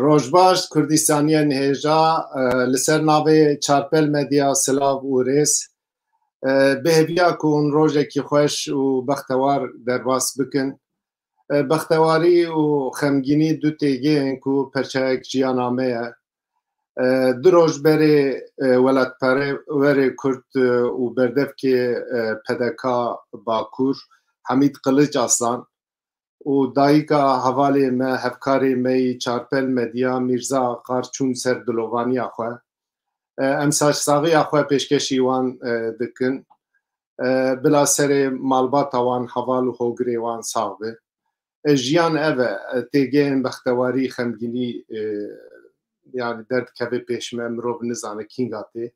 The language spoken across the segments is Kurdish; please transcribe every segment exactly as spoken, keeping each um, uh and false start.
Roj baş, Kurdistaniyên hêja, e, li ser navê Çarpel Medya silav û rêz. E, bi hêviya ku hûn rojekî xweş û bextewar derbas bikin. E, bextewarî û xemgînî du têgeyên ku perçeyek jiyana me ye. E, du roj berê, e, welatperwerê Kurd, e, û berdevkê, e, P D K Bakur, Hemîd Kiliç Aslan, û dayika hevalê me, hevkarê me yî Çarpel Medya, Mîrza Aqar çûn ser dilovaniya xwe. E, em saçsaxiya xwe pêşkêşî wan, e, dikin. E, bila serê malbata wan, heval û hogirê wan sax be. E, jiyan ev e, e, têgeyên bextewarî, xemgînî, e, yani derdikeve pêş me, mirov nizane kînga tê.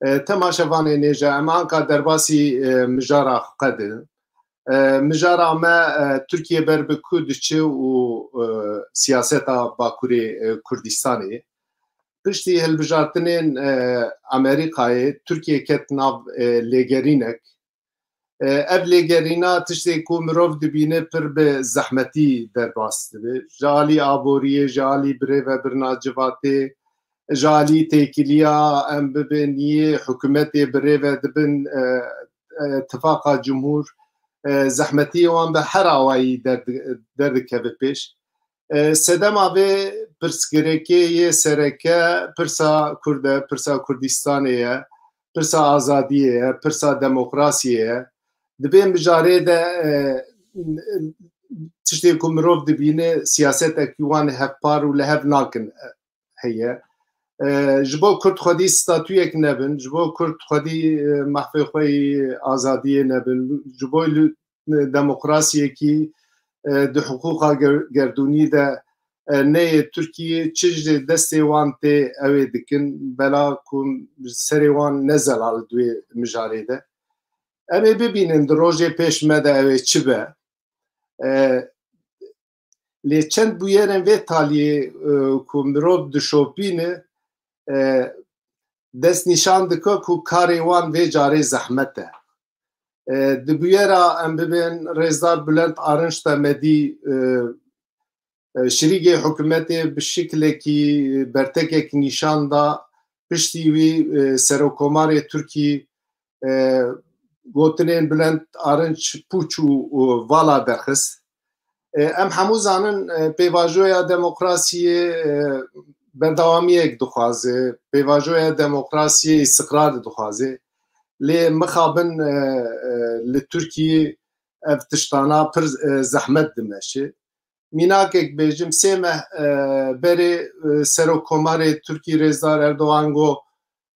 E, temaşevanê nêja, em anka derbasî, e, mijara xwe de. E, mijara me, e, Tirkiye ber bi ku diçe û, e, siyaseta Bakurê, e, Kurdistanê. Piştî hilbijartinên, e, Amerîkayê, Tirkiye ket nav, e, lêgerînek. E, ev lêgerîna tiştê ku mirov dibîne pir bi zehmetî derbas dibe. Ji alî aboriyê, ji alî birêvebirina civatê, ji alî têkiliya em bibin yê hikûmetê birêve dibin, e, e, tifaqa cumhûr, e, zehmetiyê wan bi her awayî derdi-, derdikeve pêş. E, sedema vê pirsgirêkê yê sereke pirsa Kurd e, pirsa Kurdistanê ye, pirsa azadiyê ye, pirsa demokrasiyê ye. Di vê mijarê de, e, tiştê ku mirov dibîne siyasetekî wan hevpar û li hev nakin, e, heye. E, ji bo Kurd xwedî statuyek nebin, ji bo Kurd xwedî, e, mahfê xwe yî azadiyê nebin, ji bo li demokrasiyekî, e, di hiqûqa ger-, gerdûnî de, e, neyê Tirkiyê çi ji destê wan tê ew ê dikin, bela ku serê wan ne zelal di wê mijarê de. Em ê bibînin di rojê pêş me de ew ê çi be. E, lê çend bûyerên vê taliyê, e, ku mirov dişopîne, e, dest nîşan dike ku karê wan vê carê zehmet e. E, di bûyera em bibên rêzdar Bülent Arınç de medî, e, e, şirîgê hikûmetê bi şiklekî, e, bertekek nîşan da, piştî wî, e, Serokomarê Tirkî, e, gotinên Bülent Arınç pûç û, û vala derxist. E, em hemû zanin, e, pêvajoya demokrasiyê, e, berdewamiyek dixwaze, pêvajoya demokrasiyê îstiqrar dixwaze. Lê mixabin, e, e, li Tirkiyê ev tiştana pir, e, zehmet dimeşe. Mînakek bêjim, sê meh, e, berê, e, Serokkomarê Tirkî Rêzdar Erdogan got,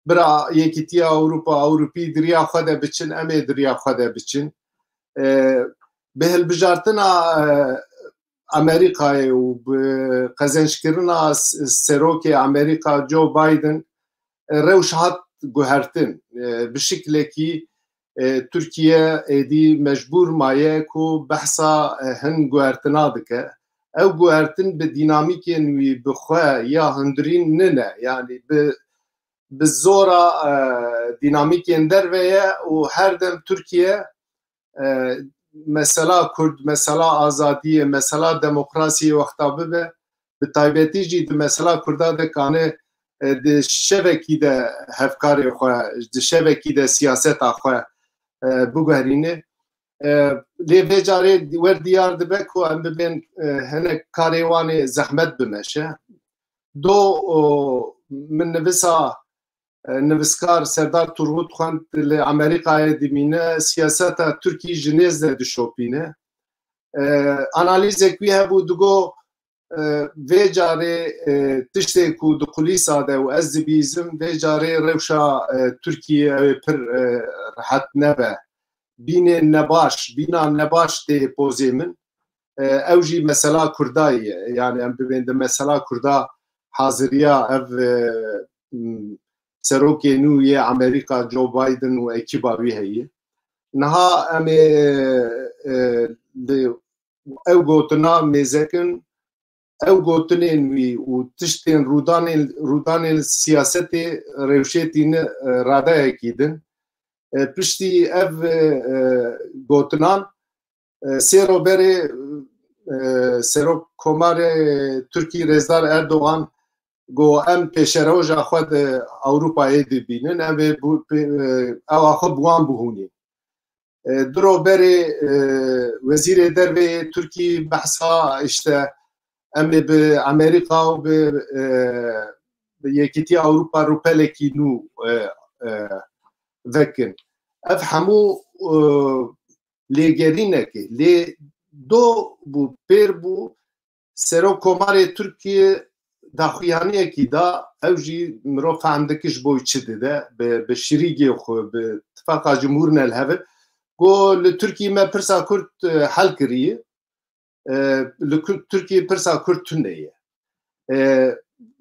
bira Yekîtiya Ewropa, Ewropî di riya xwe de biçin, em ê di riya xwe de biçin. E, bi hilbijartina, e, Amerîkayê û bi qezençkirina s-, serokê Amerîka Joe Biden, e, rewş hat guhertin. E, bi şiklekî, e, Tirkiye êdî mecbûr maye ku behsa, e, hin guhertina dike. Ew guhertin bi dînamîkên wî bi xwe ya hundirîn nine. Yanî bi, bi zora, e, dînamîkên derve ye û her dem Tirkiye, e, mesela Kurd, mesela azadiyê, mesela demokrasiyê wexta bibe, bi taybetî jî di mesela Kurda de kane, e, di şevekî de hevkarê xwe, di şevekî de siyaseta xwe, e, biguherîne. E, lê vê carê wer diyar dibe ku em bibên, e, hinek karê wan ê zehmet bimeşe. Do, o, min nivisa, e, nivîskar Serdar Turgut xwend, li Amerîkayê dimîne, siyaseta Tirkî ji nêz de dişopîne. E, analîzek wî hebû, digo, e, vê carê, e, tiştê ku di kulîsa de û ez dibîzim, vê carê rewşa, e, Tirkiyê ew ê pir, e, rehet nebe. Bînên nebaş, bîna nebaş tê pozê min. E, ew jî mesela Kurda ye. Yani em bibên di mesela Kurda haziriya ev, e, m, serokê nû yê Amerîka Joe Biden û ekîba wî heye. Niha em ê, e, li ew gotina mêzekin, ew gotinên wî û tiştên rûdanên, rûdanên siyasetê rewşê tîne, e, radeyekî din. E, piştî ev, e, e, gotinan, e, sê ro berê, e, Serok Komarê Tirkî Rêzdar Erdogan got, em pêşeroja xwe di Ewropayê dibînin, em ê bu-, pê-, e, ewa xwe bi wan bihûnîn. E, du ro berê, e, Wezîrê Derve yê Tirkî behsa, işte, em ê bi Amerîka û bi, e, bi Yekîtiya Ewropa rûpelekî nû, e, e, vekin. Ev hemû, e, lêgerînekê, lê do bû, pêr bû, Serok Komarê Tirkiyê daxuyaniyekî da, ew jî mirov fehm dike ji bo çi dide, bi, bi şirîgê xwe, bi tifaqa cumhûr ne li hev e. Got, li Tirkiyê me pirsa Kurd, e, hel kiriye. E, li Kurd, Tirkiyê pirsa Kurd tune ye. E,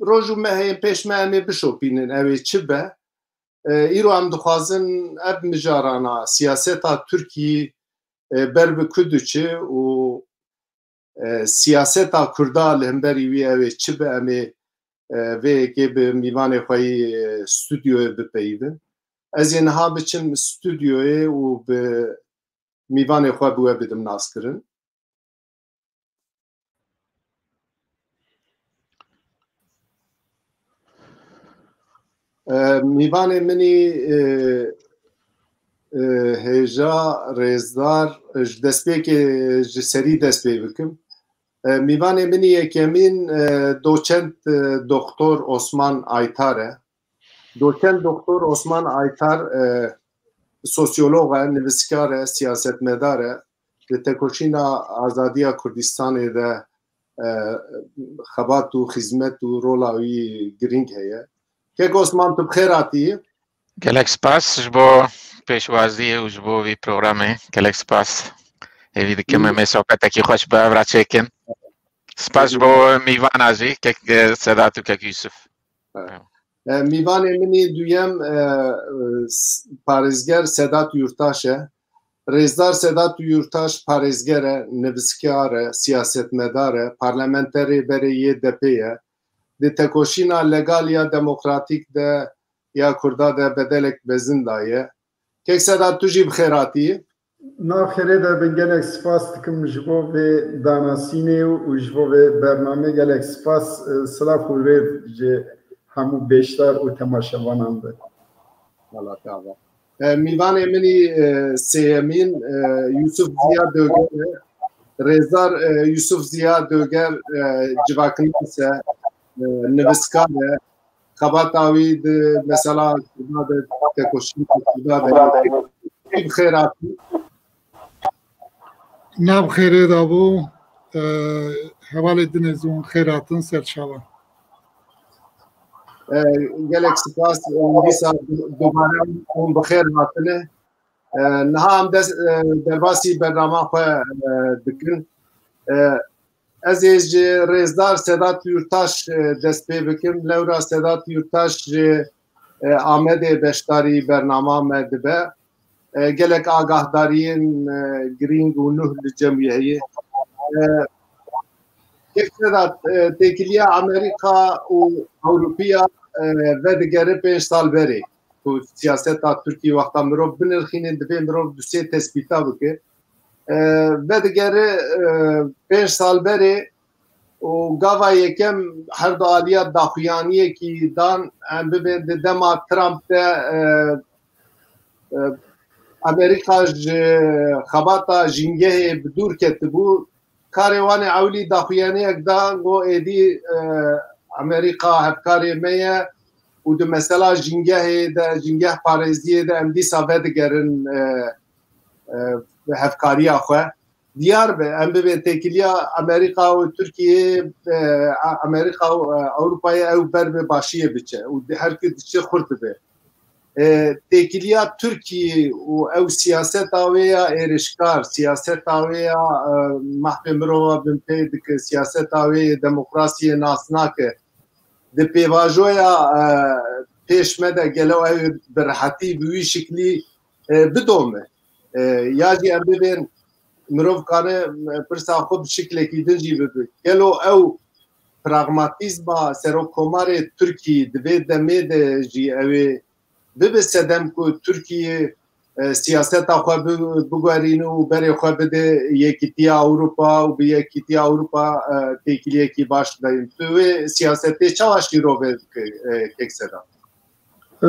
roj û mehên pêş me em ê bişopînin, ew ê çi be. E, îro em dixwazin ev mijarana siyaseta Tirkî, e, ber bi ku diçe û, e, siyaseta Kurda li hemberî wî ew ê çi be, em ê, e, vê yekê bi mîvanê xwe yî, e, stûdyoyê bipeyivin. Ez ê niha biçim stûdyoyê û bi mîvanê xwe bi we bidim naskirin. E, mîvanê min î, e, e, hêja rêzdar, ji destpêkê ji serî dest pê bikim. E, mîvanê min î yekemîn, e, doçent, e, doktor Osman Aytar e. Doçent doktor Osman Aytar, e, sosyolog e, nivîskar e, siyasetmedar e. Di tekoşîna azadiya Kurdistanê de, e, xebat û xizmet û rola wî girîng heye. Kek Osman, tu bi xêr hatî. Gelek spas ji bo pêşwaziyê û ji bo vî programê. Gelek spas. Hêvî dikim em ê sohbetekî xweş bi hev re çêkin. Spas ji bo mîvana jî, kek, e, Sedat û kek Yusuf. E, mîvanê min î duyem, e, e, s-, parêzger Sedat Yurtaş e. Rêzdar Sedat Yurtaş parêzger e, nivîskar e, siyasetmedar e, parlamenterê berê Y D P ye. Di tekoşîna legal ya demokratîk de ya Kurda de bedelek mezin daye. Kek Sedat, tu jî bi xêr hatî. Nav xêrê de bin, gelek spas dikim ji bo vê danasînê û, û ji bo vê bernamê gelek spas, e, silav û rêz ji hemû beşdar û temaşevanan be. Wala te ava. E, mîvanê min î, e, sêyemîn, e, Yusuf Ziya Döger e. Rêzdar, e, Yusuf Ziya Döger, e, civaknas e, e, nivîskar e. Xebata wî di mesela Kurda de, tekoşîna Kurda de. Bi xêr hatî. Nav xêrê de bû. E, hevalê din ez hûn xêr hatin ser çavan. E, gelek spas. Û dîsa du-, dubare hûn bi xêr hatine. E, niha em dest, e, derbasî bernama xwe, e, dikin. E, ez ê ji rêzdar Sedat Yurtaş, e, dest pê bikim. Lewra Sedat Yurtaş ji, e, Amedê beşdarî bernama me dibe. E, gelek agahdariyên, e, girîng û nuh li cem wî heye. E, Kek Sedat, e, têkiliya Amerîka û Ewropiya, e, vedigere pênc sal berê. Ku siyaseta Tirkiyê wexta mirov binirxîne, divê mirov du sê tespîta bike. E, vedigere, e, pênc sal berê û gava yekem her du aliya daxuyaniyekî dan, em bibên di dema Trump de, e, e, Amerîka ji xebata jîngehê bi dûr ketibû. Karê wan ê ewilî daxuyaniyek da, got êdî, e, Amerîka hevkarê me ye û di mesela jîngehê de, jîngeh parêziyê de em dîsa vedigerin, e, e, hevkariya xwe. Diyar be, em bibên têkiliya Amerîka û Tirkiyeyê, e, Amerîka û, e, Ewropayê ew ber bi başiyê biçe û di-, her ku diçe xurt dibe. E, têkiliya Tirkiyê û ew siyaseta wê ya êrişkar, siyaseta wê ya, e, mahfê mirova binpê dike, siyaseta wê yê demokrasiyê nas nake. Di pêvajoya, e, pêş me de gelo ew bi rehetî bi wî şiklî, e, bidome? E, ya jî em bibên mirov kare, e, pirsa xwe bi şiklekî din jî bibe. Gelo ew pragmatîzma serokkomarê Tirkî di vê demê de jî ew ê bibe sedem ku Tirkiye, e, siyaseta xwe bi-, biguherîne û berê xwe bide Yekîtiya Ewropa û bi Yekîtiya Ewropa, e, têkiliyekî baş bideyîn? Tu wê siyasetê çawa şîrove dike, e, kek Sedam? E,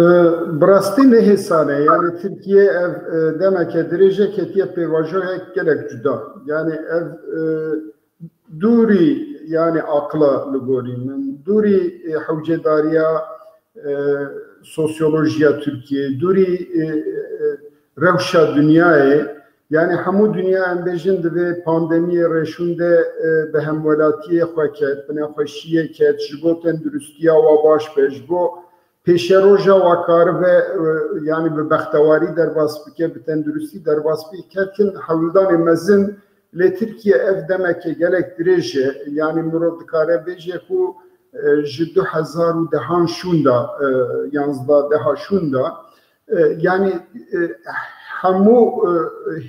bi rastî ne hêsan e. Yani Tirkiye ev, e, demeke dirêj e ketiye pêvajoyek gelek cuda. Yani ev, e, dûrî, yani aqila li gorî min, dûrî, e, hewcedariya, e, sosyolojiya Tirkiye, dûrî, e, e, rewşa dinyayê. Yani hemû dinya em bêjin di vê pandemiyê rêşûn de, e, bi hemwelatiyê xwe ket, bi nexweşiyê ket, ji bo tenduristiya wa baş be, ji bo pêşeroja wa karibe, e, yani bi bextewarî derbas bike, bi tenduristî derbas bike, ket kin hewldanê mezin. Lê Tirkiye ev demeke gelek dirêj e, yani mirov dikare bêje ku, e, ji du hezar û dehan şûnda, e, yanzda deha şûnda, e, yani, e, hemû, e,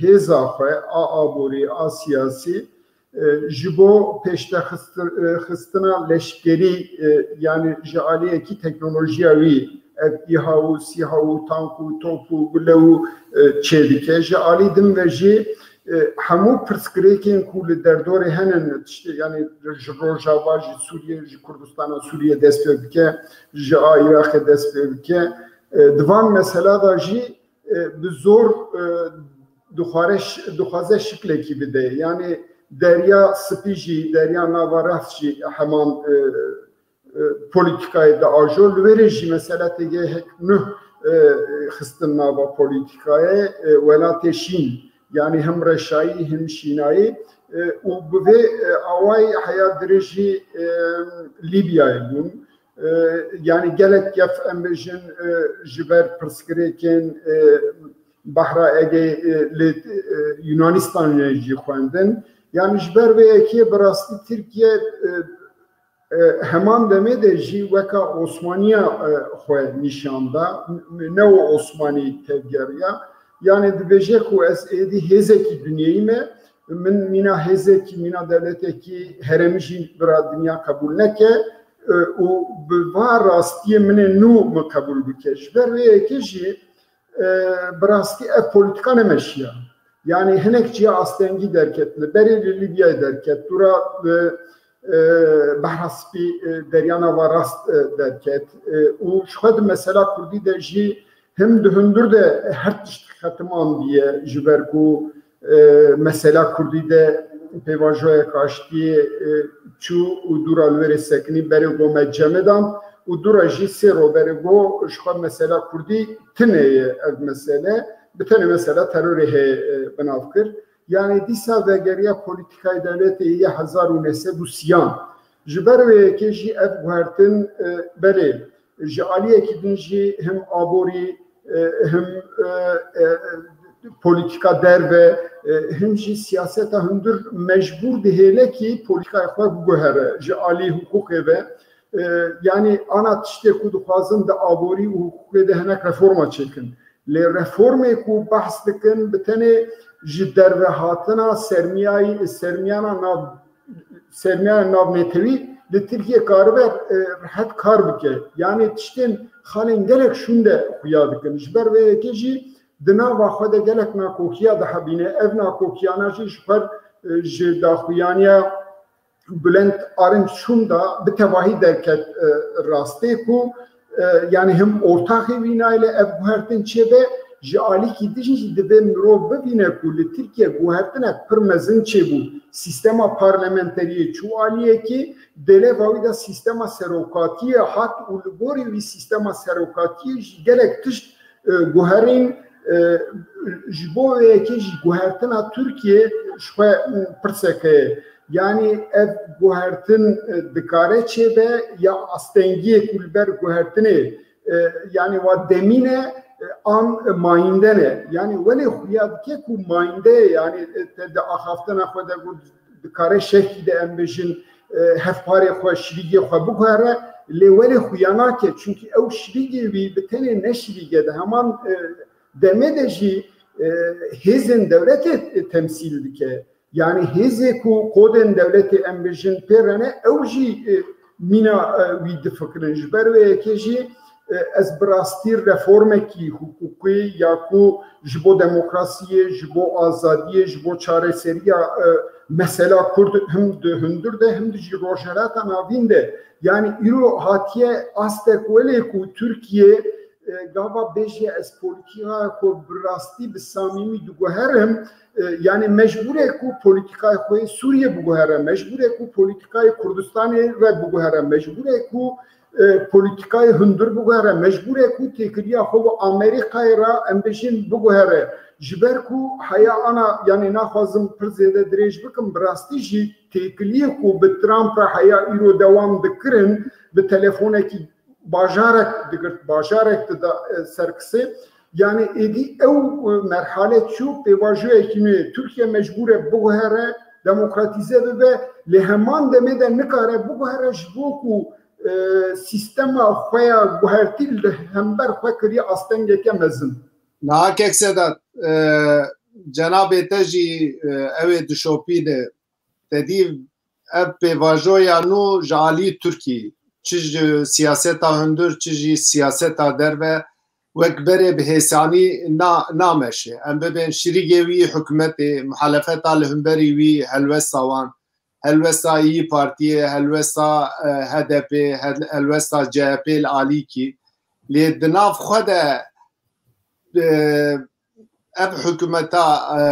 hêza xwe, a aborî, a siyasî, e, ji bo pêşde xistir-, e, xistina leşkerî, e, yani ji aliyekî teknolojiya wî, ev îha û sîha û tank û top û gule û, e, çêdike. Ji alî din ve jî, e, hemû pirsgirêkên ku li derdorê henin, tiştê, yani ji Rojava, ji Sûriye, ji Kurdistana Sûriye dest pê bike, ji a Iraqê dest pê bike, e, di van mesela de jî, e, bi zor, e, dixware ş-, dixwaze şiklekî bide. Yani Derya Spî jî, Derya Nava Rast jî heman, e, e, polîtîkayê diajo. Li wê rê jî mesela T G hek nuh, e, xistin nava polîtîkayê, e, welatê şîn. Yani hem reşayî hem şînayî, e, û bi vê, e, awayî heya dirêjî, e, Lîbyayê bûn. E, yani gelek gef em bêjin, e, ji ber pirsgirêkên, e, Behra Egeyê, e, li, e, Yunanistanê jî xwendin. Yani ji ber vê yekê bi rastî Tirkiye, e, e, heman demê de jî weka Osmaniya, e, xwe nîşan da. Neo-Osmanî tevgeriya. Yani dibêje ku ez êdî hêzekî dinyeyî me, min mîna hêzekî, mîna dewletekî herêmî jî bira dinya qebûl neke, e, û bi va rastiyê min ê nû min qebûl bike. Ji ber vê yekê jî, e, bi rastî ev polîtîka nemeşiya. Yani hinek ciya astengî derket, li berê li Lîbyayê derket, dûra, e, e, Behra Spî, e, Derya Nava Rast, e, derket. E, û ji xwe di mesela Kurdî de jî him di hundir de her tişt xetimandiye, ji ber ku, e, mesela Kurdî de pêvajoyek aştiyê, e, çû û dûra li wê rê sekinî, berê go me cemê dan û dûra jî sê ro berê go ji xwe mesela Kurdî tune ye ev mesele, bi tenê mesela terorê heye, e, bi nav kir. Yani dîsa vegeriya polîtîkayê dewletê yê hezar û neh sed û sîyan. Ji ber wê yekê jî ev guhertin, e, belê ji aliyekî din jî him aborî, e, him, e, e, polîtîka derve, e, him jî siyaseta hundir mecbûr dihêle kî polîtîkayê xwe biguhere ji alî hiqûqê ve. E, yani ana tiştê ku dixwazin di aborî û hiqûqê de hinek reforma çêkin. Lê reformê ku behs dikin bi tenê ji derve hatina sermiyayî, sermiyana nav, sermiyana navnetewî li Tirkiye karibe, e, rehet kar bike. Yani tiştên xalên gelek şûnde xuya dikin. Ji ber vê yekê jî di nava xwe de gelek nakokiya dihebîne. Ev nakokiyana jî ji xwe, e, ji daxuyaniya Bülent Arınç şûnda bi tevahî derket, e, rastê ku, e, yani him ortaxê wî nayêle ev guhertin çêbe, ji alîkî din jî divê mirov bibîne ku li Tirkiye guhertinek pir mezin çêbû. Sîstema parlamenteriyê çû aliyekî, dêleva wî de sîstema serokatiyê hat û li gorî wî sîstema serokatiyê jî gelek tişt, e, guherîn, E, ji bo wê yekê jî guhertina Tirkiyê ji xwe pirsek heye. Yanî ev guhertin, e, dikare çêbe ya astengiyê ku li ber guhertinê, e, yanî wa demîne, e, an mayînde ne. Yanî welê xuya dike ku mayînde ye, yanî, e, te di axaftina xwe de got, dikare şehkî de em bêjin, e, hevparê xwe, şirîgê xwe biguhere, lê welê xuya nake. Çunkî ew şirîgê wî bi tenê ne şirîge de heman, e, demê de jî, e, hêzên dewletê, e, temsîl dike. Yanî hêzê ku kodên dewletê em bêjin pê re ne, ew jî, e, mîna, e, wî difikirin. Ji ber wê yekê jî, e, ez bi rastî reformekî hiqûqî ya ku ji bo demokrasiyê, ji bo azadiyê, ji bo çareseriya, e, mesela Kurd him di hundir de him di jî Rojhilata Navîn de. Yanî îro hatiye astek welê ku Tirkiye, e, gava bêje ez polîtîkaya xwe bi rastî bi samîmî diguherim, e, yanî mecbûr e ku polîtîkayê xwe yê Sûriyê biguhere, mecbûr e ku polîtîkayê Kurdistanê re biguhere, mecbûr e ku, e, polîtîkayê hundir biguhere, mecbûr e ku têkiliya xwe bi Amerîkayê re em bêjin biguhere. Ji ber ku heya ana, yanî naxwazim pir zêde dirêj bikim, bi rastî jî têkiliyê ku bi Trump re heya îro dewam dikirin, bi telefonekî bajarek digirt, bajarek dida, e, serkisê. Yanî êdî ew, e, merhale çû, pêvajoyekî nû ye. Tirkiye mecbûr e biguhere, demokratîze bibe, lê heman demê de nikare biguhere ji bo ku, e, sîstema xwe ya guhertî li hember xwe kiriye astengeke mezin. Niha kek Sedat, e, cenabê te jî, e, ew ê dişopîne. Te dî ev pêvajoya nû ji alî Tirkî, çi ji siyaseta hundir, çi jî siyaseta derve, wek berê bi hêsanî na-, nameşe. Em bibên şirîgê wî hikûmetê, muhalefeta li hemberî wî, helwesta wan, helwesta Îyî Partiyê, helwesta, e, H D P, hel-, helwesta C H P li alîkî. Lê di nav xwe de, e, ev hikûmeta, e,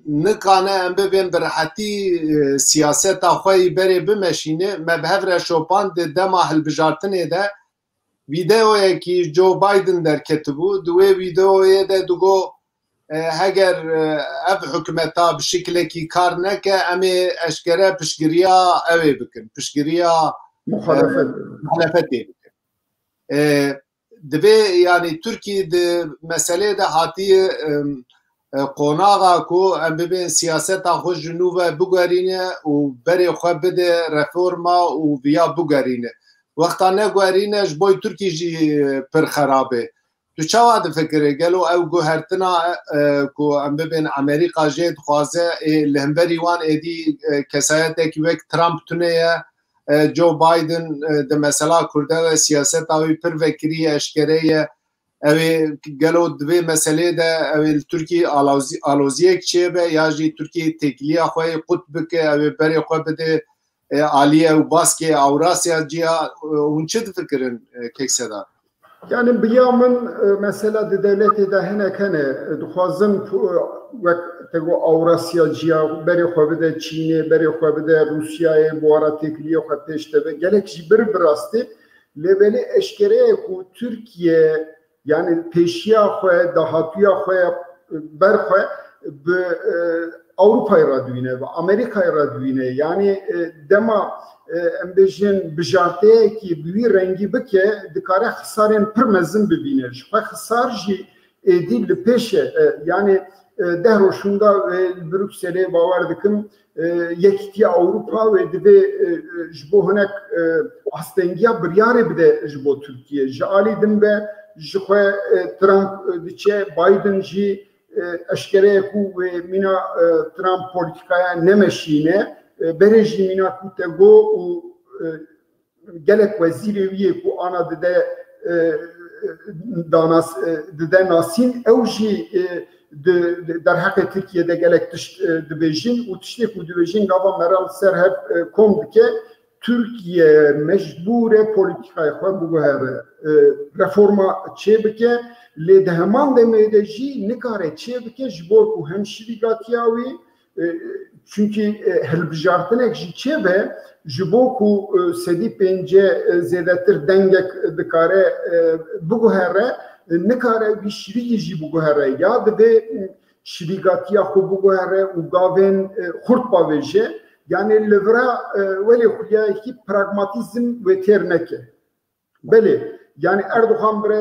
nikane em bibên bi rehetî, e, siyaseta xwe yî berê bimeşîne. Me bi hev re şopand di dema hilbijartinê de vîdeoyekî Joe Biden derketibû. Di wê vîdeoyê de digo, e, heger, e, ev hikûmeta bi şiklekî kar neke, em ê eşkere piştgiriya ew ê bikin, piştgiriya, e, Muxalefet. Muxalefetê bikin. E, divê, yanî Tirkî di meselê de hatiye, em, e, qonaxa ku em bibên siyaseta xwe ji nû ve biguherîne û berê xwe bide reforma û viya biguherîne. Wexta neguherîne ji bo Tirkî jî, e, pir xerab e. Tu çawa difikirî? Gelo ew guhertina, e, ku em bibên Amerîka jê dixwaze, ê, li hemberî wan êdî, e, kesayetekî wek Trump tune ye, e, Joe Biden, e, di mesela Kurda ve siyaseta wî pir vekirî ye, eşkere ye. Ew ê gelo di vê meselê de ew ê li Tirkiyê alozî-, aloziyek çêbe ya jî Tirkiye têkiliya xwe yê qut bike, ew ê berê xwe bide, e, aliyê ew baskê Ewrasya Ciya, e, hûn çi difikirin, e, kek Sedat? Yani bi ya min, e, mesela di dewletê de hinek hene, e, dixwazin pu-, e, wek te got Ewrasya Ciya berê xwe bide Çînê, berê xwe bide Rûsyayê, bi wara têkiliyê xwe pêş de be. Gelek jî bir bi rastî. Lê belê eşkere ye ku Tirkiye, yani pêşiya xwe, dahatûya xwe ya ber xwe bi, e, Ewropayê re dibîne, bi Amerîkayê re dibîne. Yani, e, dema, e, em bêjin bijarteyekî bi wî rengî bike, dikare xisarên pir mezin bibîne. Ji xwe xisar jî êdî li pêş e. E, yani, e, deh roj hûn da, e, li Brukselê bawer dikim, e, Yekîtiya Ewropa wê divê, e, e, ji bo hinek, e, astengiya biryarê bide ji bo Tirkiye. Ji alî din ve ji xwe, e, Trump, e, diçe, Biden jî, e, eşkere ye ku wê mîna, e, Trump polîtîkaya nemeşîne, e, berê jî mîna ku te got û, e, gelek wezîrê wî yê ku ana dide, e, danas-, e, dide nasîn, ew jî, e, di, di derheqê Tirkiye de gelek tişt, e, dibêjin û tiştê ku dibêjin gava me re li ser hev, e, kom dike, Tirkiye mecbûr e polîtîkayê xwe biguhere, e, reforma çêbike, lê di heman demê de jî nikare çêbike ji bo ku hem şirîgatiya wî, e, çunkî, e, hilbijartinek jî çêbe, ji bo ku, e, sedî pêncî, e, zêdetir dengek dikare, e, biguhere, Nikare wî şirîkî jî biguhere, ya divê şirîgatiya xwe biguhere û gavên xurt bavêje. Yanî li vira welê xuliyayekî pragmatîzm wê têr neke. Belê, yanî Erdogan bire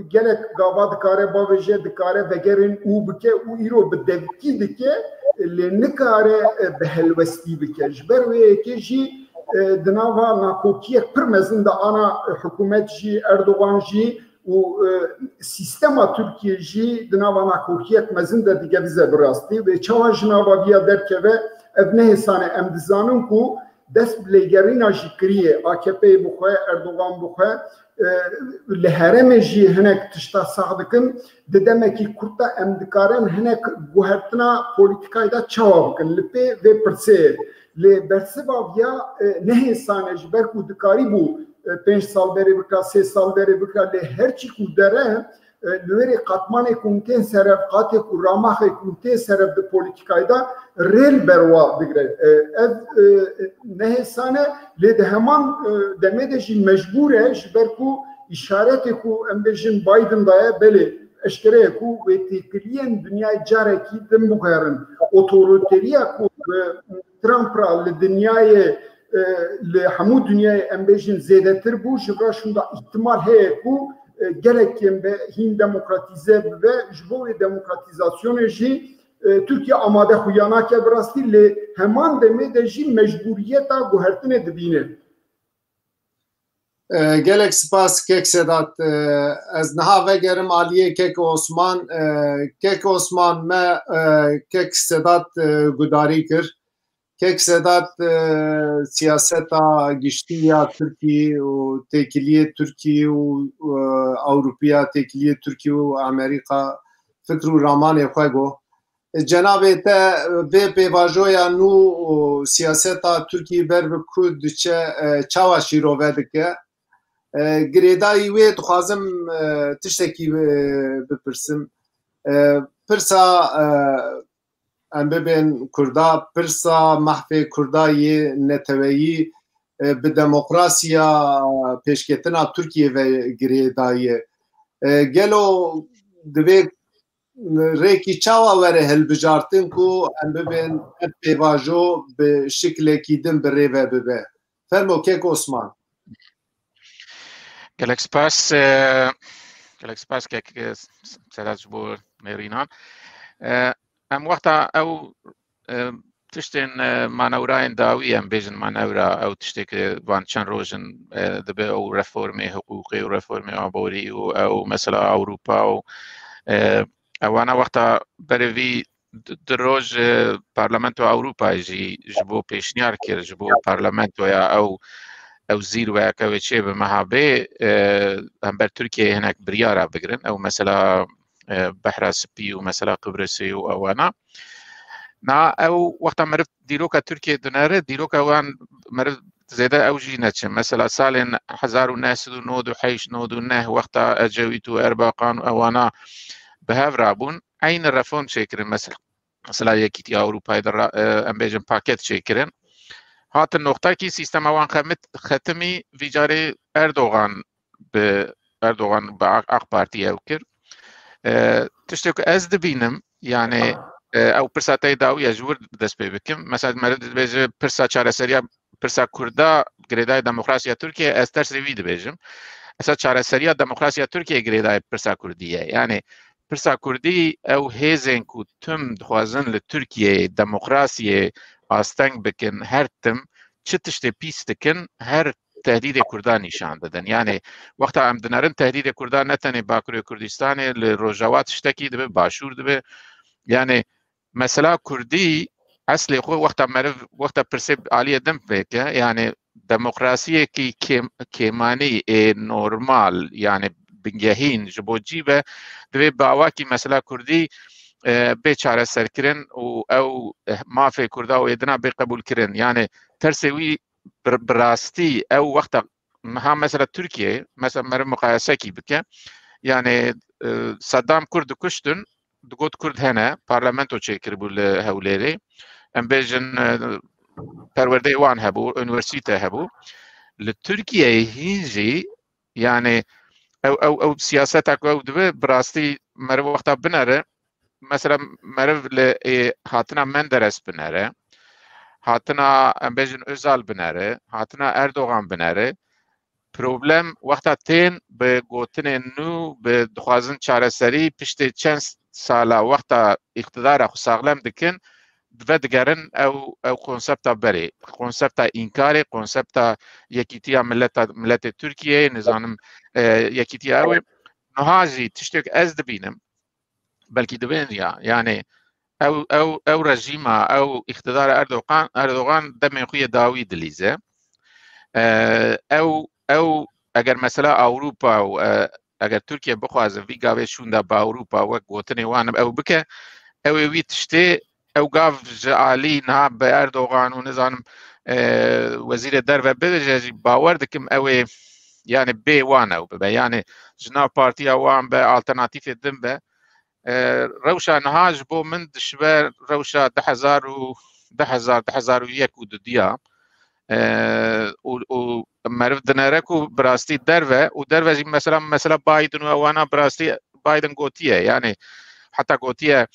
gelek gava dikare bavêje, dikare vegerên û bike û îro bi devkî dike, lê nikare bi helwestî bike. Ji ber wê yekê jî di nava nakokiyek pir mezin de ana hikûmet jî, Erdogan jî û sîstema Tirkiyê jî di nava nakokiyek mezin de dikevize bi rastî. Wê çawa ji nava viya derkeve, ev ne hêsan e. Em dizanin ku dest bi lêgerîna jî kiriye. A K P'yê bixwe, Erdogan bixwe, e, li herêmê jî hinek tişta sax dikin. Di demekî kurt de em dikarin hinek guhertina polîtîkayê de çawa bikin. Li pê vê pirsê ye. Lê bersiva viya, e, ne hêsan e, ji ber ku dikarîbû, e, pênc sal berê bikira, sê sal berê bikira, lê her çi ku dere, e, li wêrê qatmanê ku min tên serev, qatê ku ramaxê ku min tên serev di polîtîkayê de rê li ber wa digre. E, ev, e, ne hêsan e, lê di heman, e, demê de jî mecbûr e, ji ber ku îşaretê ku em bêjin Biden daye, belê eşkere ye ku wê têkiliyên dinyayê carekî din biguherin. Otorîteriya ku, e, Trump ra li dinyayê, e, li hemû dinyayê em bêjin zêdetir bû, ji vira şûnda îhtimal heye ku, e, gelek kêm be hîn demokratîze bibe, ji bo wê demokratîzasyonê jî, e, Tirkiye amade xuya nake bi rastî, lê heman demê de jî mecbûriyeta guhertinê dibîne. E, gelek spas kek Sedat. E, ez niha vegerim aliyê kek Osman. E, kek Osman, me, e, kek Sedat, e, gudarî kir. Kek Sedat, e, siyaseta giştî ya Tirkî û têkiliyê Tirkî û, e, Ewropiya, têkiliyê Tirkî û Amerîka fikr û ramanê xwe got. Cenabê te vê pêvajoya nû û siyaseta Tirkî ber bi ku diçe, e, çawa şîrove dike? E, girêdayî wê dixwazim, e, tiştekî, e, bipirsim. E, pirsa, e, em bibên Kurda, pirsa mahfê Kurda yê neteweyî, e, bi demokrasiya pêşketina Tirkiyê ve girêdayî ye. E, gelo divê rêkî çawa were hilbijartin ku em bibên ev pêvajo bi şiklekî din bi rê ve bibe? Fermo kek Osman. Gelek spas, e, gelek spas kek, e, Sedat ji bo nêrînan. E, em wexta ew, e, tiştên, e, manewrayên dawî em bêjin manewra, ew tiştê ku van çend roj in, e, dibe ew reformê hiqûqê û reformê aborî û ew mesela Ewropa û, e, ewana wexta berê vî du, du roj, e, Parlamentoya Ewropayê jî ji bo pêşniyar kir, ji bo parlamentoya ew, ew zîrweyeke wê çê bi meha bê, e, hember Tirkiyeyê hinek biryara bigirin. Ew mesela, e, Behra Spî û mesela Qibrisê û ewana. Na ew wexta meriv dîroka Tirkiyeyê dinere, dîroka wan meriv zêde ew jî neçe. Mesela salên hezar û neh sed û nod û heşt, nod û neh wexta Ecewît û Erbakan û ewana bi hev rabûn. Eynî reform çêkirin. Mesela, mesela Yekîtiya Ewropayê de ra-, e, em bêjin paket çêkirin. Hatin noqtekî sîstema wan xemit-, xetimî vî carê Erdogan bi, Erdogan bi A-, AK Partî ew kir. E, tiştê ku ez dibînim, yani, e, ew pirsa te dawî ye ji wir dest pê bikim. Mesela, meriv dibêje pirsa çareseriya, pirsa Kurda girêdayî demokrasiya Tirkiye, ez tersê wî dibêjim. Esa çareseriya demokrasiya Tirkiye girêdayî pirsa Kurdî ye. Yani, pirsa Kurdî ew hêzên ku tim dixwazin li Tirkiyeyê demokrasiyê asteng bikin, her tim çi tiştê pîs dikin, her tehdîdê Kurdan nîşan didin. Yani, wexta em dinerin tehdîdê Kurdan ne tenê Bakurê Kurdistanê, li Rojava tiştekî dibe, Başûr dibe. Yani, mesela Kurdî eslê xwe wexta meriv, wexta pirsê aliyê din pêke, yani demokrasiyekî kêm-, kêmanî ê normal, yani bingehîn ji bo cî be, divê bi awakî mesela Kurdî, e, bê çareserkirin û ew, e, mafê Kurda û êdina bê qebûlkirin. Yani tersê wî bi, bi rastî ew wexta niha mesela Tirkiye, mesela meriv muqayesekî bike, yani, e, Saddam Kurd dikuştin, digot Kurd hene, parlamento çêkiribû li Hewlêrê. Em bêjin, e, perwerdeyê wan hebû, unîversîte hebû. Li Tirkiyeyê hîn jî, yani, Ew, ew, ew siyaseta ku ew dibe, bi rastî meriv wexta binere, mesela meriv li, ê, hatina Menderes binere, hatina, em bêjin, Özal binere, hatina Erdogan binere. Problem wexta tên bi gotinên nû, bi dixwazin çareserî, piştê çend sala wexta îqtidara xwe saxlem dikin, vedigerin ew, ew konsepta berê, konsepta înkarê, konsepta yekîtiya mileta, miletê Tirkiyeyê, nizanim, e, yekîtiya ew ê. Niha jî tiştek ez dibînim, belkî dibên ya, yani ew, ew, ew rejîma, ew îqtidara Erdogan, Erdogan demên xwe yê dawî dilîze. E, ew, ew, eger mesela Ewropa û, e, eger Tirkiye bixwaze vî gavê şûnda bi Ewropa wek gotinê wan ew bike, ew ê wî tiştê, ew gav ji alî niha bi Erdogan û nizanim, e, wezîrê derve bibêje jî, bawer dikim ew ê, yani bê wan ew bibe. Yani ji nav partiya wan be, alternatîfê din be. E, rewşa niha ji bo min dişibe rewşa du hezar û, du hezar, du hezar û yek û dudiya. E, û, û meriv dinere ku bi rastî derve, û derve jî mesela, mesela Biden û ewana bi rastî Biden gotiye, yani heta gotiye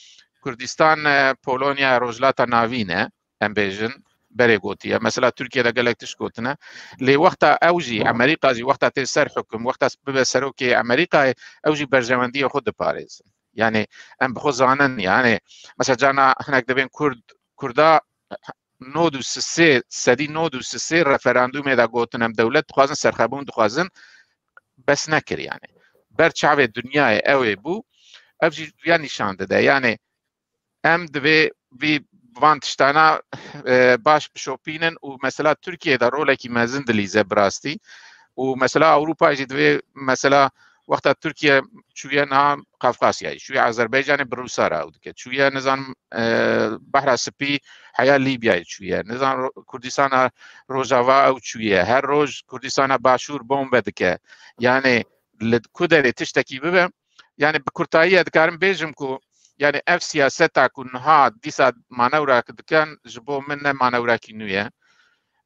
Kurdistan, e, Polonya, Rojhilata Navîn e, em bêjin, berê gotiye. Mesela Tirkiye de gelek tişt gotine. Lê wexta ew jî, Amerîka jî wexta tê ser hukum, wexta bibe serokê Amerîkayê, ew jî berjewendiyê xwe diparêzin. Yani em bi xwe zanin, yani mesela carna hinek dibên Kurd, Kurda nod û sê, sedî nod û sê referandumê de gotin, em dewlet dixwazin, serxebûn dixwazin, bes nekir yani. Ber çavê dinyayê ew ê bû, ev jî ya nîşan dide. Yani em divê vî van tiştana, e, baş bişopînin û mesela Tirkiye de rolekî mezin dilîze bi rastî. Û mesela Ewropa jî divê mesela wexta Tirkiye çûye niha Qafqasyayê, çûye Azerbaycanê bi Rûsa re ew dike, çûye nizanim, e, Behra Spî heya Lîbyayê çûye, nizanim Ro-, Kurdistana Rojava ew çûye, her roj Kurdistana Başûr bombe dike. Yani li ku derê tiştekî bibe, yani bi kurtayî ez dikarim bêjim ku yani ev siyaseta ku niha dîsa manewra dikin ji bo min ne manewrekî nû ye.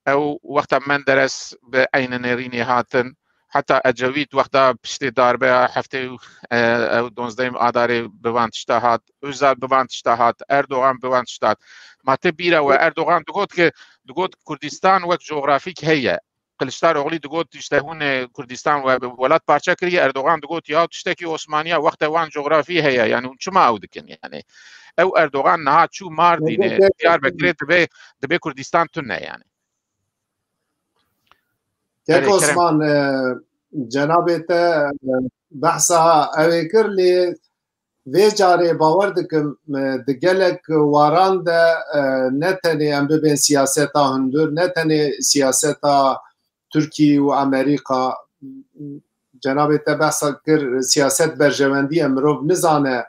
Ew wexta Menderes bi eyni nêrînê hatin, heta Ecewît wexta piştê darbeya heftê û, e, ew donzdehê Adarê bi van tişta hat, Özal bi van tişta hat, Erdogan bi van tişta hat. Ma te bîra we Erdogan digot ki, digot Kurdistan wek coğrafîk heye. Kiliçdaroglu digot, işte, hûn, e, Kurdistan we welat parçe kiriye, Erdogan digot, ya tiştekî Osmaniya wexta wan coğrafî heye, yani hûn çima ew dikin, yani ew Erdogan niha çû Mardînê, Diyarbekirê, dibe, dibe Kurdistan tune yani. Kek Osman, e, cenabê te, e, behsa ew ê kir, lê vê carê bawer dikim, e, di gelek waran de, e, ne tenê em bibên siyaseta hundir, ne tenê siyaseta Tirkî û Amerîka, cenabê te behsa kir, siyaset berjewendî ye, mirov nizane,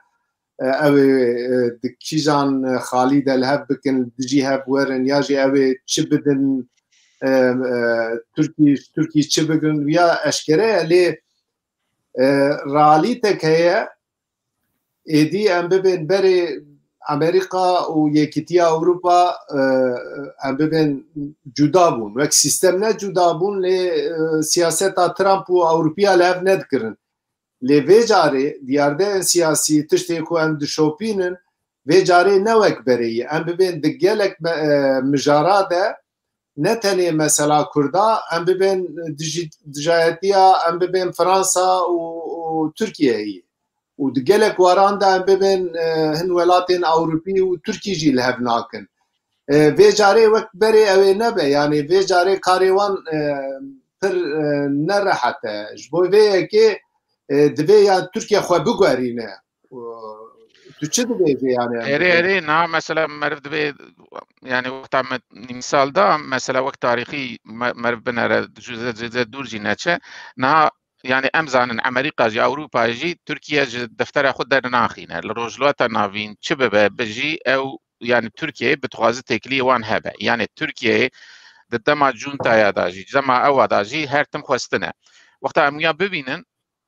e, ew ê, e, di kîjan, e, xalî de li hev bikin, dijî hev werin, ya jî ew ê çi bidin, e, e, Tirkî, Tirkî çi bigin, ya eşkere ye, lê, e, realîtek heye, êdî em bibên berê Amerîka û Yekîtiya Ewropa, e, em bibên cuda bûn. Wek sîstem ne cuda bûn, lê, e, siyaseta Trump û Ewropiya li hev nedikirin. Lê vê carê diyardeyên siyasî tiştê ku em dişopînin, vê carê ne wek berê ye. Em bibên di gelek me-, e, mijara de ne tenê mesela Kurda, em bibên dijî-, dijayetiya, em bibên Fransa û, û Tirkiyeyê. Û di gelek waran de em bibên, e, hin welatên Ewropî û Tirkî jî li hev nakin. E, vê carê wek berê ew ê nebe, yanî vê carê karê wan, e, pir, e, ne rehet e. Ji bo vê yekê, e, divê ya Tirkiye xwe biguherîne. Û tu çi dibêjî yani? Erê, erê, niha mesela meriv divê, yani wexta me nîmsal da, mesela wek tarîxî me-, meriv binere, ji zê, zê, zê dûr jî neçe. Niha yani em zanin Amerîka jî, Ewropa jî Tirkiye ji deftera xwe dernaxîne. Li Rojhilata Navîn çi bibe, bijî ew, yani Tirkiyeyê bi dixwaze têkiliyê wan hebe. Yani Tirkiyeyê di dema cuntaya da jî, dema ewa da jî her tim xwestine. Wexta em ya bibînin,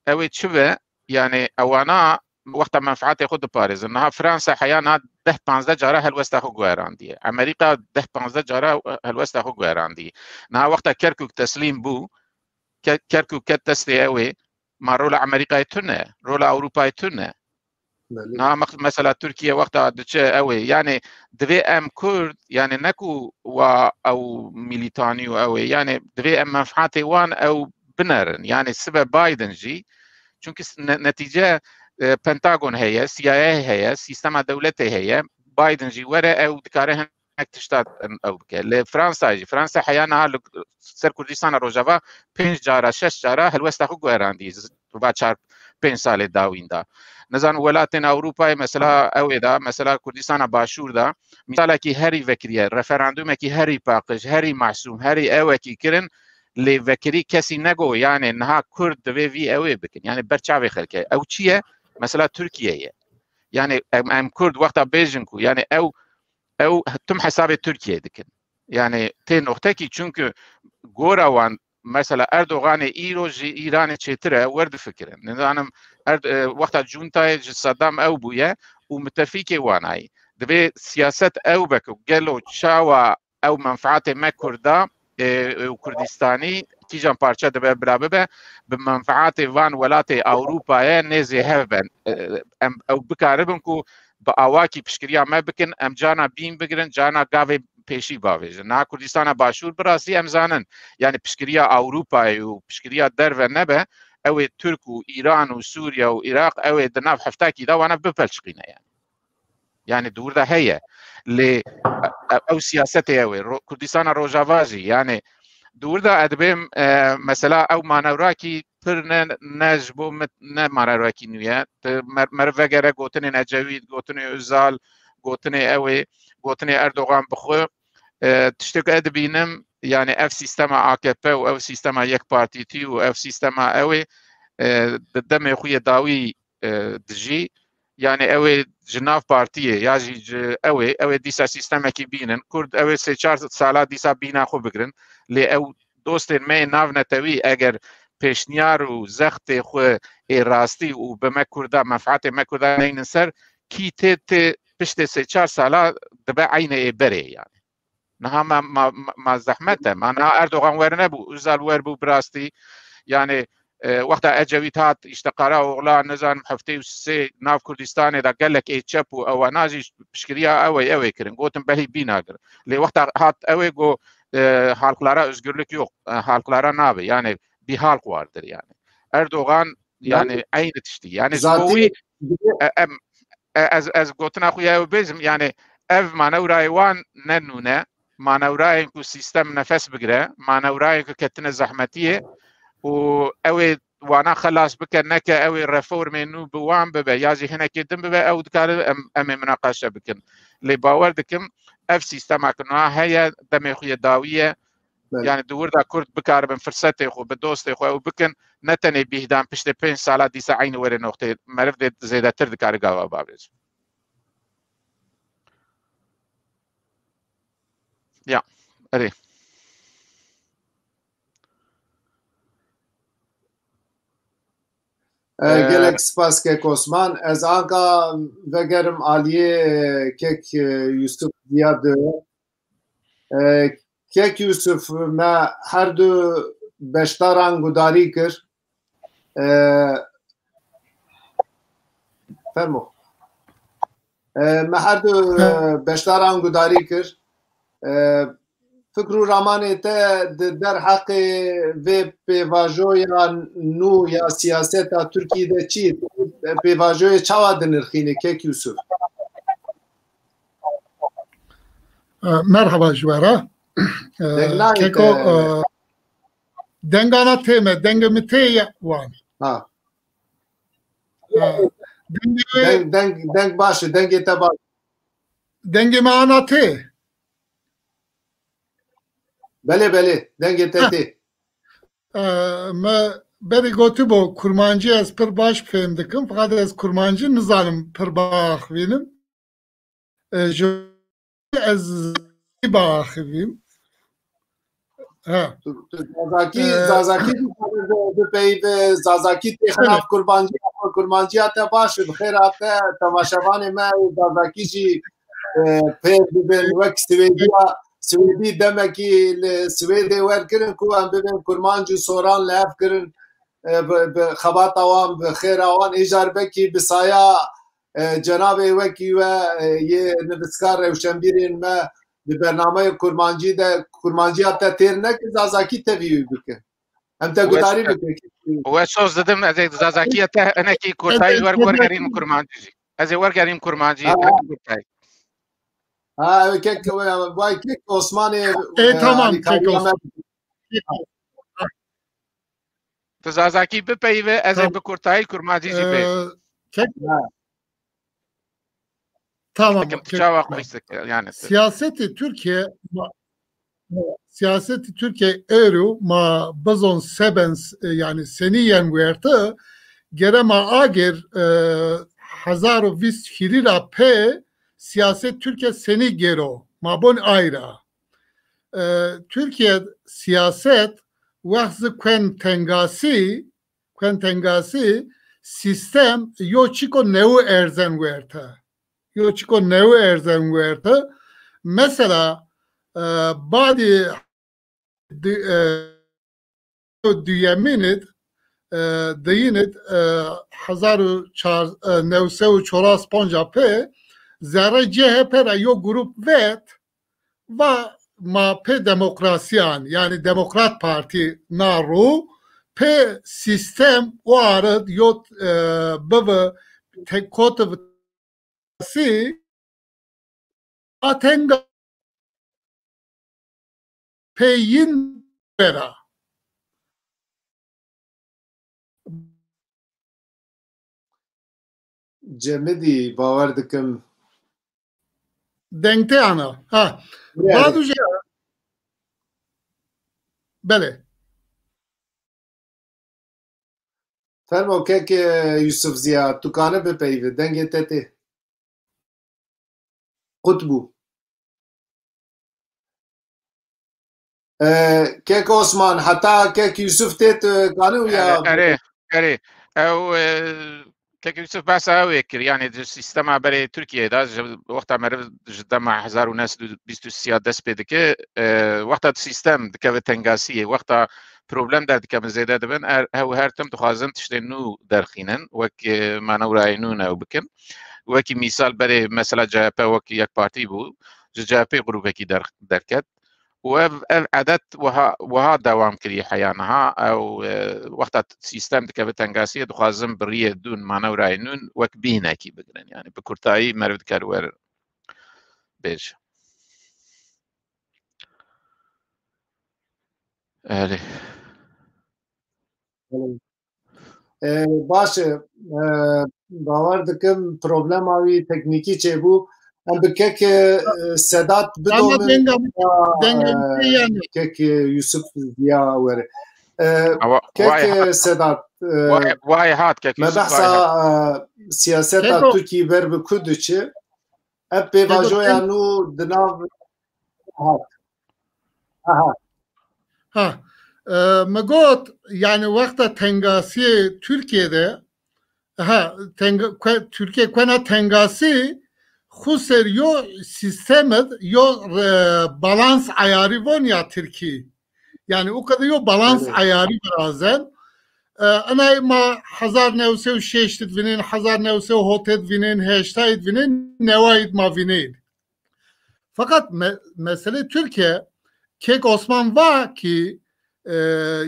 ew ê çi be, yani ewana wexta menfaetê xwe diparêzin. Niha Fransa heya niha deh panzdeh cara helwesta xwe guherandiye. Amerîka deh panzdeh cara helwesta xwe guherandiye. Niha wexta Kerkûk teslîm bû, Ke-, Kerkûk ket destê ew ê, Ma rola Amerîkayê tune, rola Ewropayê tune. Belê. Niha mex-, mesela Tirkiye wexta diçe ew ê. Yani divê em Kurd, yani ne ku wa ew milîtanî û ew ê. Yani divê em menfaatê wan ew binerin. Yani sibe Biden jî. Çünkü s-, ne-, netîce, e, Pentagon heye, C I A heye, sîstema dewletê heye. Biden jî were ew dikare hinek tişta em ew bike. Li Fransa jî, Fransa heya niha li ser Kurdistana Rojava pênc cara, şeş cara helwesta xwe guherandî. Va çar pênc salê dawîn de. Nizanim welatên Ewropayê mesela ew ê de, mesela Kurdistana Başûr de, mîsalekî herî vekiriye, referandumekî herî paqij, herî masûm, herî ewekî kirin, lê vekirî kesî nego, yani niha Kurd divê vî ew ê bikin. Yani ber çavê xelkê. Ew çi ye? Mesela Tirkiye ye. Yani em, em Kurd wexta bêjin ku, yani ew, ew tim hesabê Tirkiye dikin. Yani tê noxtekî, çünkü gora wan, mesela Erdoganê îro ji Îranê çêtir e, wer difikirin. Nizanim Erd-, e, wexta cuntayê ji Saddam ew bûye û mitefîkê wan ayî. Divê siyaset ew be ku gelo çawa ew menfaatê me Kurda, e, û Kurdistanî kîjan parçe dibe bila bibe, bi menfaatê van welatê Ewropayê nêzê hev ben. E, em ew bikaribin ku bi awakî piştgiriya me bikin, em cana bîn bigirin, cana gavê pêşî bavêjin. Niha Kurdistana Başûr bi rastî em zanin, yani piştgiriya Ewropayê û piştgiriya derve nebe, ew ê Tirk û Îran û Sûriye û Iraq, ew ê di nav heftakî de wana bipelçiqîne yani. Yani di wir de heye. Lê e-, ew siyasetê ew ê. Ro-, Kurdistana Rojava jî, yani di wir de ez dibêm, e, mesela ew manewrakî pir ne, ne ji bo min ne manewrakî nû ye. Ti mer-, meriv vegere gotinên Ecewît, gotinê Özal, gotinê ew ê, gotinê Erdogan bi xwe. E, tiştê ku ez dibînim, yani ev sîstema A K P û ev sîstema yekpartîtî û ev sîstema ew ê, e, di demê xwe yê dawî, e, dijî. Yani ew ê ji nav partiyê ya jî ji ew ê, ew ê dîsa sîstemekî bînin. Kurd ew ê sê çar sala dîsa bîna xwe bigirin. Lê ew dostên me yê navnetewî eger pêşniyar û zextê xwe ê rastî û bi me Kurda, menfaatê me Kurda neynin ser, kî tê, tê piştê sê çar sala dibe eynê ê berê yani. Niha ma, ma, ma, ma zehmet e. Ma niha Erdogan wernebû, Özal werbû bi rastî. Yani, e, wexta Ecewît hat, işte Karaoğlan, nizanim heftê û sê nav Kurdistanê de gelek ê çep û ewana jî piştgiriya ew ê, ew ê kirin. Gotin belî bîna kirin. Lê wexta hat ew ê got, e, halklara özgürlük yok, e, halklara nabe. Yani bir halk vardır yani. Erdogan yani, yani eynî tiştî. Yani ji bo Zaten wî, e, em, e, ez, ez gotina xwe ya ew bêjim, yani ev manewrayê wan ne nû ne, manewrayên ku sîstem nefes bigire, manewrayên ku ketine zehmetiyê û ew ê wana xelas bike, neke ew ê reformê nû bi wan bibe ya jî hinekê din bibe, ew dikare em, em ê minaqeşe bikin. Lê bawer dikim, ev sîstema ku niha heye, demê xwe yê dawî ye. Belê. Yani di wir de Kurd bikaribin firsetê xwe bi dostê xwe ew bikin, ne tenê bîhdan piştê pênc sala dîsa eynî were noqtê, meriv dê zêdetir dikare gava bavêje. Ya, erê. E, Ee, gelek spas kek Osman. Ez anka vegerim aliyê kek, e, Yusuf Diya de. E, kek Yusuf, me her du beşdaran gudarî kir. E, fermo. E, me her du, e, beşdaran gudarî kir. E, fikr û ramanê te di derheqê vê pêvajoya nû ya siyaseta Tirkiyê de çi ye? Pêvajoyê çawa dinirxînî kek Yusuf? E, merhaba ji we re. E, Deng nayê Keko, te. E, dengana tê me, dengê min tê ye wan. Ha. E, dengê wê Deng, deng, deng baş e, dengê te baş. Dengê me ana tê. Belê, belê, dengê te Heh. tê. E, me berê gotibû, kurmancî ez pir baş fêm dikim, feqet ez kurmancî nizanim pir biaxivînim. E, ji ez biaxivîm. Ha. Tu, tu Zazakî, E, Zazakî jî dikare bi, bipeyve, Zazakî têxe Evet. nav kurmancî, kurmanciya te baş e, bi xêra te, temaşevanê me, Zazakî jî, e, pêr bibin, wek Swêdiya, Swêdî demekî li Swêdê werkirin ku em bibin kurmanc û soran li hev kirin. e, bi, bi xebata wan, bi xêra wan, êcar belkî bi saya, e, cenabê wekî we, e, yê nivîskar rewşenbîrên me di bernameyê kurmancî de kurmanciya te têr neke, zazakî tevî wî bike. Em te gudarî bikin. We soz didim, ez ê zazakiya te hinekî kurtayî wer-, wergerînim kurmancî jî. Ez ê wergerînim kurmancî, Ha. hinekî kurtayî. Ha, ew kek, vay kek Osmanê, Ê, e, tamam, alîkarî kek Osman. Tu zazakî bipeyive, ez ê Tamam. bi kurtayî kurmancî jî bê. Ee, kek- Ha. Tamam, Dikim tu kek- çawa xwîsik, yani. Siyasetê Türkiye, ma- siyasetê Türkiye êro ma bizon sebens, e, yani senî yên werte, gere ma agir, e, hezar û vîst hîrî ra pê siyaset Türkiye senî gêro, ma bon ayra. E, Türkiye siyaset wext zi kuen tengasî, kuen tengasî sistem yo çiko newi erzen werte. Yo çiko newi erzen werte. Mesela, e, badî di-, e, duyemîn id, e, diyîn id, e, hezar û çar, e, newse û çoras ponca pê zerre C H P ra yo grup vet, va ma pê demokrasiyan, yani Demokrat Parti na ro, pê sistem o arid yo, e, bivi te-, kotiv si atenga peyîn vera. Cemidî, bawer dikim. Dengte ana. Ha. Yani. Badu je-, belê. Fermo kek, e, Yusuf Ziya, tu kane bipeyve, dengê te tê. Qut bû. E, kek Osman, heta kek Yusuf tê, tu kane û ya Erê, erê, erê. Ew, e, kek Yusuf behsa ew ê kir, yani di sîstema berê Tirkiyeyê de, ji wexta meriv ji dema hezar û neh sed û bîst û sê ya dest pê dike, e, wexta di sîstem dikeve tengasiyê, wexta problem derdikevin zêde dibin, er, ew her tim dixwazin tiştên nû derxînin, wek, e, manewrayê nû ne ew bikin. Wekî mîsal berê mesela C H P wek yek partî bû, ji C H P grûbekî der-, derket. Û ev, ev edet wiha, wiha dewam kirî heya niha. Ew, e, wexta t-, sîstem dikeve tengasiyê, dixwazin bi riyê dûn, manewrayê nûn wek bîhnekî bigirin. Yani bi kurtayî meriv dikar wer bêje. Erê. E, baş e, e, bawer dikim problema wî teknîkî çêbû. Em bi kek, e, Sedat Ama bidomin. denga, Ya, denga e, yani. kek, e, Yusuf Ziya were. E, Awa, kek, vay e, hat. Sedat, e, Vay, vay hat, kek me Yusuf, vay behsa, hat. e, siyaseta Keko. Tirkî ber bi ku diçe? Ev pêvajoya Keko, nû di nav hat. Aha. Ha, e, me got, yani wexta tengasiyê Tirkiyê de, ha, tenga-, kue-, Tirkiye kuena tengasî, xu ser yo sîstem id, yo, e, balans ayarî von ya Tirkî. Yani o kadar yo balans Belê. ayarî virazen. E, enay ma hezar newse û şeşt id vînin, hezar newse û hot id vînin, heşta id vînin, newa id ma vînin. Fakat me-, mesele Tirkiye, kek Osman va ki, e,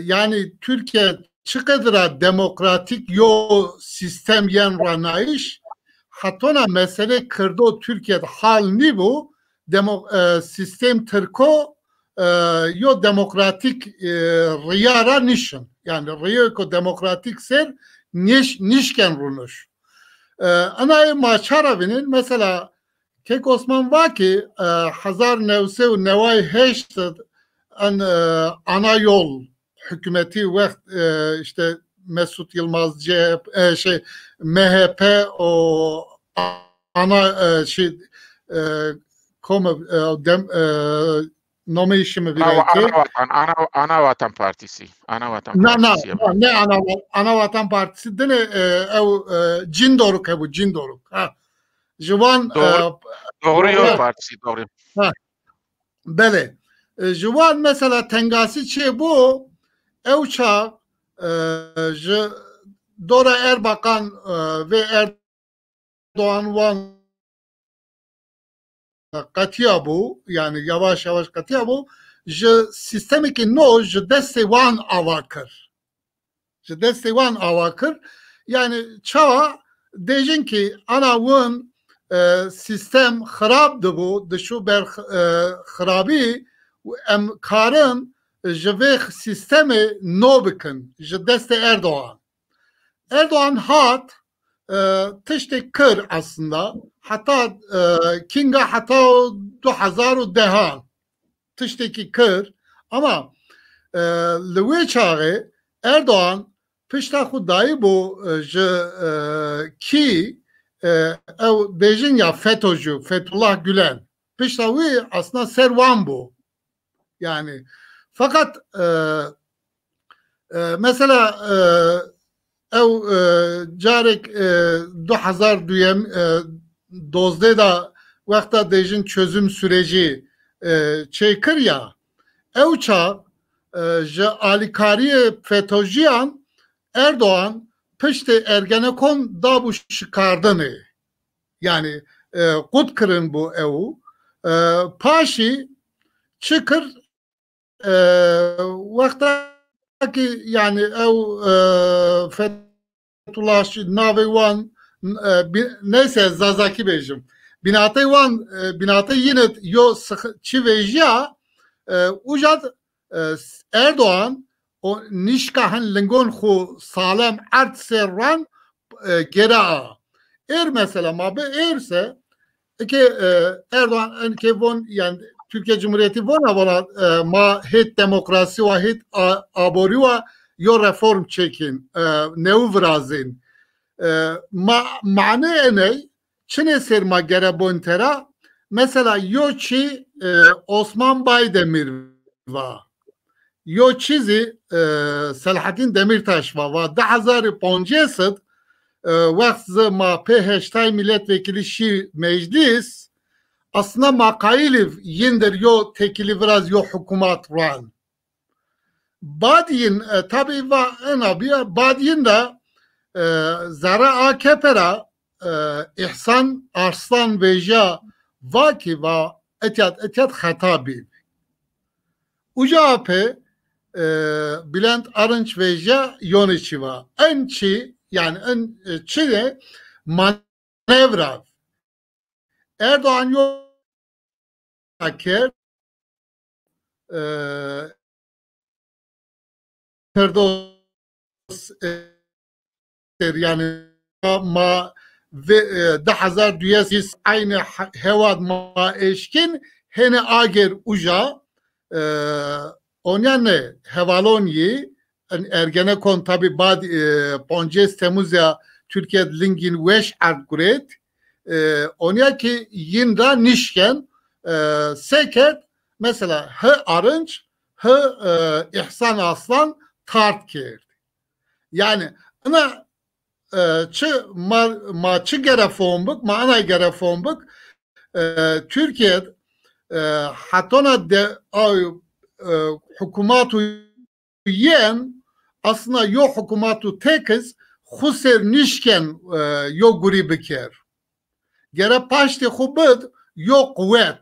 yani Tirkiye çiqedira demokratik yo sîstem yen ranayîş, hetona mesele Kirdo Tirkiye de hal nîbû, demo-, e, sîstem Tirko, e, yo demokratik, e, riya ra nişin. Yani riyeko demokratik ser niş-, nişken runuş. E, enayê ma çara vînin, mesela, Kek Osman va ki, e, hezar newse û neway heşt en, e, ana yol hükümeti wext, e, işte Mesut Yılmaz, C H P, e, şey, M H P o ana, e, şey, e, kom, e, dem, e, nomê işimi Ana, bîra Ana ki. Vatan, Ana, Ana Vatan Partisi. Ana Vatan Na, na, Partisi. na, ne Ana, Ana Vatan Partisi dine, e, ew, e, Cindoruk hebu, Cindoruk. Ha. Ji wan, Doğru, e, Doğru Yol doğru. Partisi, doğru. Ha, belê. E, ji wan mesela tengasî çêbû, ew çax e, ji dora Erbakan, e, vê Erdoğan wan qetiya bû, yani yavaş yavaş qetiya bû, ji sîstemekî nû ji destê wan ava kir. Ji destê wan ava kir. Yani çawa dêjin ki ana win, e, sîstem xirab dibû, dişû ber, e, xirabî û em karin ji vê sîstemê nû bikin, ji destê Erdoğan. Erdoğan hat, e, tiştê kir aslında. Heta, e, kinga heta du hezar û dehan tiştekî kir. Ama, e, li wê çaxê Erdoğan pişta xwe dayî bû, e, ji, e, kî, e, ew bêjin ya FETÖ'cü, Fethullah Gülen. Pişta wî aslında ser wan bû. Yani, fakat, e, e, mesela, e, ew, e, carek, e, du hezar duyem, e, dozdeh de wexta dêjin çözüm süreci, e, çêkir ya, ew çax, e, ji alîkariyê FETÖ'ciyan Erdoğan piştê Ergenekon dabû şikardinê. Yani, e, qut kirin bû ew. E, paşî çi kir? E, wexta ki, yani, ew, e, Fethullah şi-, navê wan, e, bi-, neyse, Zazakî bêjim. Binatê wan, e, binatê yine yo sıx-, çi vêjiya, e, uca, e, Erdoğan o nişka hin lingon xu salem erd ser wan, e, gera a. Êr mesela ma bi êr se, eke, e, Erdoğan enke von, yani Türkiye Cumhuriyeti vona, vona, e, ma hêt demokrasi wa, hêt a-, aborî wa yo reform çekin, e, new virazin. E, ma, mane eney, çinê ser ma gere bon tera, mesela yo çi, e, Osman Baydemir va. Yo çi zî, e, Selahattin Demirtaş va, va du hezar û poncês id, e, wext zi ma pê heştay milletvekili şî meclis, aslında ma qayîliv yindir yo tekili viraz yo hukûmat ran. Bad yin, e, tabi va ena biya, bad yin de, e, zerre A K P ra, e, İhsan Arslan vêja va ki va etiyat, etiyat xeta bî. Uca pê, e, Bülent Arınç vêja yonê çi va. En çi, yani en, e, çi de manevra. Erdoğan yo kir, e, Firdevs, e, yani ma ve, e, du hezar duyes aynı he-, hevat ma eşkin hene ager uca, e, onyan ne hevalon yi, en Ergenekon tabi bad, e, poncês Temmuz ya Türkiye lingin weş erd guret, e, onya ki yin ra nişken, e, seket, mesela hi Arınç, hi, e, İhsan Aslan tart kerd. Yani, ina, e, çi ma, ma çi gere fom bik, ma ina gere fom bik, e, Türkiye, e, hetona de, ay, e, hukumat û yên, aslında yo hukumat û tekiz xu ser nişken, e, yo gurî biker. Gere paştê xu bid yo quwet.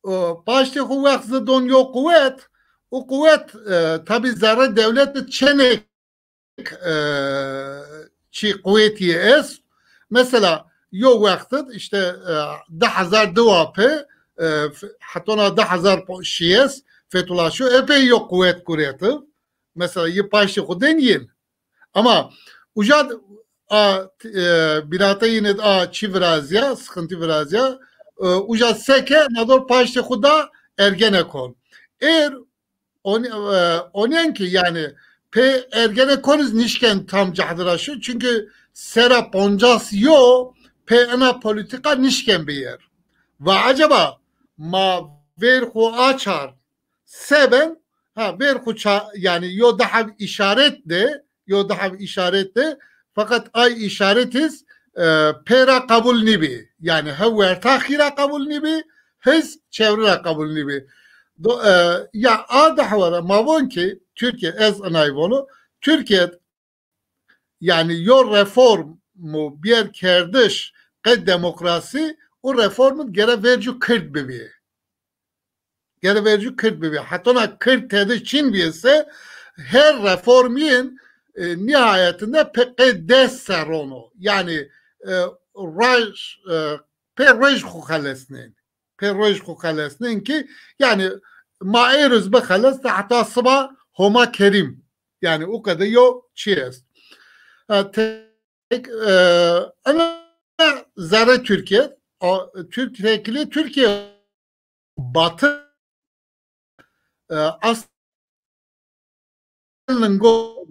O, paştê xu wext zidon yo quwet, û quwet, e, tabi zerre dewlet çenek, e, çi quwetî est. Mesela yo wext işte, e, du hezar du wa pê, e, f-, hetona du hezar şiyes Fethullah şu epey yo quwet kuretiv. Mesela yi paştê xu den yin. Ama uca a, e, binate yine a çi virazya, sıkıntı virazya, e, uca seke nador paştê xu da Ergenekon. Er on-, e, onen ki yani pê Ergenekon iz nişken tam cahdira şu, çünkü sera poncas yo pê ena politika nişken biyer. Ve acaba ma ver xu açar seben, ha, ver xu ça-, yani yo daha işaret de, yo daha işaret de, fakat ay işaretiz, e, pera kabul nibi. Yani he werta xira kabul nibi, hiz çevrira kabul nibi. Do, e, ya a dehwara mavon ki Türkiye ez anayvono, Türkiye yani yo reform mu biyer kerdiş qe demokrasi, o reform gere vercu Kürt bibi. Gere vercu Kürt bibi. Hatona Kürt tedi çin biyese her reformin e, nihayetinde pe qe des serono. Yani e, raj, e, pe roj xu xelesnin. Pe roj xu xelesnin ki yani ma êruz bi xeles de heta siba Homa Kerim. Yani o kadar yo çi est. E, tek, e, ana zerre Türkiye, o, Türk tepkili Türkiye batı e, aslında go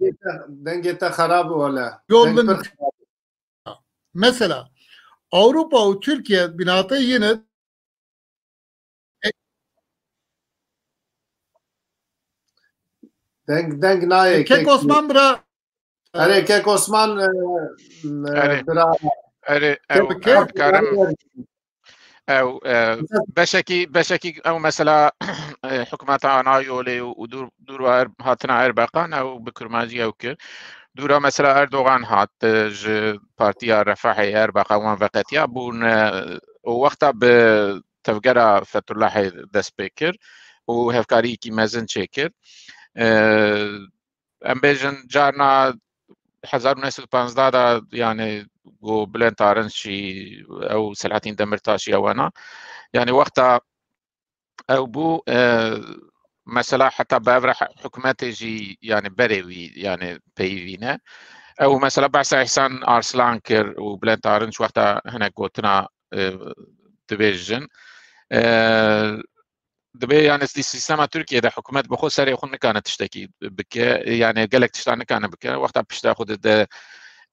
Dengê te xerab wele. Yol Deng bin- pir xerab. Mesela Avrupa û Türkiye binate yine Deng, deng nayê. Kek Osman bira Erê Kek Osman e, e, Erê. bira. Erê, ew, Peki. ew karim ew e, beşekî beşekî ew mesela e, hikûmeta Anayolê û, û dûr dûr er, hatina Erbeqan ew bi kurmancî ew kir. Dûra mesela Erdogan hat e, ji partiya Refahê Erbeqan wan veqetiya bûn e, û wexta bi tevgera Fetullahê dest pê kir û hevkariyekî mezin çêkir. E, em bêjin carna hezar û neh sed û panzdeh de yani ku Bülent Arınç jî ew Selahattin Demirtaş ya wana yani wexta ew bû e, mesela heta bi evra hikûmetê jî yani berê wî yani peyivî ne. Ew mesela behsa Îhsan Arslan kir û Bülent Arınç wexta hinek gotina e, dibêjin. E, dibê yani sî- sîstema Tirkiyê de hikûmet bi xwe serê xwe nikane tiştekî bike, yani gelek tiştan nikane bike. Wexta pişta xwe dide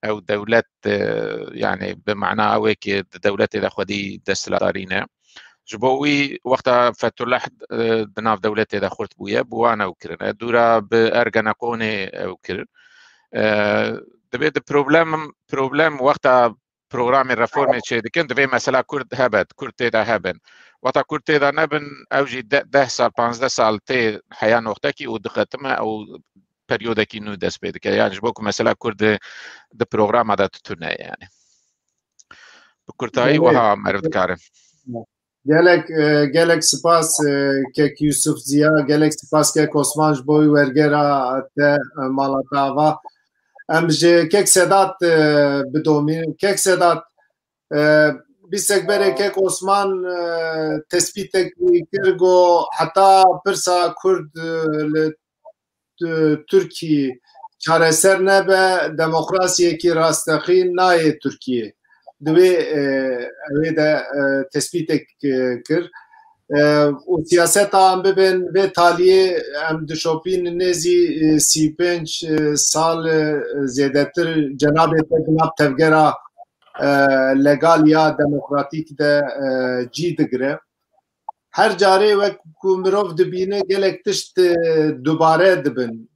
ew dewlet e, yani bi mana ew ê ki di dewletê de xwedî desthilatdarî ne. Ji bo wî wexta Fethullah e, di nav dewletê de xurt bûye, bi wan ew kirine. Dûra bi Ergenekonê ew kirin. E, dibê di problem problem wexta programê reformê çêdikin, divê mesela Kurd hebe, Kurd tê de hebin. Wexta Kurd tê de nebin, ew jî de- deh sal, panzdeh sal tê heya noxtekî û dixetime û periyodekî nû dest pê dike. Yani ji bo ku mesela Kurd di programa de tutune yani. Bi kurtayî Belê. Wiha meriv dikare. Gelek e, gelek spas e, Kek Yusuf Ziya, gelek spas Kek Osman ji bo wî wergera te e, mala te ava. Em ji Kek Sedat e, bidomîn. Kek Sedat, e, bîstek berê Kek Osman e, tespîtek wî kir, got heta pirsa Kurd e, li Tu- Tirkî çareser nebe, demokrasiyekî rastexîn nayê Tirkiyê. Di wê e, wê de e, tespîtek e, kir. E, û siyaseta em bibên vê taliyê em dişopînin nêzî e, sî û pênc e, sal e, zêdetir cenabê te di nav tevgera e, legal ya demokratîk de e, cî digire. Her carê wek ku mirov dibîne gelek tişt e, dubare dibin.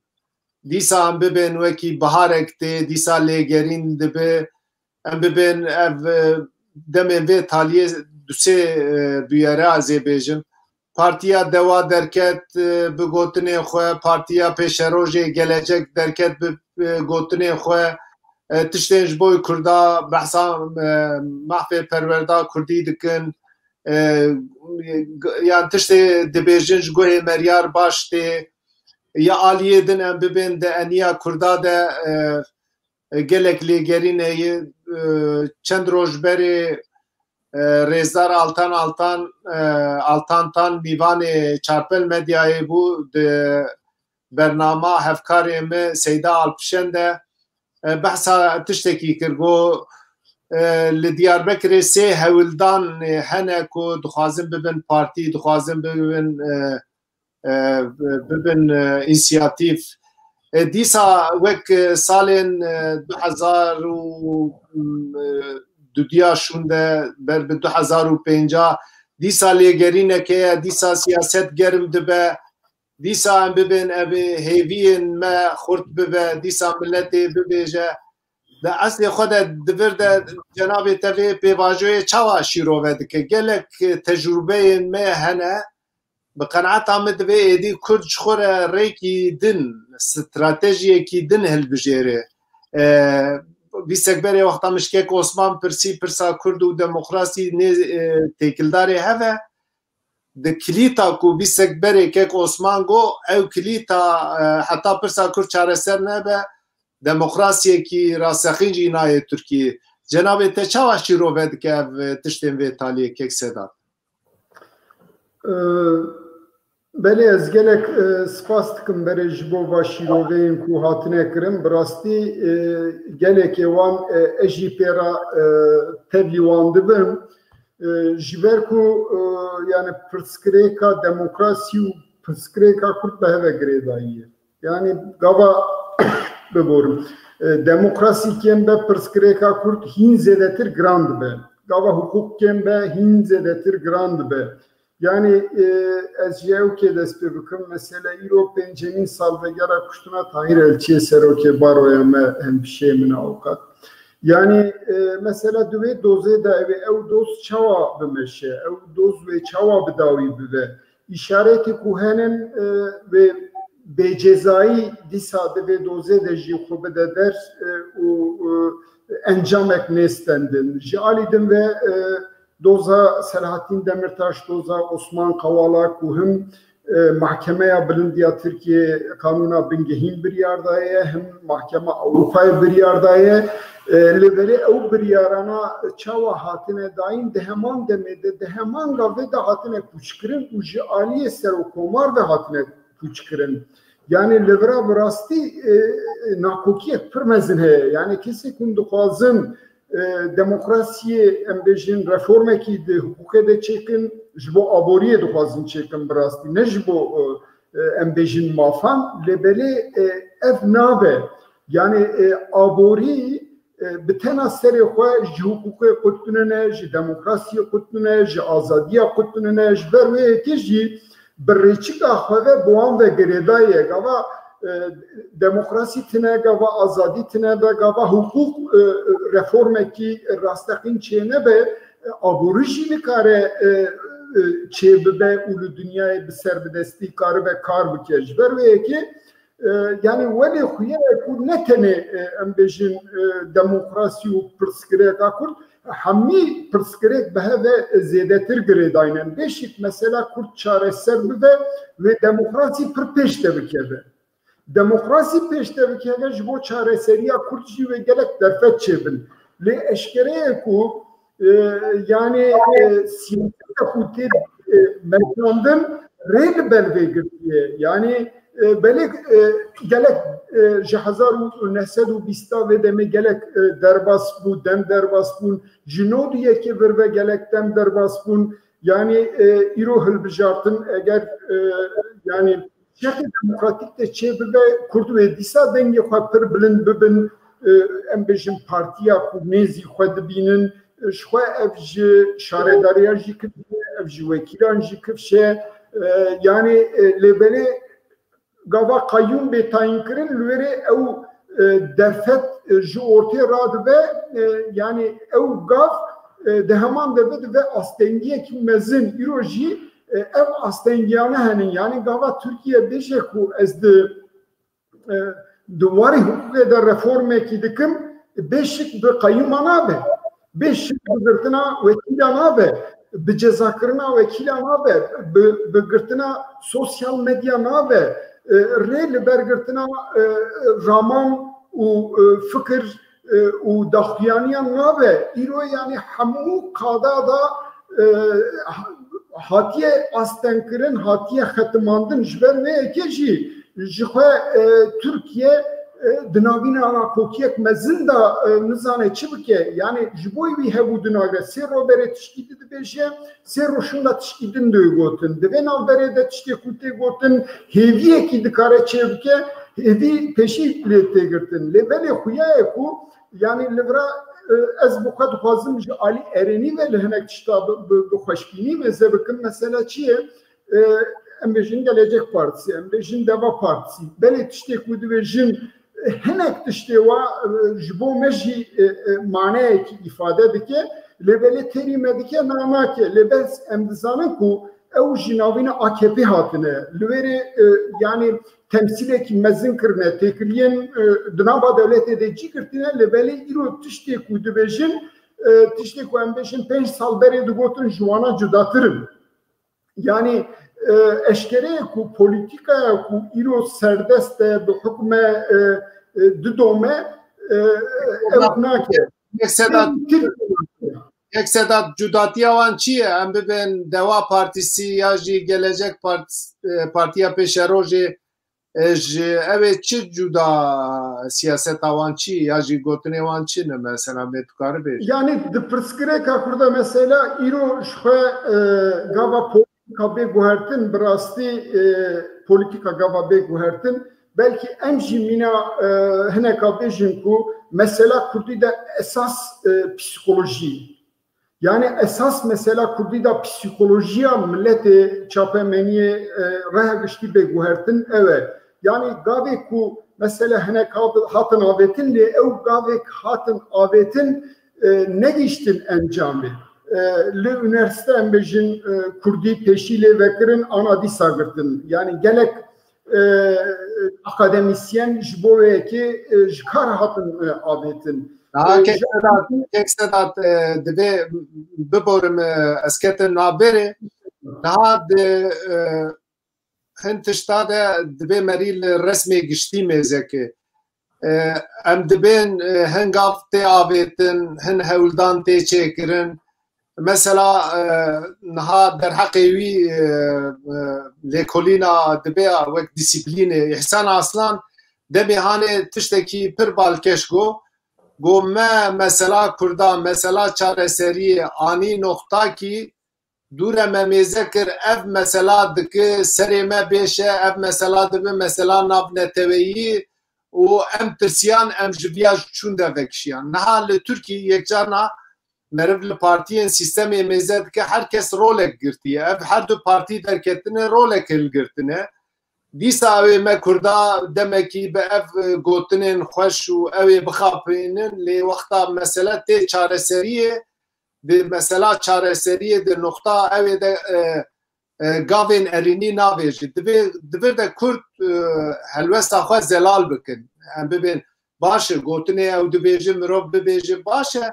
Dîsa em bibên wekî biharek tê, dîsa lêgerîn dibe, em bibên ev e, demên vê taliyê du sê e, bûyere ez ê bêjim. Partiya Dewa derket e, bi gotinên xwe, Partiya Pêşerojê Gelecek derket bi e, gotinên xwe. E, tiştên ji bo Kurda behsa e, mahfê perwerda Kurdî dikin. E, yan tiştê dibêjin ji guhê Meryar baş tê. Ya aliyê din em bibên di eniya Kurda de e, e, gelek lêgerîn heye. E, çend roj berê e, Rêzdar Altan Altan e, Altan Tan mîvanê Çarpel Medyayê bû di bernama hevkarê min Seyda Alpişen de e, behsa tiştekî kir. Got e, li Diyarbekirê sê hewildan e, hene ku dixwazin bibin partî, dixwazin bibin e, e, bibin e, însiyatîf. E, dîsa wek e, salên e, du hezar û dudiya şûnde ber bi du hezar û pênca dîsa lêgerînek heye, dîsa siyaset germ dibe, dîsa em bibên ev ê hêviyên me xurt bibe, dîsa miletê bibêje. Di eslê xwe de di vir de cenabê te vê pêvajoyê çawa şîrove dike? Gelek e, tecrûbeyên me hene, Bi qenaeta min divê êdî Kurd ji xwe re rêkî din, stratejiyekî din hilbijêre. E, Vî sekberê wexta min ji kek Osman pirsî pirsa Kurd û demokrasî nê, e, têkildarê hev e. Di kilîta ku vî sekberê kek Osman got, ew kilîta, e, heta pirsa Kurd çareser nebe, demokrasiyekî rasteqîn jî nayê Tirkiyê. Cenabê te çawa şîrove dike ev, e, tiştên vê taliyê kek Sedat? Belê, ez gelek, e, spas dikim berê ji bo va şîroveyên ku hatine kirin. Bi rastî, e, gelekê wan, e, ez jî pê re, e, tevlî wan dibim. E, ji ber ku, e, yani pirsgirêka demokrasî û pirsgirêka Kurd bi hev ve girêdayî ye. Yani gava biborim. E, demokrasî kêm be, pirsgirêka Kurd hîn zêdetir giran dibe. Gava hiqûq kêm be, hîn zêdetir giran dibe. Yani, e, ez ji ewkê dest pê bikim. Mesela îro pêncemîn salvegera kuştina Tahîr Elçiyê serokê baroya me, hemşiyê min a awqat. Yani, e, mesela di wê dozê de ew, ew doz çawa bimeşe, ew doz wê çawa bi dawî bibe? Îşaretê ku henin, e, wê bêcezayî dîsa di vê dozê de jî xwe bide der, e, û, e, encamek nêstendin. Ji alî din ve, e, doza Selahattin Demirtaş, doza Osman Kavala ku him, e, Mahkemeya Bilind ya Tirkiyê kanûna bingehîn biryar daye, him Mahkema Ewropayê biryar daye. E, lê belê ew biryarana çawa hatine dayîn, di heman demê de, di heman gavê de hatine pûçkirin û ji aliyê serokkomar ve hatine pûçkirin. Yani li vira bi rastî, e, e, nakokiyek pir mezin heye. Yani kesê ku hûn dixwazin, e, demokrasiyê, em bêjin, reformekî di hiqûqê de çêkin, ji bo aboriyê dixwazin çêkin bi rastî, ne ji bo, e, e, em bêjin mafan, lê belê, e, ev nabe. Yani, e, aborî, e, bi tena serê xwe ji hiqûqê qut tune ne, ji demokrasiyê qut tune, ji azadiya qut tune ne, ji ber wê yekê jî bi rêçika xwe ve bi wan ve girêdayî ye. Gava, e, demokrasî tine, gava azadî tine be, gava hiqûq, e, reformekî rasteqîn çênebe, e, aborî jî nikare, e, e, çêbibe û li dinyayê bi serbidestî karibe kar bike. Ji ber wê yekê, e, yani welê xuya ye ku ne tenê, e, em bêjin, e, demokrasî û pirsgirêka Kurd, hemî pirsgirêk bi hev ve zêdetir girêdayî ne. Beşik mesela Kurd çareser bibe, wê demokrasî pir pêş de bikeve. Demokrasî pêş de bikeve, ji bo çareseriya Kurd jî wê gelek derfet çêbin. Lê eşkere ye ku, e, yani, e, siyaseta ku tê, e, meşandin rê li ber vê girtiye. Yani, e, belê, e, gelek, e, ji hezar û neh sed û bîsta vê demê gelek, e, derbas bû, dem derbas bûn. Ji nod û yekê vir ve gelek dem derbas bûn. Yani, e, îro hilbijartin eger, e, yani, şertê demokratîk de çêbibe, Kurd wê dîsa dengê xwe pir bilind bibin, e, em bêjin partiya ku nêzî xwe dibînin, e, ji xwe ev ji şaredariya jî kifşe, ev ji wekîlan jî kifşe, e, yani, e, lê belê gava qeyûm bê tayînkirin, li wêrê ew, e, derfet, e, ji ortê radibe, e, yani ew gav, e, di heman de bidibe astengiyekî mezin. Îro jî, e, ev astengiyane henin. Yani gava Tirkiye bêje ku ez di, e, di warî hiqûqê de reformekî dikim, bêşik bi qeyûma nabe. Bêşik bi girtina wekîla nabe, bi cezakirina wekîla nabe, bi, bi girtina sosyal medya nabe, e, rê li ber girtina, e, raman û, e, fikir, e, û daxuyaniyan nabe. Îro yani hemû qada da, e, hatiye astengkirin, hatiye xetimandin. Ji ber vê yekê jî ji xwe, e, Tirkiye, e, di navîna nakokiyek mezin de, e, nizane çi bike. Yani ji bo wî hebû dinagre. Sê ro berê tişkî di dibêje, sê ro şûnda tişkî din dê gotin. Di vê navberê de tiştê ku tê gotin, hêviyekî dikare çêbike, hêvî pêşî lê tê girtin. Lê belê xuya ye ku, yani li vira, e, ez bi xwe dixwazim ji alî erênî ve li hinek tişta bi, bi, bi xweşbînî mêze bikim. Mesela çi ye? E, em bêjin Gelecek Partisi, em bêjin Deva Partisi. Belê tiştê ku dibêjin, e, hinek tiştê wa, e, ji bo me jî, e, e, maneyekî îfade dike, lê belê têrî me dike, na nake. Lê bes em dizanin ku ew ji navîna A K P hatine. Li wêrê, e, yanî temsîlekî mezin kirine, têkiliyên, e, di nava dewletê de cî girtine, lê belê îro tiştê ku dibêjin, e, tiştê ku em bêjin pênc sal berê digotin ji wana cudatir in. Yanî, e, eşkere ye ku polîtîkaya ku îro serdest e, bi hukme, e, e, didome, e, ew nake. Yek Sedat, Tirkiye nake. Yek Sedat, cudatiya wan çi ye? Em bibên Deva Partisi ya jî Gelecek Partisi, e, Partiya Pêşerojê, e, ji ew ê çi cuda, siyaseta wan çi ya jî gotinê wan çi ne? Mesela bê tu karibê. Yanî di pirsgirêka Kurda mesela îro ji xwe, e, gava polîtîka bê guhertin, bi rastî, e, polîtîka gava bê guhertin, belkî em jî mîna, e, hineka bêjin ku mesela Kurdî de esas, e, psîkolojî. Yanî esas mesela Kurdî de psîkolojiya miletê çapemeniyê, e, raya giştî bê guhertin ew e. Yanî gavê ku mesela hinek hat-, hatin avêtin lê ew gavêk hatin avêtin, e, negihiştin encamê. E, li unîversîte em bêjin, e, Kurdî pêşî lê vekirin ana dîsa girtin. Yanî gelek, e, akademîsyen ji bo wê yekê, e, ji kar hatin, e, avêtin. Niha E, kek ji Sedat, kek Sedat, e, divê biborim, e, ez ketim navberê. Niha di, e, hin tişta de divê merî li resmê giştî mêze ke. E, em dibên, e, hin gav tê avêtin, hin hewldan tê çêkirin. Mesela, e, niha derheqê wî, e, e, lêkolîna dibe ya wek dîsîplînê. Îhsan Aslan demê hanê tiştekî pir balkêş got. Got me mesela Kurda, mesela çareseriyê anî noxta kî dûre me mêze kir, ev mesela dike serê me bêş e, ev mesela dibe mesela navneteweyî û em tirsiyan, em ji viya çûn de vekişiyan. Niha li Tirkî yekcarna meriv li partiyên sîstemê mêze dike, her kes rolek girtiye. Ev her du partî derketine, rolek hilgirtine. Dîsa ew ê me Kurda demekî bi ev, e, gotinên xweş û ew ê bixapînin, lê wexta mesele tê çareseriyê, di mesela çareseriyê de noxta ew ê de, e, e, gavên erênî navêjî. Divê, di vir de Kurd, e, helwesta xwe zelal bikin. Em bibên, baş e, gotinê ew dibêje, mirov bibêje, baş e,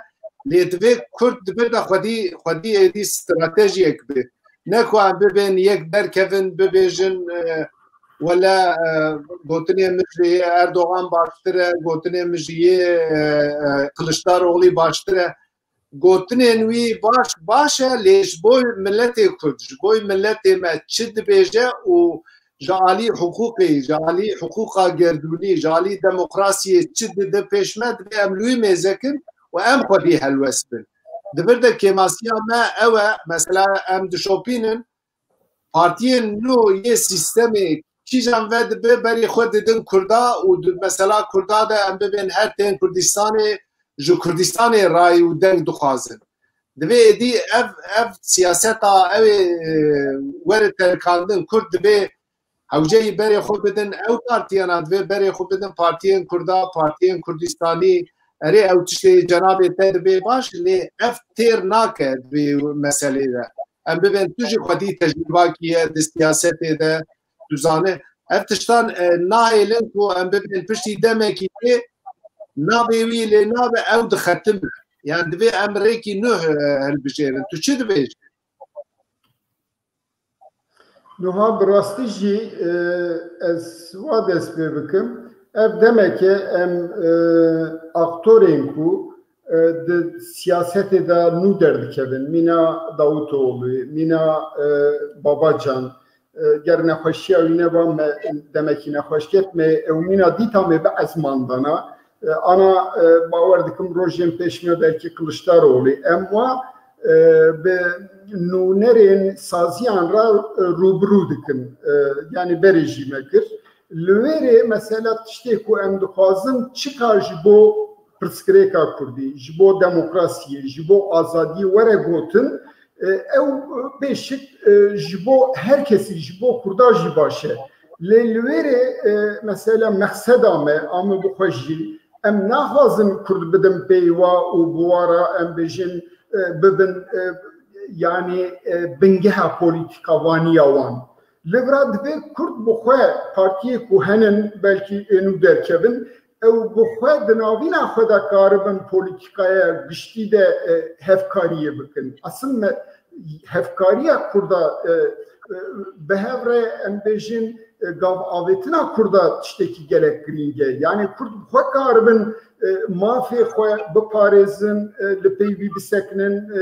lê divê Kurd di vir de xwedî, xwedî êdî stratejiyek bi. Ne ku em bibên yek derkevin, bibêjin, e, wele, e, gotinê min ji yê Erdogan baştir e, gotinê min ji yê, e, e, Kiliçdaroglî baştir e. Gotinên wî baş, baş e, lê ji bo miletê Kurd, ji bo miletê me çi dibêje û ji alî hiqûqê, ji alî hiqûqa gerdûnî, ji alî demokrasiyê çi dide pêş me, divê em li wî mêze kin û em xwedî helwest bin. Di vir de kêmasiya me ew e, mesela em dişopînin, partiyên nû yê sîstemê kîjan ve dibe berê xwe didin Kurda û di mesela Kurda de em bibên her tên Kurdistanê, ji Kurdistanê rayî û deng dixwazin. Divê êdî ev, ev siyaseta ew ê, e, were terikandin. Kurd divê hewceyî berê xwe bidin, ew partiyana divê berê xwe bidin partiyên Kurda, partiyên Kurdistanî. Erê ew tiştê cenabê te dibê baş, lê ev têr nake di vê meselê de. Em bibên tu jî xwedî tecrûbakî ye di siyasetê de, tu zane. Ev tiştan, e, nahêlin ku em bibên piştî demekî tê, navê wî lê nabe ew dixetime. Yan divê em rêkî nû, e, hilbijêrin. Tu çi dibêjî? Niha bi rastî jî, e, ez wa dest pê bikim. Ev demeke em, e, aktorên ku, e, di siyasetê de nû derdikevin. Mîna Davutoğlu, mîna, e, Babacan, e, ger nexweşiya wî neba me demekî nexweş ket, me ew mîna dîta me bi ezman dana. E, ana, e, bawer dikim rojên pêş me belkî Kiliçdaroglî. Em wa, e, bi nûnerên saziyan re, e, rûbirû dikin. E, yanî berê jî me kir. Li wêrê mesela tiştê ku em dixwazin çika ji bo pirsgirêka Kurdî, ji bo demokrasiyê, ji bo azadiyê were gotin, e, ew, e, bêşik, e, ji bo her kesî, ji bo Kurda jî baş e. Lê li wêrê, e, mesela mexseda me, a min bi xwe jî, em naxwazin Kurd bidin pêywa û bi wa re em bêjin, e, bibin, e, yanî e, bingeha polîtîkavaniya wan. Li vira divê Kurd bi xwe partiyê ku henin belkî ê nû derkevin, ew bi xwe di navîna xwe de karibin polîtîkaya giştî de e, hevkariyê bikin. Asil me hevkariya Kurda e, e, bi hev re em bêjin e, gav avêtina Kurda tiştekî gelek girîng e. Yanî Kurd bi xwe karibin e, mafê xwe biparêzin, e, li pey wî bisekinin, e,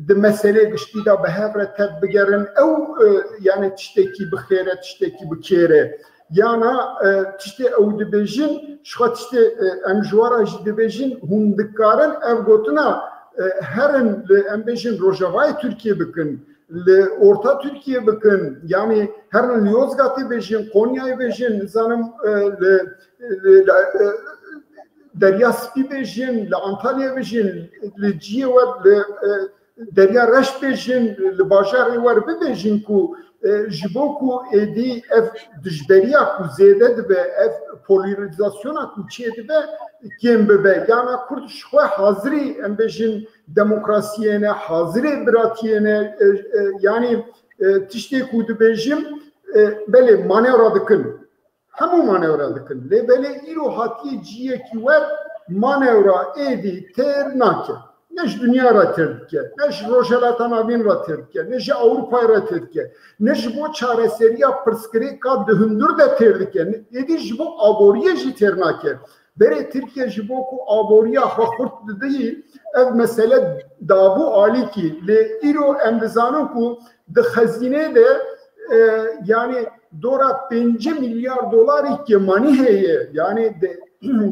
di meselê giştî de bi hev re tev bigerin. Ew e, yanî tiştekî bi xêr e, tiştekî bi kêr e. Yana e, tiştê ew dibêjin, ji xwe tiştê e, em ji we re jî dibêjin, hûn dikarin ev gotina e, herin li em bêjin Rojavayê Tirkiyê bikin, li Orta Tirkiyê bikin, yanî herin li Yozgatê bêjin, Konyayê bêjin, nizanim e, li, li, li e, Derya Spî bêjin, li Antalyayê bêjin, li ciyê we li e, Derya Reş bêjin, li bajarê we bibêjin ku e, ji bo ku êdî ev dijberiya ku zêde dibe, ev polarizasyona ku çêdibe kêm bibe. Yana Kurd ji xwe hazirî, em bêjin, demokrasiyê ne, hazirê biratiyê ne, e, e, yanî e, tiştê ku dibêjim, e, belê manewra dikin. Hemû manewra dikin. Lê belê îro hatiye ciyekî wer manewra êdî têr nake. Ne ji dinya re têr dike, ne ji Rojhilata Navîn re têr dike, ne ji Ewropayê re têr dike, ne ji bo çareseriya pirsgirêka di hundir de têr dike, ne, êdî ji bo aboriyê jî têr nake. Berê Tirkiye ji bo ku aboriya xwe xurt didî, ev mesele dabû alîkî. Lê îro em dizanin ku di xezînê de e, yanî dora pêncî milyar dolarî kêmanî heye. Yanî di,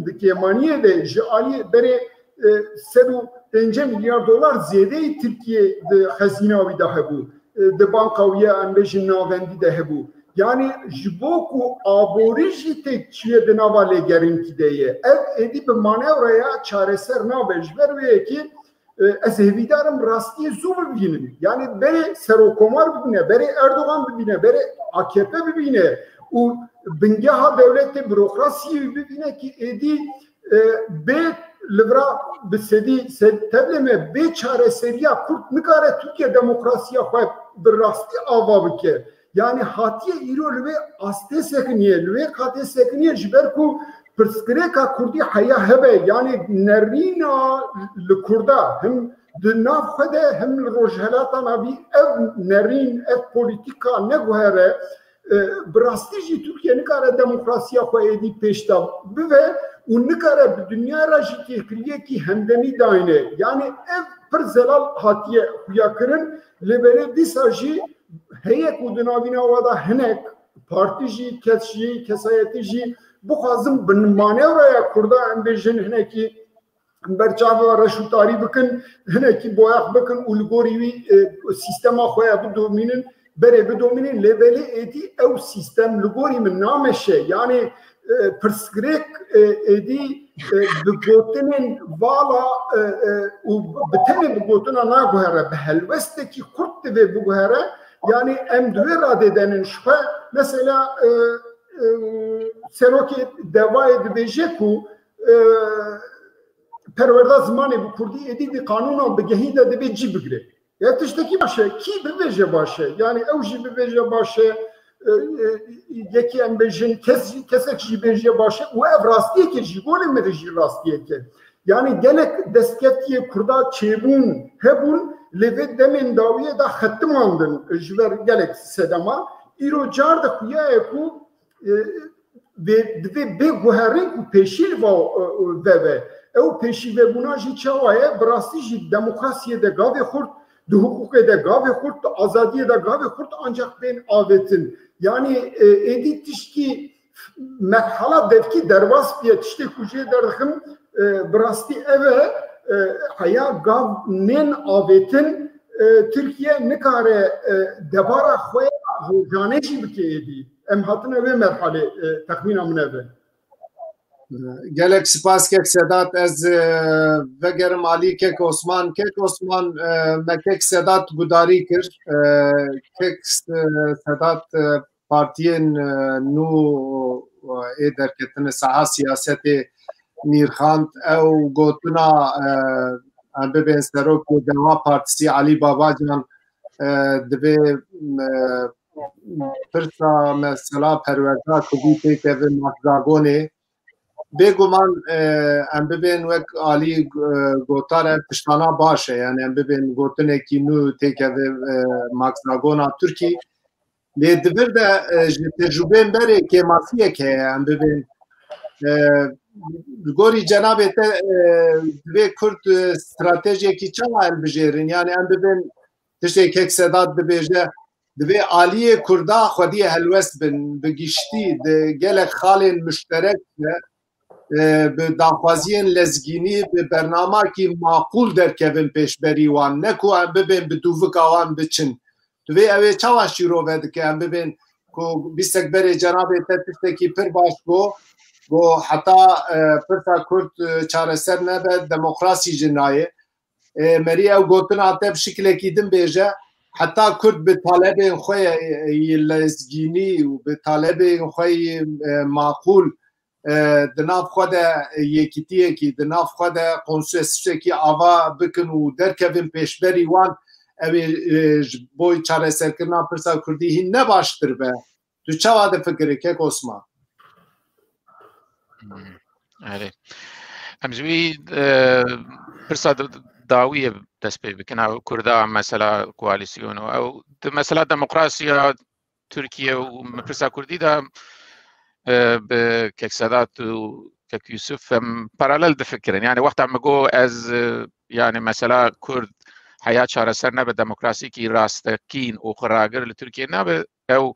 di kêmaniyê de ji alî berê e, sed û pêncî milyar dolar zêdeyî Tirkiye di xezîna wî de hebû. E, di banka wî ya em bêjin navendî de hebû. Yanî ji bo ku aborî jî têk çûye di nava lêgerinkî de ye. Ev êdî bi manevraya çareser nabe. Ji ber wê yekê e, ez hêvîdar im rastiyê zû bibînin. Yanî berê Serokkomar bibîne, berê Erdogan bibîne, berê A K P bibîne û bingeha dewletê, burokrasiyê bibîne ki êdî e, bê li vira bi sedî sed tevlê me bê çareseriya Kurd nikare Tirkiye demokrasiya xwe bi rastî ava bike. Yanî hatiye îro li vê astê sekiniye, li vê qatê sekiniye ji ber ku pirsgirêka Kurdî heya hebe, yanî nerîna li Kurda him di nav xwe de him li Rojhelata Navî ev nerîn, ev polîtîka neguhere, e, bi rastî jî Tirkiye nikare demokrasiya xwe êdî pêş de bive û nikare bi dinya re jî têkiliyekî hemdemî dayne. Yanî ev pir zelal hatiye xuya kirin, lê belê dîsa jî heye ku di navîna we de hinek partî jî, kes jî, kesayetî jî bixwazin bi manevraya Kurda em bêjin hinekî ber çavê we reş û tarî bikin, hinekî boyax bikin û li gorî wî e, sîstema xwe ya bidomînin, berê bidomînin, lê belê êdî ew sîstem li gorî min nameşe. Yanî e, pirsgirêk e, êdî e, bi gotinên vala e, e, û bi tenê bi gotina naguhere, bi helwestekî xurt divê biguhere. Yanî em di wê radê de nin ji xwe. Mesela e, e, serokê devayê dibêje ku e, perwerda zimanê bi kurdî êdî di qanûna bigehîn de divê cî bigire. Ya tiştekî baş e, kî bibêje baş e. Yanî ew jî bibêje baş e, e, e, yekî em bêjin, kes, kesek jî bêje baş e û ev rastiyeke ji golê me de jî rastiyeke. Yanî gelek destkeftiyê Kurda çêbûn hebûn, lê vê demên dawiyê de xetimandin ji ber gelek sedema. Îro car de xuya ye ku e, vê, divê bê guherîn ku pêşî li va, e, e, veve. Ew pêşîvebûna jî çawa ye? Bi rastî jî demokrasiyê de gavê xurt, di hiqûqê de gavê xurt, di azadiyê de gavê xurt ancak bên avêtin. Yanî e, êdî tişkî merhala devkî derbas biye, tiştê ku jê derdixim e, bi rastî ev e, e, heya gav nên avêtin e, Tirkiye nikare e, debara xwe ya rojane jî bike êdî. Em hatine wê merhalê, e, texmîna min ev e. Gelek spas kek Sedat, ez e, vegerim alî kek Osman. Kek Osman, e, me kek Sedat gudarî kir. E, kek S-, Sedat e, partiyên e, nû e, ê derketine saha siyasetê nîrxand, ew gotina e, em bibên serokê Deva Partisi Alî Babacan, e, divê, e, pirsa mesela perwerda Kurdî têkeve Makzagonê. Bêguman, e, em bibên wek Alî, e, gotar, ev tiştana baş e. Yani em bibên gotinekî nû têkeve, e, Makzagona Tirkî. Lê di vir de, e, ji tecrûbeyên berê kêmasiyek heye, em bibên, e, li gorî cenabê te, e, divê Kurd, e, stratejiyekî çawa hilbijêrin? Yani em bibên tiştê kek Sedat dibêje, divê aliyê Kurda xwediyê helwest bin, bi giştî di gelek xalên muşterek de, e, bi daxwaziyên lezgînî, bi bernamakî maqûl derkevin pêşberî wan, ne ku em bibên bi dûvika wan biçin. Tu vê ew ê çawa şîrove dike? Em bibên ku bîstek berê cenabê te tiştekî pir baş got, got heta, e, pirsa Kurd, e, çareser nebe, demokrasî jî nayê. E, merî ew gotina te bi şikilekî din bêje, heta Kurd bi talebên xwe yê, yê lezgînî û bi talebên xwe yê, e, maqûl, e, di nav xwe de yekîtiyekî, di nav xwe de konsensusekî ava bikin û derkevin pêşberî wan, ew ê, e, ji bo çareserkirina pirsa Kurdî hîn ne baştir be. Tu çawa difikirî, kek Osman? Hmm, erê. Em ji wî, e, pirsa d-, dawiyê dest pê bikin. Ew Kurda mesela koalîsyon û ew di mesela demokrasiya Tirkiye û pirsa Kurdî de, e, bi kek Sedat û kek Yusuf em paralel difikirin. Yani wexta min got ez, e, yani mesela Kurd heya çareser nebe demokrasîkî rastekîn û xiragir li Tirkiye nabe, ew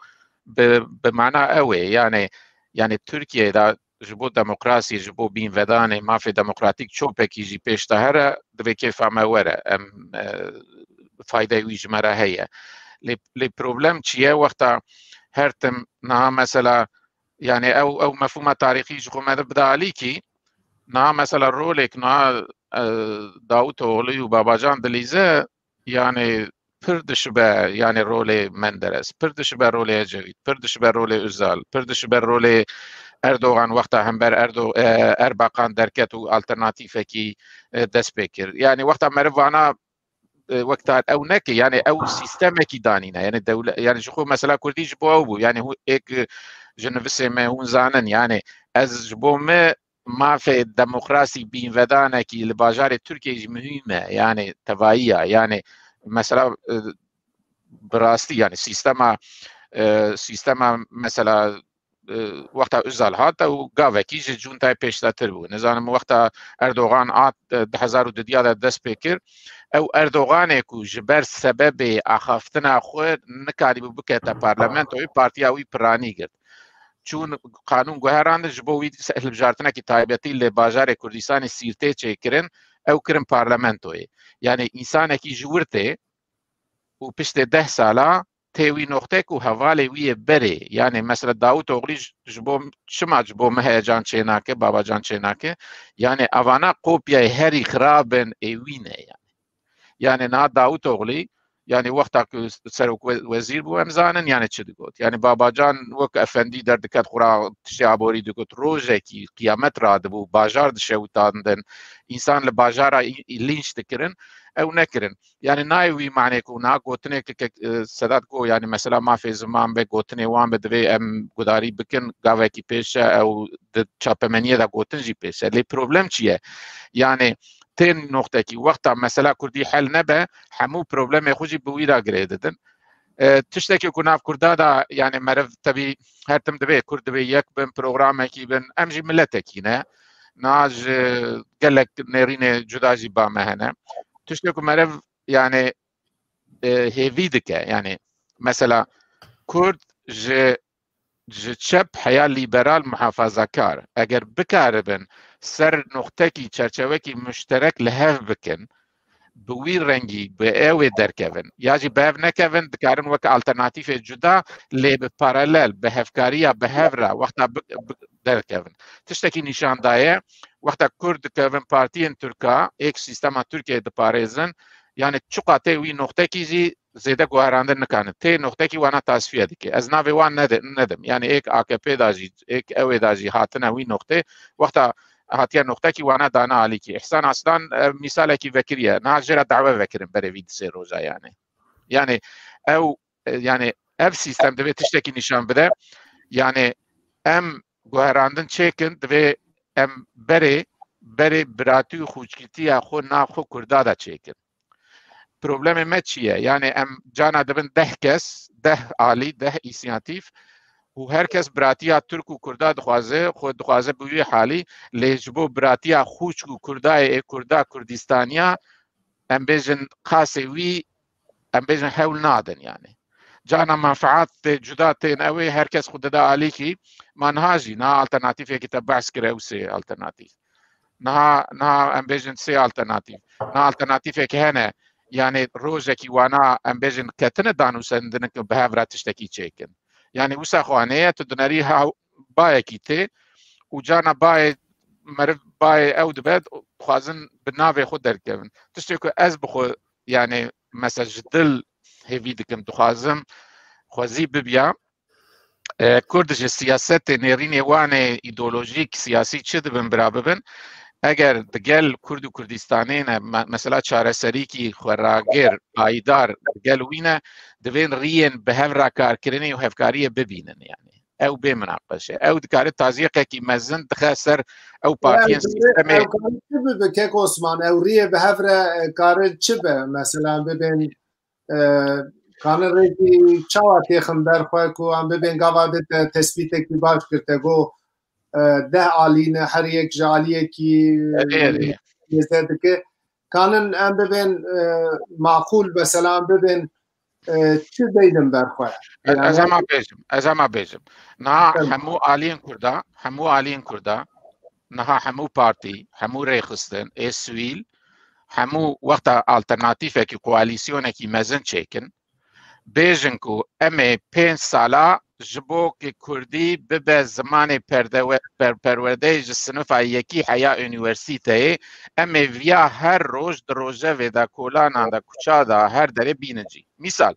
bi, bi mana ew ê. Yani, yani Tirkiye de ji bo demokrasî, ji bo bînvedanê, mafê demokratîk çopekî jî pêş de here, divê kêfa me were. Em, e, faydeyê wî ji me re heye. Lê, lê problem çi ye? Wexta her tim niha mesela, yani ew, ew mefhûma tarîxî ji xwe me de bide alîkî, niha mesela rolek niha, e, Davutoğlu û Babacan dilîze, yani pir dişibe, yani rolê Menderes, pir dişibe rolê Ecevît, pir dişibe rolê Özal, pir dişibe rolê Erdogan wexta hember Erdo-, e, Erbakan derket û alternatîfekî, e, dest pê kir. Yani wexta meriv vana, e, wek tar ew neke, yani ew sîstemekî danîne. Yani dewle-, yani ji xwe mesela Kurdî ji bo ew bû. Yani hû êk, e, ji nivisê me hûn zanin. Yani ez ji bo me mafê demokrasî bînvedanekî li bajarê Tirkiyeyê jî muhîm e. Yani tevayiya, yani mesela, e, bi rastî yani sîstema, e, sîstema mesela, e, wexta Özal hat ew gavekî ji cuntayê pêşdetir bû. Nizanim wexta Erdogan hat, e, du hezar û dudiya de dest pê kir. Ew Erdoganê ku ji ber sebebê axaftina xwe nikarîbû bikete parlamentoyê, partiya wî piranî girt. Çûn qanûn guherandin, ji bo wî hilbijartinekî taybetî li bajarê Kurdistanê Sîrtê çêkirin, ew kirin parlamentoyê. Yani însanekî ji wir tê û piştê deh sala tê wî noxtek û hevalê wî yê berê. Yani mesela Davutoğlu ji, ji bo, çima ji bo me heyecan çênake, Babacan çênake? Yani evana kopyayê herî xirabin ê wî ne yani. Yani na Davutoğlu, yani wexta ku serok we-, wezîr bû, em zanin yani çi digot. Yani Babacan wek efendî derdiket xwe ra tiştê aborî digot. Rojekî qiyamet radibû, bajar dişewitandin, însan li bajara î-, î-, lînç dikirin, ew nekirin. Yani nayê wî manê ku na gotinê ki, ki, e, Sedat got, yani mesela mafê ziman be, gotinê wan be, divê em gudarî bikin, gavekî pêş e, ew di çapemeniyê de gotin jî pêş e. Lê problem çi ye? Yani tên noxtekî wexta mesela Kurdî hel nebe, hemû problemê xwe jî bi wî re girê didin. E, tiştekî ku nav Kurda da, yani meriv tevî her tim divê, Kurd divê yek bin, programekî bin, em jî miletekî ne. Na ji gelek nêrînê cuda jî ba me hene. Tiştekî ku meriv yani, e, hêvî dike, yani mesela Kurd ji, ji çep heya lîberal muhafazakar, eger bikaribin ser noxtekî, çerçevekî muşterek li hev bikin, bi wî rengî, bi ew ê derkevin. Ya jî bi hev nekevin, dikarin wek alternatîfê cuda, lê bi paralel, bi hevkariya bi hev re wexta bi, bi derkevin. Tiştekî nîşan daye, wexta Kurd dikevin partiyên Tirka, êk sîstema Tirkiyeyê diparêzin, yani çiqa tê wî noxtekî jî zêde guherandin nikanin. Tê noxtekî wana tasfiye dike. Ez navê wan nede-, nedim. Yani êk A K P da jî, êk ew ê da jî hatine wî noxtê. Wexta hatiye noqtekî wana dana alîkî. Îhsan Aslan, e, mîsalekî vekiriye. Niha jê re dawe vekirin berê vî di sê roja yani. Yani ew, e, yani ev sîstem divê tiştekî nîşan bide. Yani em guherandin çêkin, divê em berê, berê biratî û xûçkîtiya xwe nav xwe Kurda de çêkin. Problemê me çi ye? Yani em cana dibin deh kes, deh alî, deh însiyatîf û her kes biratiya Tirk û Kurda dixwaze, xwe dixwaze bi wî halî, lê ji bo biratiya xûçk û Kurdayê ê Kurda Kurdistaniya, em bêjin qasê wî, em bêjin hewl nadin yani. Cana menfaat tê cuda tên ew ê her kes xwe dide alîkî, ma niha jî, niha alternatîfekî te behs kir ew sê alternatîf. Niha, niha em bêjin sê alternatîf. Niha alternatîfek hene, yani rojekî wana em bêjin ketine danûsendin ku bi hev re tiştekî çêkin. Yani wisa xwanê ye, tu dinerî ha bayekî tê û cana bayê meriv bayê ew dibe, dixwazin bi navê xwe derkevin. Tiştê ku ez bi xwe, yani mesela ji dil hêvî dikim, dixwazim xwezî bibiya. E, Kurd ji siyasetê nêrînê wan ê îdeolojîk, siyasî çi dibin bira bibin, eger di gel Kurd û Kurdistanê ne, me-, mesela çareserîkî xweragir, payîdar di gel wî ne, divên riyên bi hev re karkirinê û hevkariyê bibînin yani. Ew bê minaqeşe. Ew dikare tazîqekî mezin dixe ser ew partiyên sîstemê. Ew kare çi bibe, kek Osman? Ew riyê bi hev re, e, kare çi be? Mesela bibên, e, kanin rêkî çawa têxin ber xwe ku em bibên gava de te tespîtekî baş kir, te got, e, deh alî ne, her yek ji aliyekî, e, nêze dike. Kanin em bibên, e, maqûl, mesela em bibên, e, çi deynin ber xwe? Ez, ez ema bêjim, ez ema bêjim. Niha hemû aliyên Kurda, hemû aliyên Kurda, niha hemû partî, hemû rêxistin, ê sivîl, hemû wexta alternatîfekî, koalîsyonekî mezin çêkin, bêjin ku em ê pênc sala ji bo ku Kurdî bibe zimanê perdewe-, per-, perwerdeyê ji sinifa yekî heya unîwersîteyê, em ê viya her roj di rojevê de, kolanan de, kuça de, her derê bînin cî. Mîsal,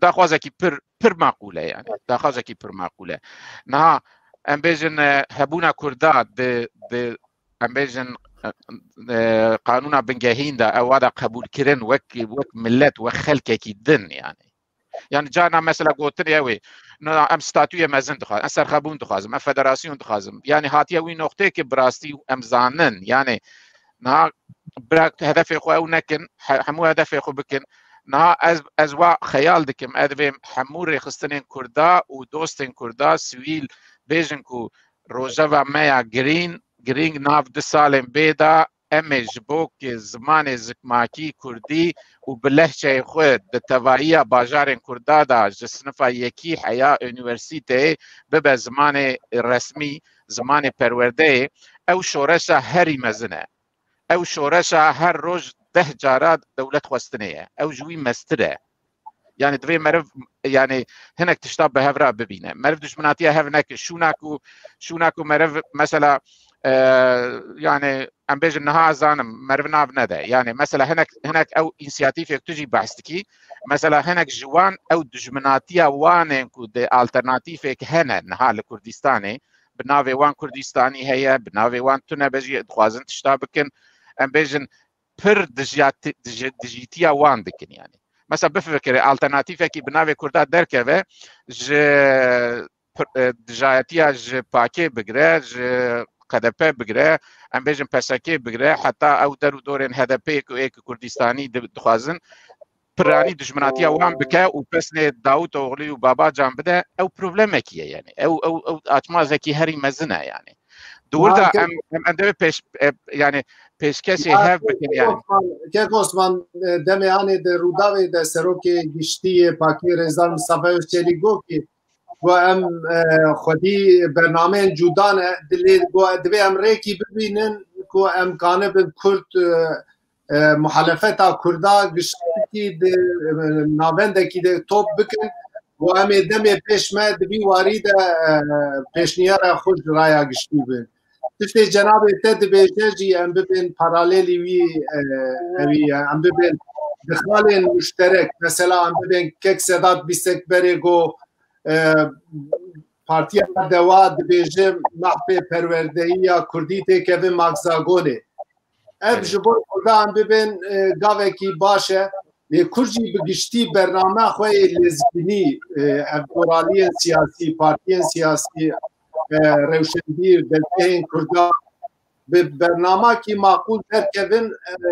daxwazekî pir, pir maqûl e yani. Daxwazekî pir maqûl e. Niha em bêjin, e, hebûna Kurda di, di, em bêjin, e, e, qanûna bingehîn de ew wada qebûlkirin wek, wek millet, wek xelkekî din yani. Yani carna mesela gotinê ew ê, na, em statûyê mezin dixwazin, em serxebûn dixwazim, em federasyon dixwazim. Yani hatiye wî noqtê ki bi rastî em zanin. Yani niha bira hedefê xwe ew nekin, he-, hemû hedefê xwe bikin. Niha ez, ez wa xeyal dikim, ez divêm hemû rêxistinên Kurda û dostên Kurda, sivîl, bêjin ku rojeva me ya girîn, girîng nav du salên bê de em ê ji bo ku zimanê zikmakî, kurdî û bi lehçeyê xwe di tevahiya bajarên Kurda de ji sinifa yekî heya unîwersîteyê bibe zimanê resmî, zimanê perwerdeyê, ew şoreşa herî mezin e. Ew şoreşa her roj deh cara dewlet xwestinê ye. Ew ji wî mestir e. Yani divê meriv, yani hinek tişta bi hev re bibîne. Meriv dijminatiya hev neke. Şûna ku, şûna ku meriv mesela, e, yani em bêjin niha zanim, meriv nav nede. Yani mesela hinek, hinek ew însiyatîfek tu jî behs dikî. Mesela hinek ji wan ew dijminatiya wan ên ku di alternatîfek hene niha li Kurdistanê, bi navê wan Kurdistanî heye, bi navê wan tune be jî dixwazin tişta bikin. Em bêjin pir dijiyati-, diji-, dijîtiya wan dikin yani. Mesela bifikire alternatîfekî bi navê Kurda derkeve ji pir-, e, dijayetiya ji pakê bigire, ji K D P bigire, em bêjin P S K bigire, heta ew der û dorên H D P ku ê ku Kurdistanî di-, dixwazin, piranî dijminatiya wan bike û pesnê Davutoğlu û Babacan bide, ew problemekî ye yani. Ew, ew, ew açmazekî herî mezin e yani. Di wir de em, em, em divê pêş, e, yani pêşkesê hev bikin yani. Kek Osman, e, demê anê di Rûdawê de Serokê Giştî yê Pakê Rêzdar Mistefa Özçelîk got ki, got em, e, xwedî bernameyên cuda ne, dilê, got divê em rêkî bibînin ku em kanibin Kurd, e, e, muhalefeta Kurda giştikî di, e, navendekî de top bikin. Û em ê demê pêş me di vî warî de, e, pêşniyara xwe ji raya giştî bin. Tiştê cenabê te dibêje jî em bibên paralelî wî, e, ewî ye. Em bibên di xalên muşterek. Mesela em bibên kek Sedat bîstek berê got, e, Partiya Dewa dibêje mahfê perwerdeyî ya Kurdî têkeve Magzagonê. Ev ji bo Kurdan bibin, e, gavekî baş e. Lê Kurd jî bi giştî bername xwe yê lezgînî, e, ev doraliyên siyasî, partiyên siyasî, e, rewşenbîr, dezgehên Kurda bi bernamakî maqûl derkevin, e,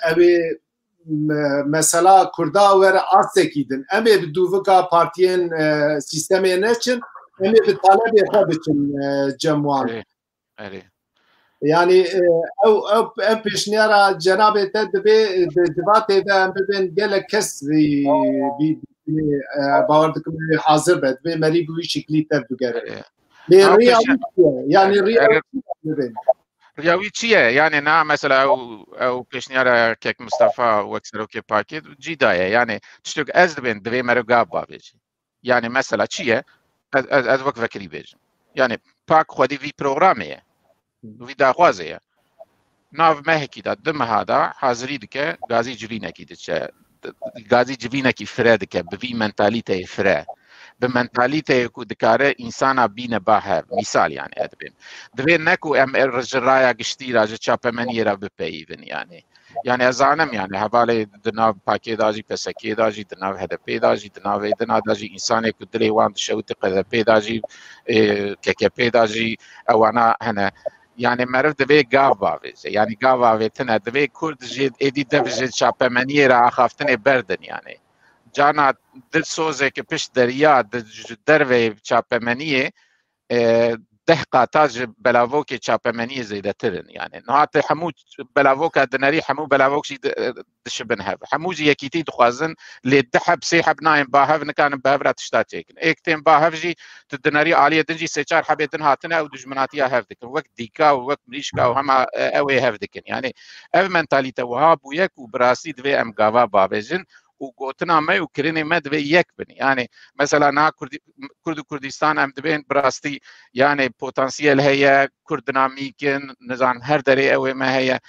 ew ê me-, mesela Kurda were astekî din. Em ê bi dûvika partiyên, e, sîstemê neçin, em ê bi talebê xwe biçin, e, cem wan. Erê, erê. Yani, e, ew, ew, ev pêşniyara cenabê te dibê, e, di civatê de em bibên gelek kes vî, vî, vî, e, bawer dikim wî hazir be. Dibê merî bi wî şiklî tev bigere. Erê. Lê Ew riya pêşe-, wî çi ye? Yani, erê, riya erê. wî çi ye? Bibên. Riya wî çi ye? Yani na mesela ew, ew pêşniyara kek Mustafa wek serokê pakê cî daye. Yani tiştek ez dibên divê mero gav bavêjî. Yani mesela çi ye? Ez, ez, ez wek vekirî bêjim. Yani pak xwedî vî programê ye. Vî daxwazê ye. Nav mehekî de, du meha de hazirî dike, gazî civînekî diçe. Gazî civînekî fire dike, bi vî mentalîteyê fire. Bi mentalîteyê ku dikare însana bîne ba hev. Mîsal yani ez dibêm. Divê ne ku em ji raya giştî re, ji çapemeniyê re bipeyivin yani. Yani ez zanim yani hevalê di nav pakê de jî, P S K'ê de jî, di nav H D P'ê de jî, di nav êdina de jî, însanê ku dilê wan dişewite K D P'ê de jî, e, K K P'ê de jî ewana hene. Yani meriv divê gav bavêje. Yani gav avêtine, divê Kurd jê êdî dev ji çapemeniyê re axaftinê berdin yani. Cana dilsozê ki pişt deriya di, ji derveyê çapemeniyê, e, deh qata ji belavokê çapemeniyê zêdetir in. Yani niha tu hemû belavoka dinerî, hemû belavok jî di-, dişibin hev. Hemû jî yekîtî dixwazin, lê du heb, sê heb nayên ba hev, nikarin bi hev re tişta çêkin. Êk tên ba hev jî, tu dinerî aliyê din jî sê çar hebê din hatine, ew dijminatiya hev dikin. Wek dîka û wek mirîşka û hema, e, ew ê hev dikin. Yani ev mentalîte wiha bûye ku bi rastî divê em gava bavêjin û gotina me û kirinê me divê yek bin. Yani mesela niha Kurdî-, Kurd û Kurdistan em dibên bi rastî yani potansiyel heye, Kurd dinamîk in, nizan her derê ew ê me heye.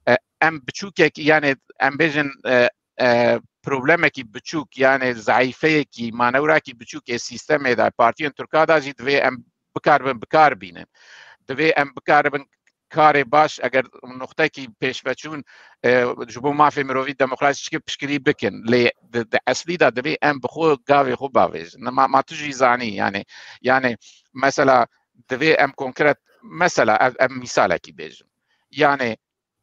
E, em biçûkek, yani em bêjin, e, e, problemekî biçûk, yani zayîfeyekî, manewrakî biçûk ê sîstemê de, partiyên Tirka de jî divê em bikaribin, bikar bînin. Divê em bikaribin karê baş, eger nuxtekî pêşveçûn, e, ji bo mafê mirovî, demokrasî çike piştgirî bikin. Lê di, di eslî de divê em bi xwe gavê xwe bavêjin. Ma, ma tu jî zanî, yani, yani mesela divê em konkret, mesela ev, ev mîsalekî bêjim. Yani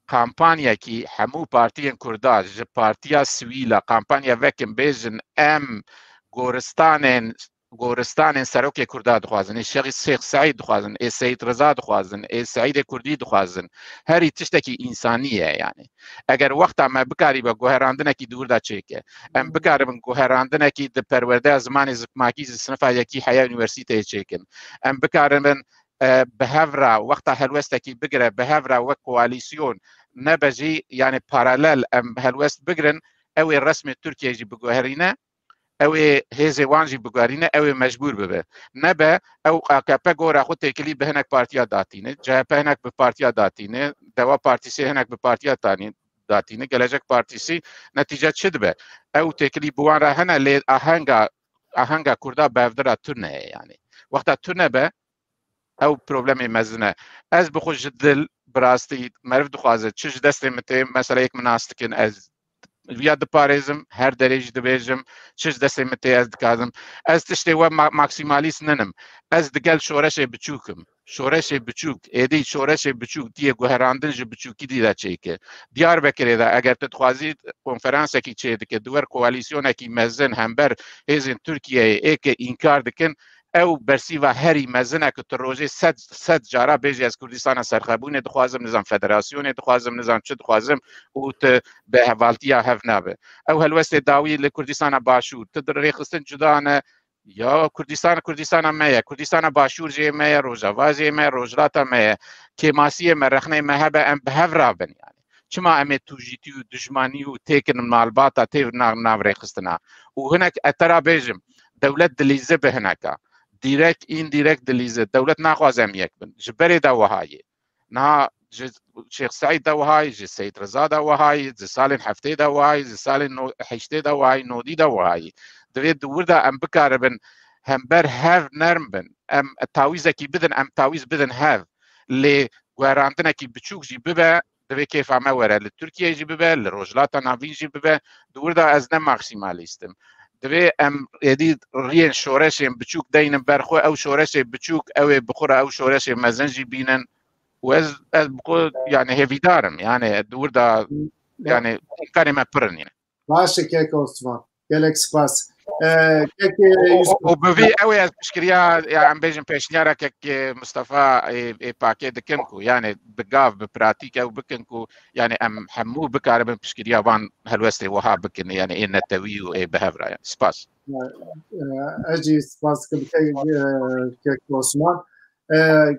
kampanyekî hemû partiyên Kurda ji partiya sivîla kampanya vekin, bêjin em goristanên, goristanên serokê Kurda dixwazin, ê Şêx, Şêx Seîd dixwazin, ê Seyîd Riza dixwazin, ê Seîdê Kurdî dixwazin. Herî tiştekî însanî ye yani. Eger wexta me bikarîbe guherandinekî di wir de çêke, em bikaribin guherandinekî di perwerdeya zimanê zikmakî ji sinifa yekî heya unîversîteyê çêkin, em bikaribin e, bi hev re wexta helwestekî bigire, bi hev re wek koalîsyon, nebe jî, yani paralel em helwest bigirin, ew ê resmê Tirkiyeyê jî biguherîne, ew ê hêzê wan jî biguherîne, ew ê mecbûr bibe. Nebe ew A K P gora xwe têkilî bi hinek partiya datîne, C H P hinek bi partiya datîne, Deva Partîsê hinek bi partiya tanî-, datîne, Gelecek Partîsî netîce çi dibe? Ew têkilî bi wan re hene, lê ahenga, ahenga Kurda bi hev de re tune ye yani. Wexta tune be, ew problemê mezin e. Ez bi xwe ji dil, bi rastî, meriv dixwaze, çi ji destê min tê, mesela yek min nas dikin, ez viya diparêzim, her derê jî dibêjim, çi ji destê min tê, ez dikarim. Ez tiştê we ma-, maksimalîst ninim. Ez digel şoreşê biçûk im. Şoreşê biçûk, êdî şoreşê biçûk diyê guherandin ji biçûkî dî de çêke. Diyarbekirê de eger tu dixwazî konferansekî çêdike, di wer koalîsyonekî mezin hember hêzên Tirkiyeyê ê ke înkar dikin, ew bersîva herî mezin e ku tu rojê sed, sed cara bêjî, ez Kurdistana serxwebûnê dixwazim, nizam federasyonê dixwazim, nizam çi dixwazim û tu bi hevaltiya hev nabe. Ew helwestê dawî li Kurdistana Başûr, tu di rêxistin cuda ne, ya Kurdistan, Kurdistana me ye, Kurdistana Başûr jê me ye, Rojava jê me, Rojhilata me ye, kêmasiyê me, rexneyê me hebe em bi hev rabin yani. Çima em ê tûjîtî û dijmanî û têkin malbata tê nav, nav rêxistina? Û hinek ez te ra bêjim, dewlet dilîze bi hineka. Direkt, indirekt dilîze. Dewlet naxwaze em yek bin. Ji berê de wiha yê. Niha ji Şêx Seîd de wiha yê, ji Seyîd Riza de wiha yê, ji salên heftê de wiha yê, ji salên no-, heştê de wiha yê, nodî de wiha yê. Divê di wir de em bikaribin, hember hev nerm bin. Em tawîzekî bidin, em tawîz bidin hev. Lê guherandinekî biçûk jî bibe, divê kêfa me were. Li Tirkiyeyê jî bibe, li Rojhilata Navîn jî bibe. Di wir de ez ne maksîmalîst im. Divê em êdî riyên şoreşên biçûk deynin ber xwe, ew şoreşê biçûk, ew ê bi xwe re ew şoreşê mezin jî bînin. Û ez, ez bi xwe, yani, hêvîdar im. Yani, di wir de, yani, îmkanê me pir in, yani. Baş e, kek Osman. Gelek spas. Ee, kek, e, Yusuf. Û bi vî ew ê ez piştgiriya, ya em bêjin pêşniyara kek, e, Mustafa, e, ê Pakê dikim ku, yani, bi gav, bi pratîk ew bikin ku, yani, em hemû bikaribin piştgiriya van helwestê wiha bikin, yani, ê netewî û ê bi hev re, yani. Spas. Ee, ez jî spas dikim kek, e, kek Osman. E,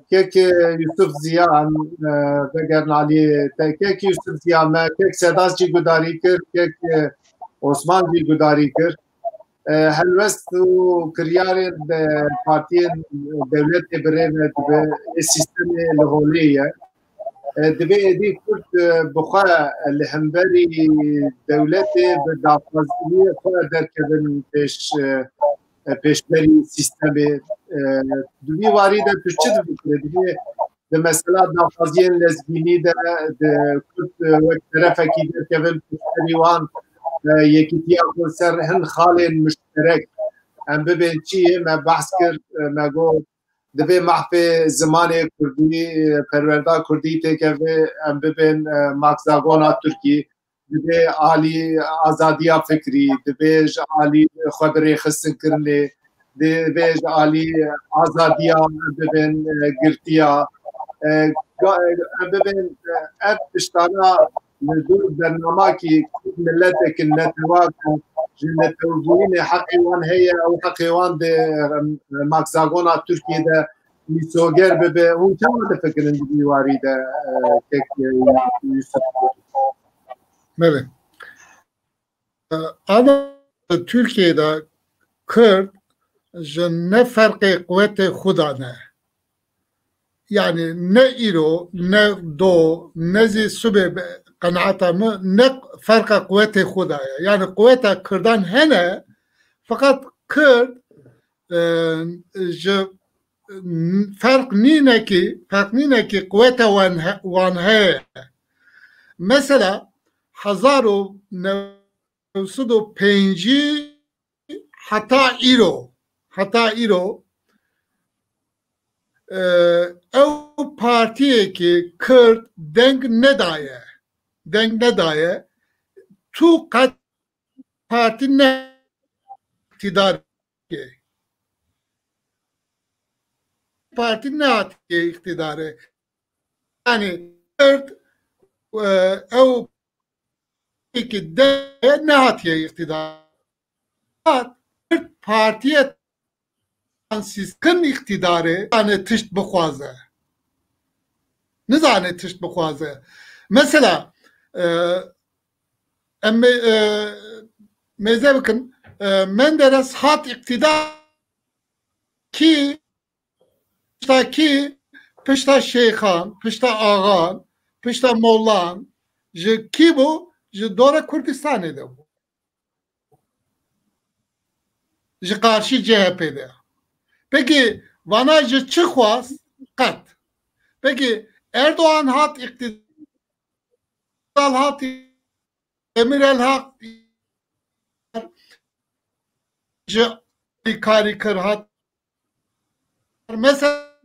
kek Yusuf Ziya, em, e, vegerin alî te. Kek Yusuf Ziya, me kek Sedat jî gudarî kir, kek, e, Osman jî gudarî kir. E, helwest û kiryarên de partiyên dewletê bi rê ve dibe, ê sîstemê li holê ye. E, divê êdî Kurd, e, bi xwe li hemberî dewletê bi daxwaziyê xwe derkevin pêş, e, e, pêşberî sîstemê. E, di vî warî de tu çi difikirî? Divê di mesela daxwaziyên lezgînî de, di Kurd, e, wek terefekî derkevin pêşberî wan, e, yekîtiya xwe ser hin xalên muşterek em bibên çi yê? Me behs kir, e, me got, divê mahfê zimanê kurdî, e, perwerda kurdî têkeve, em bibên, e, makzagona Tirkî. Divê alî azadiya fikrî, divê ji alî xwe bi rêxistinkirinê, divê ji alî azadiya bibin, e, girtiya. E, ga-, e, bibin, e, ev tiştana li dûr bernamakî Kurd miletek in, netewak in, ji netewbûyînê heqê wan heye, ew heqê wan di, e, makzagona Tirkiyê de mîsoger bibe. Hûn çawa difikirin di vî warî de, e, kek, e, Yusuf? Belê. E, ana Tirkiyê de Kurd ji ne ferqê quwetê xwe de ne. Yani ne îro, ne do, ne zî sibê be-, qenaeta min, ne ferqa quwetê xwe de ye. Yani quweta Kurdan hene, feqet Kurd, e, ji, ferq nîne ki, ferq nîne ki quweta wan he-, wan heye. Mesela hezar û neh sed û pêncî heta îro, heta îro, e, ew partiyekî Kurd deng nedaye, deng nedaye, tu qet partî ne îqtîdarê. Partî nehatiye îqtîdarê. Yani Kurd, e, ew ki de nehatiye îqtîdar. Kurd partiye sîskin îqtîdarê, yani tişt bixwaze. Nizane tişt bixwaze. Mesela, e, em, e, mêze bikin, e, Menderes hat îqtîdar ki pişta kî? Pişta şeyxan, pişta axan, pişta mollan, ji kî bû? Ji dora Kurdistanê de bû. Ji qarşî C H P de. Peki vana ji çi xwast? Qet. Peki Erdoğan hat îqtîdar, hat Demirel hat ji karîkir hat. Mesela,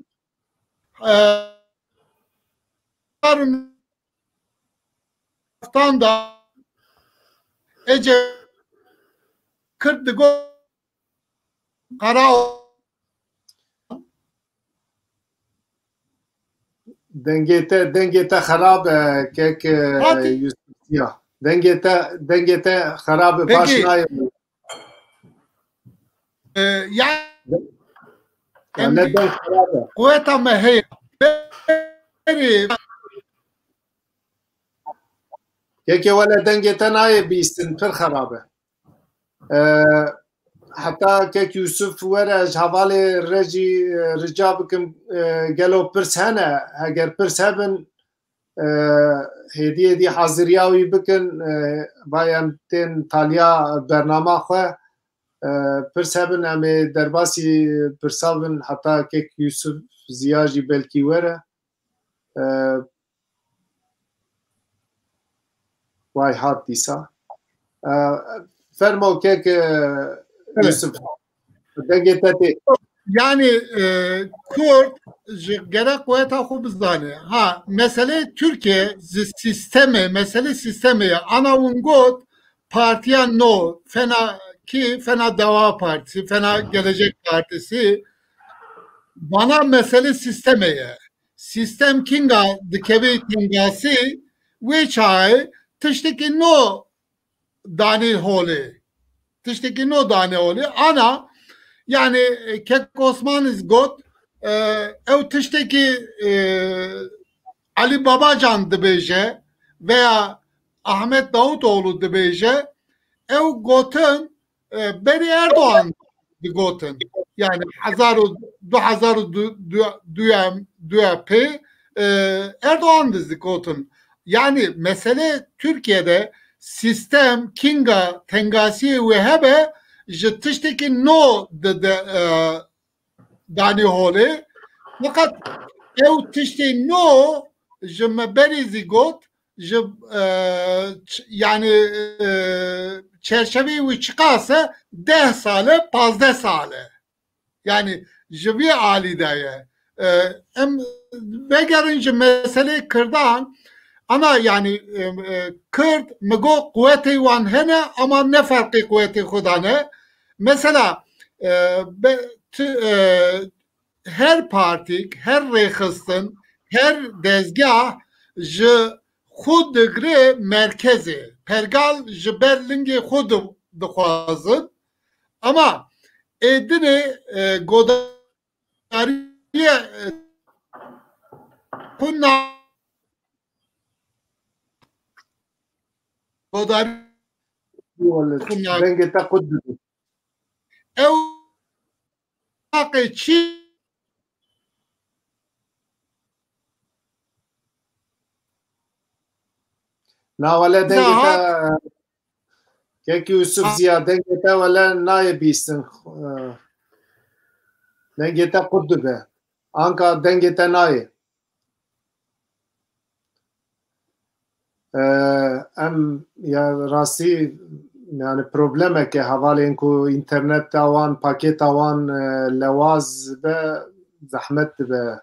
e, haftan da Ece Kürt digo qara Dengê te, dengê te xerab e, kek, e, Fatih. Yusuf Ziya. Dengê te, dengê te xerab e, baş Peki. nayê. E, ya, Ya, em ne deng xerab e. Quweta me heye. Berê. Kekê wele dengê te nayê bîstin, pir xerab e. E, heta kek Yusuf were, ji hevalê re jî, e, rica bikim, e, gelo pirs hene? Heger pirs hebin, e, hêdî hêdî haziriya wî bikin, e, va em tên taliya bernama xwe. E, pirs hebin, em ê derbasî pirsa bin, heta kek Yusuf Ziya jî belkî were. E, Way hat dîsa. E, fermo kek, e, Evet. Yusuf. Dengê te tê. Yani, e, Kurd ji gerek quweta xwe bizane. Ha, mesele Türkiye ji sistemê, mesele sistemê ye. Ana hûn got, partiya no, fena kî, fena Deva Partisi, fena Gelecek Partisi. Bana mesele sistemê ye. Sistem kinga dikeve tengasî, wê çaxê tiştekî no danî holê. Tiştekî no danî holê. Ana, yani, e, kek Osman iz got, e, ew tiştekî, e, Ali Babacan dibêje veya Ahmet Davutoğlu dibêje, ew gotin, e, berî Erdoğan digotin. Yani hezar û du hezar û du, du, du, du pê, e, Erdoğan digotin. Yani mesele Türkiye'de sistem, kinga, tengasiyê wê hebe ji tiştekî no de, de, e, danî holê. Fakat ew tiştê no ji me berî zî got, ji, e, ç-, yani, e, çerçeveyê wî çiqas e, deh sal e, pazdeh sal e. Yani ji vî alî de ye. E, em vegerin ji meselê Kirdan, ana yani, e, e, Kird, mi got quwetê wan hene ama ne ferqê quwetê xwe de ne. Mesela, e, be-, ti-, e, her partîk, her rêxistin, her dezgah ji xwe digre merkezê. Pergal ji ber lingê xwe di-, dixwazin. Ama ê dinê, e, godariye, e, xwe na-, godariye xwe na-, Dengê te qut dibe. Ew Aqê çi? Na wele dengê te, Zahat. Kek Yusuf Ha. Ziya, dengê te wele nayê bîstin. Dengê te qut dibe. Anka dengê te nayê. E, em ya rastî, yani problemeke hevalên ku înterneta wan, pakêta wan, e, lewaz be, zehmet dibe.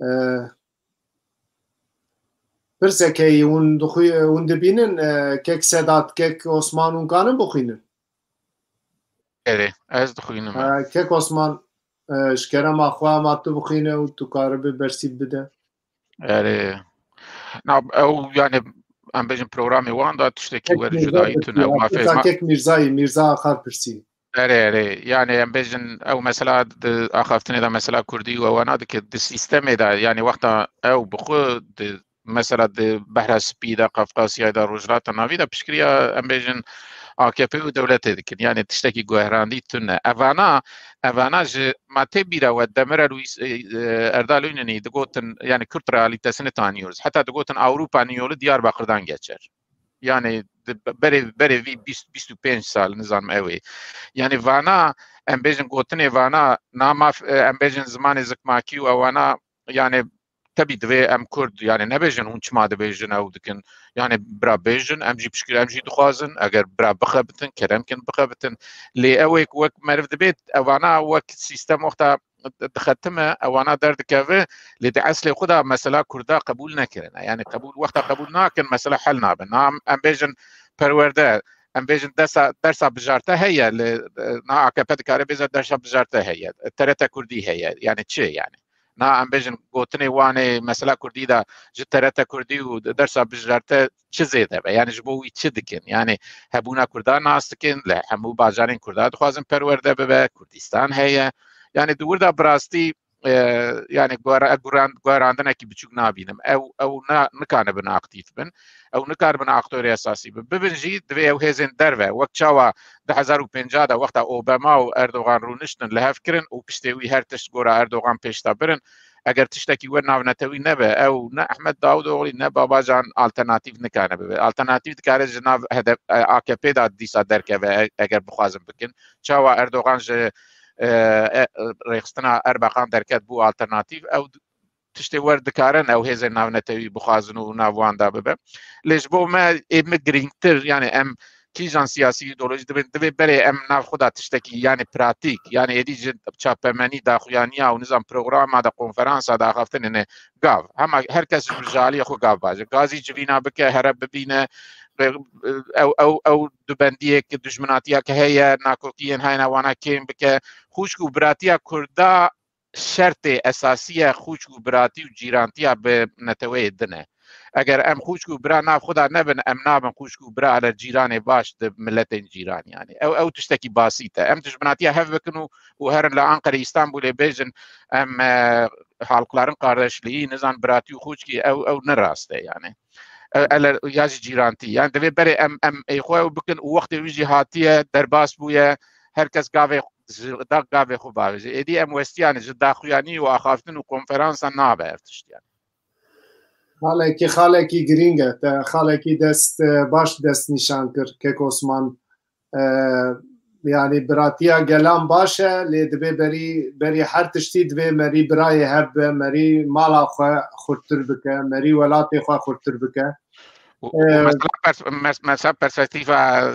E, pirsek heye, hûn dixwî-, hûn dibînin, e, kek Sedat, kek Osman hûn kanin bixwînin? Erê, ez dixwînim. E, kek Osman, e, ji kerema xwe, ma tu bixwîne û tu karibî bersîv bide. Erê. Na, ew, yani, em bêjin programê wan da tiştekî Kek wer Mîrza cudayî tune. Ew ma fê-, ma- Kek Mîrzayî, Mîrza Axaf pirsî. Erê, erê. Yani, em bêjin ew mesela di axaftinê de mesela Kurdî û ewana dike di sîstemê de, yani, wexta ew bi xwe di mesela di Behra Spî de, Qafqasyayê de, Rojhilata Navî de piştgiriya, em bêjin, A K P û dewletê dikin. Yani tiştekî guherandî tune. Evana, evana ji ma tê bîra we Demirel û Îs-, e, e, Erdal Înanî digotin, yani Kürt realitesini tanıyoruz. Heta digotin Avrupa yolu Diyarbakır'dan geçer. Yani di-, berê, berê vî bîst, bîst û pênc sal, nizanim ew ê. Yani vana, em bêjin gotinê vana, na maf, e, em bêjin zimanê zikmakî û ewana, yani tebî divê em Kurd, yani nebêjin hûn çima dibêjin ew dikin. Yani bira bêjin, em jî piştgir, em jî dixwazin, eger bira bixebitin, kerem kin bixebitin. Lê ew ê ku wek meriv dibê, evana wek sîstem wexta dixetime, ewana derdikeve, lê di eslê xwe de mesela Kurda qebûl nekirine. Yani qebûl, wexta qebûl nakin, mesela hel nabe. Na em, em bêjin perwerde, em bêjin dersa, dersa bijarte heye, li, na A K P dikare bêje dersa bijarte heye, T R T Kurdî heye. Yani çi yani? Na em bêjin gotinê wan ê mesela Kurdî de ji T R T Kurdî û dersa bijarte çi zêde be? Yani ji bo wî çi dikin? Yani hebûna Kurdan nas dikin, li hemû bajarên Kurda dixwazin perwerde bibe, Kurdistan heye. Yani di wir de bi rastî, e, yani guhera-, guhran-, guherandinekî biçûk nabînim. Ew, ew na-, nikanibin aktîf bin. Ew nikaribin aktorê esasî bin. Bibin jî divê ew hêzên derve, wek çawa di hezar û pêncah de wexta Obama û Erdogan rûniştin li hev kirin û piştê wî her tişt gora Erdogan pêş de birin. Eger tiştekî we navnetewî nebe, ew ne Ehmed Davutoğlu ne Babacan alternatîf nikane bibe. Alternatîf dikare ji nav H D P, A K P de dîsa derkeve, e-, eger bixwazin bikin. Çawa Erdogan ji, e, e, rêxistina Erbeqan derket bû alternatîf, ew tiştê wer dikarin ew hêzên navnetewî bixwazin û nav wan de bibe. Lê ji bo me, ê min girîngtir, yani em kîjan siyasî îdeolojî dibin, divê berê em nav xwe de tiştekî, yani pratîk, yani êdî ji çapemenî, daxuyaniya û nizam programa de, konferansa de axaftinê ne gav. Hema her kes ji aliyê xwe gav baje. Gazî civîna bike, here bibîne, ew, ew, ew dubendiyek, dijminatiya ke heye, nakokiyên heyne wana kêm bike. Xwişk û biratiya Kurda şertê esasî ye xûçk û biratî û cîrantiya bi neteweyê din e. Eger em xûçk û bira nav xwe de nebin, em nabin xûçk û bira li cîranê baş di miletên cîran, yani. Ew, ew tiştekî basît e. Em dijminatiya hev bikin û, û herin li Anqerê, Îstanbulê bêjin, em, e, halkların kardeşliği, nizan biratî û xûçkî, ew, ew ne rast e, yani. Ew, ele, ya jî cîrantî. Yani divê berê em, em ê xwe ew bikin û wextê wî jî hatiye, derbas bûye, her kes gavê ji da gavê xwe bavêje. Êdî em westiyane ji daxuyanî û axaftin û konferansa nabe ev tişt, yani. Xalekî, xalekî girîng e. Te xalekî dest, e, baş dest nîşan kir, kek Osman. E, yani biratiya gelan baş e, lê divê berî, berî her tiştî divê merî birayê hev be, merî mala xwe xurtir bike, merî welatê xwe xurtir bike. Û, û Ee, mesela pers-, mes-, mesela perspektîfa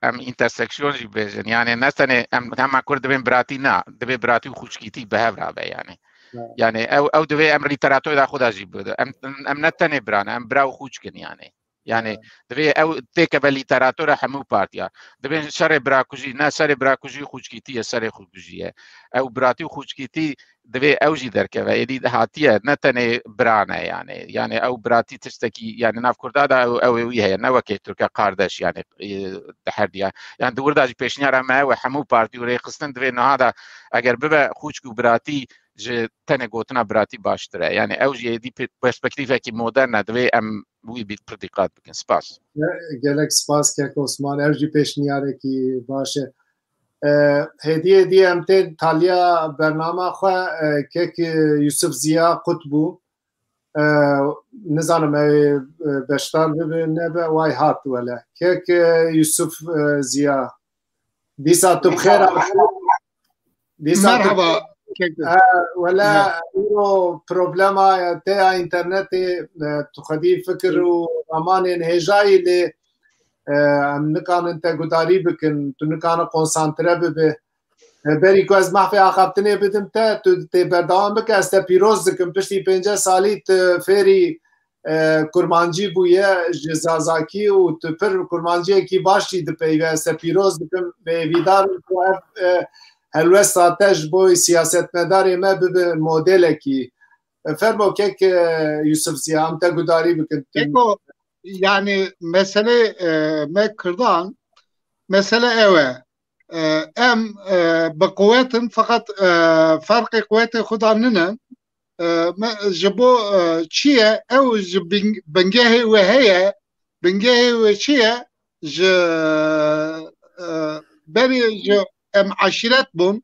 em interseksiyon jî bêjin. Yani ne tenê em hema Kurd dibên biratî, na, divê biratî û xûçkîtî bi hev rabe yani. Evet. Yani ew, ew divê em lîteraturê de xwe de jî bide. Em, em ne tenê bira ne, em bira û xûçk in yani. Yani Evet. divê ew têkeve lîteratura hemû partiya. Divê şerê birakujî, ne şerê birakujî xûçkîtî ye, şerê xwekujî ye. Ew biratî û xûçkîtî divê ew jî derkeve. Êdî hatiye, ne tenê bira ne yani. Yani ew biratî tiştekî, yani nav Kurda da ew, ew ê wî heye, ne wekê Tirke kardeş yani, e, di her diya. Yani di wir de jî pêşniyara me ew e, hemû partî û rêxistin divê niha de eger bibe xûçk û biratî ji tenê gotina biratî baştir e. Yani ew jî êdî pe-, perspektîfekî modern e, divê em wî bî pir dîqat bikin. Spas. Ge-, gelek spas kek Osman. Ew jî pêşniyarekî baş e. E, hêdî hêdî em tên taliya bernama xwe, e, kek, e, Yusuf Ziya qut bû. E, nizanim ew ê, e, beşdar bibe nebe, way hat wele. Kek, e, Yusuf, e, Ziya. Dîsa tu bi xêr hatî. Dîsa tu Merhaba, kek. E, wele, Ya. îro problema te ya internetê, e, tu xwedî fikir û ramanên hêjayî lê, e, em nikanin te gudarî bikin, tu nikane konsantre bibe. E, berî ku ez mahfê axaftinê bidim te, tu tê berdewam bike, ez te pîroz dikim. Piştî pênceh salî tu fêrî, e, kurmancî bûye ji zazakî û tu pir kurmanciyekî baş jî dipeyve. Ez te pîroz dikim. Hêvîdar im ku ev, e, helwesta te ji bo siyasetmedarê me bibe modelekî. E, fermo kek, e, Yusuf Ziya, em te gudarî bikin. Eko, yani mesele, e, me Kirdan, mesele ew e. E, em, e, bi quwet in, feqet, e, ferqê quwetê xwe de nine. E, me, ji bo, e, çi ye? Ew ji bin-, bingehê wê heye. Bingehê wê çi ye? Ji, e, berê ji em eşîret bûn.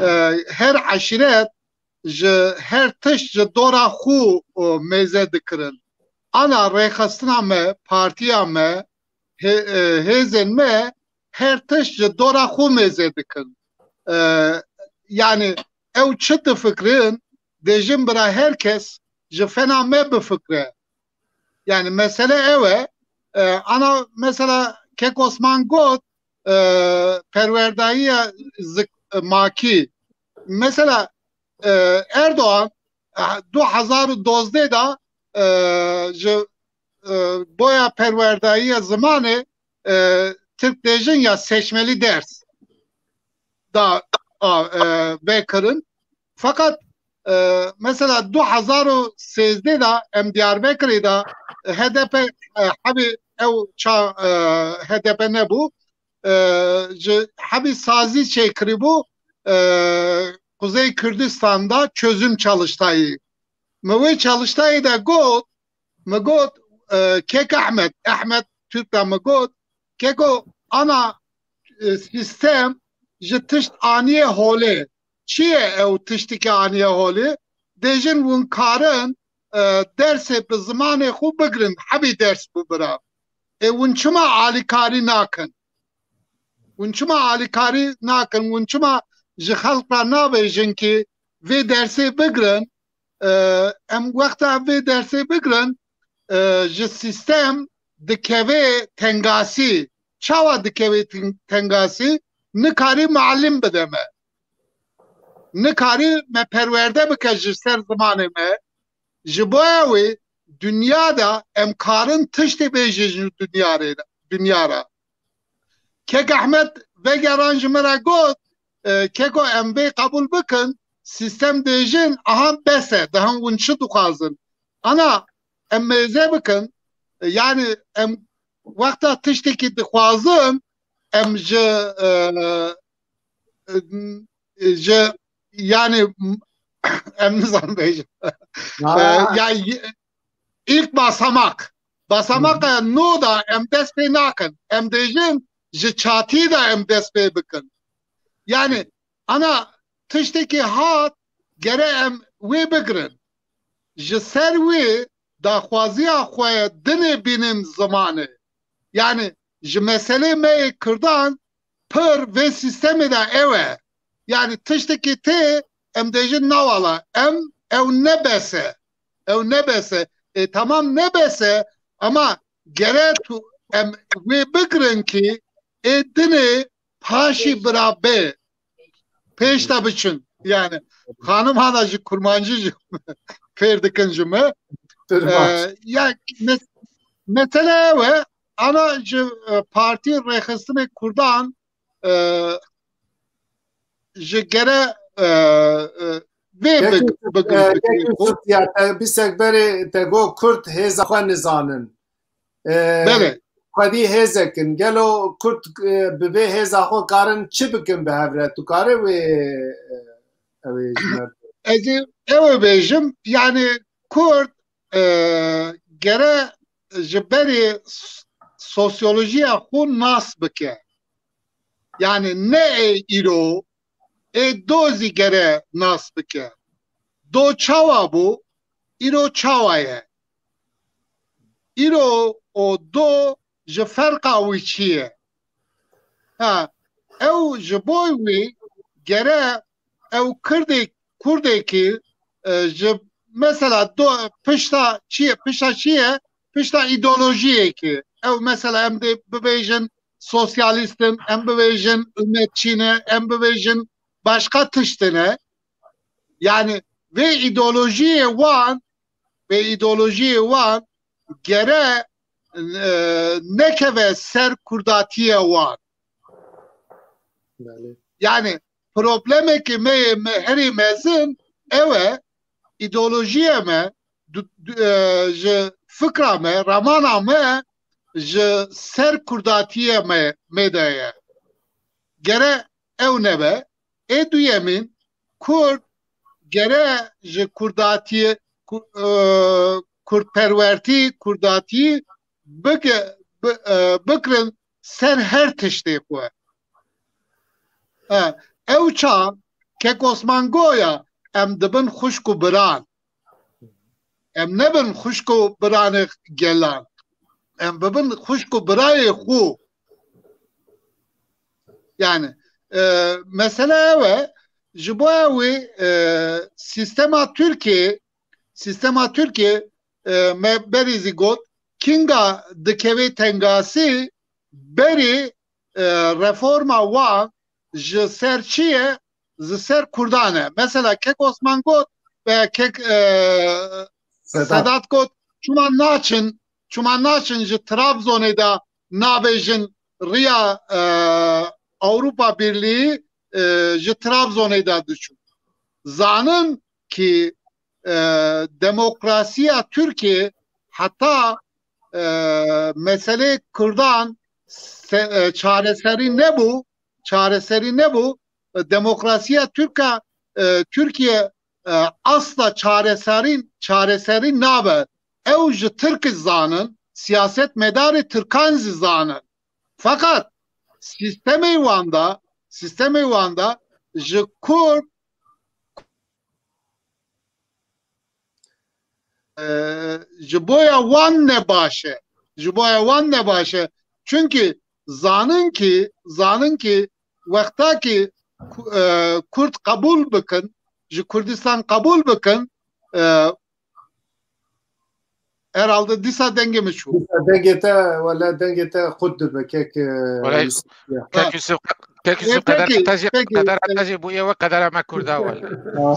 E, her eşîret ji her tişt ji dora xwe, o, mêze dikirin. Ana rêxistina me, partiya me, hê-, e, hêzên me her tişt ji dora xwe mêze dikin. E, yani ew çi difikirin, dêjin bira her kes ji fena me bifikire. Yani mesele ew e. E, ana mesela kek Osman got, e, perwerdayiya zik-, e, makî. Mesela, e, Erdoğan, e, du hezar û dozdeh de, e, ji, e, boya perwerdayiya zimanê, e, Tirk dêjin ya seçmeli ders da, a, e, vekirin. Fakat, e, mesela du hezar û sêzdeh de em Diyarbekirê de H D P, e, hebî ew ça, e, H D P nebû. E, ji hebî sazî çêkirî bû, e, Kuzey Kürdistan da çözüm çalıştayî. Me wê çalıştayî de got, me got, e, kek Ahmet, Ahmet Türk de me got, keko ana, e, sistem ji tişt aniye holê. Çi ye ew tiştike aniye holê? dêjin hûn karin, e, dersê bi zimanê xwe bigirin, hebî ders bibira. Ê hûn çima alîkarî nakin? Hûn çima alîkarî nakin? Hûn çima ji xelk re nabêjin ki vê dersê bigirin? E, em wexta vê dersê bigirin, e, ji sîstem dikeve tengasî. Çawa dikeve ten-, tengasî? Nikarî muallim bide me. Nikarî me perwerde bike ji ser zimanê me. Ji boya wê dinya de em karin tiştê bêjin ji dinya re, dinya re. Kek Ehmed vegeran ji me re got, e, Keko, em vê qebûl bikin, sîstem dêjin, aha bes e, dihan hûn çi dixwazin? Ana, em mêze bikin, e, yani em wexta tiştekî dixwazin, em ji, e, e, ji, yani, em nizanim bêjin. E, ya, y-, ilk basamak. Basamak e, no da em dest pê nakin. Em dêjin ji çatî de em dest pê bikin. Yani, ana tiştekî hat, gere em wê bigirin. Ji ser wê daxwaziya xwe dinê bînin zimanê. Yani, ji meselê me yê Kurdan pir vê sîstemê de ew e. Yani, tiştekî tê, em dêjin na wala, em, ew ne bes e. Ew ne bes e. E, tamam ne bes e, ama gere tu em wê bigirin ki ê dinê paşî bira bê. Pêş de biçin. Yani, xanim hana ji kurmancî jî fêr dikin ji me. Ee, ya mes-, mesele ew e, ana ji, e, Partî Rêxistinê Kurdan, e, ji gere, e, e, vê Kek, bik-, bigin e, fikrê Kek xwe. Yusuf ya, te, bîsek berê te got Kurd hêza xwe nizanin. E, Belê. Xwedî hêzek in. Gelo Kurd, e, bi vê hêza xwe karin çi bikin bi hev re? Tu kare wê, e, ew ê ji me Ez ê ew ê bêjim, yani Kurd, e, gere ji berê s-, sosyolojiya xwe nas bike. Yani ne ê îro, ê do zî gere nas bike. Do çawa bû, îro çawa ye? Îro û do ji ferqa wî çi ye? Ha, ew ji bo wî gere ew Kirdê-, Kurdekî, e, ji mesela do, pişta çi ye? Pişta çi ye? Pişta îdeolojiyekî. Ew mesela em dê bibêjin sosyalîst in, em bibêjin milletçî ne, em bibêjin başqa tişt ne. Yani vê îdeolojiyê wan, vê îdeolojiyê wan gere, e, nekeve ser kurdatiyê wan. Belê. Yani problemekî me, me herî mezin ew e, îdeolojiyê me, du-, du-, e, ji fikra me, ramana me ji ser kurdatiyê me, me de ye. Gere ew nebe. Ê duyemîn, Kurd gere ji kurdatiyê, ku-, e, kurdperwertî, kurdatî bike-, bi-, e, bikirin ser her tiştê xwe. E, ew çax Kek Osman goya em dibin xwişk û biran. Em nebin xwişk û biranê gelan. Em bibin xwişk û birayê xwe. Yani, e, mesele ew e, ji bo ew ê, e, sîstema Tirkiyê, sîstema Tirkiyê, e, me berî zî got, kinga dikeve tengasî berî, e, reforma wan ji ser çi ye? Ji ser Kurdan e. Mesela Kek Osman got ve Kek, e, Sedat. Sedat got, çima naçin, çima naçin ji Trabzonê de nabêjin riya, e, Avrupa Birliği, e, ji Trabzonê de diçû. Zanin ki, e, demokrasiya Tirkiye heta, e, meselê Kurdan se-, e, çareserî nebû, çareserî nebû, e, demokrasiya Tirka, e, Tirkiye, e, asla çareserî, çareserî nabe. Ew ji Tirk zanin, siyasetmedarê Tirkan zî zanin. Fakat sîstemê wan de, sîstemê wan de ji Kurd e, ji boya wan ne baş e. Ji boya wan ne baş e. Çunkî zanin ki, zanin ki wexta ki ku-, e, Kurd qebûl bikin, ji Kurdistan qebûl bikin, e, herhalde dîsa dengê min çû. Dîsa dengê te, wele dengê te qut dibe, kek, e, Wele, Yusuf, ya. Kek Ha. Yusuf, kek Yusuf, Peki, qedera te jî, peki, qedera e, te jî bûye wek qedera me Kurda wele. Ha.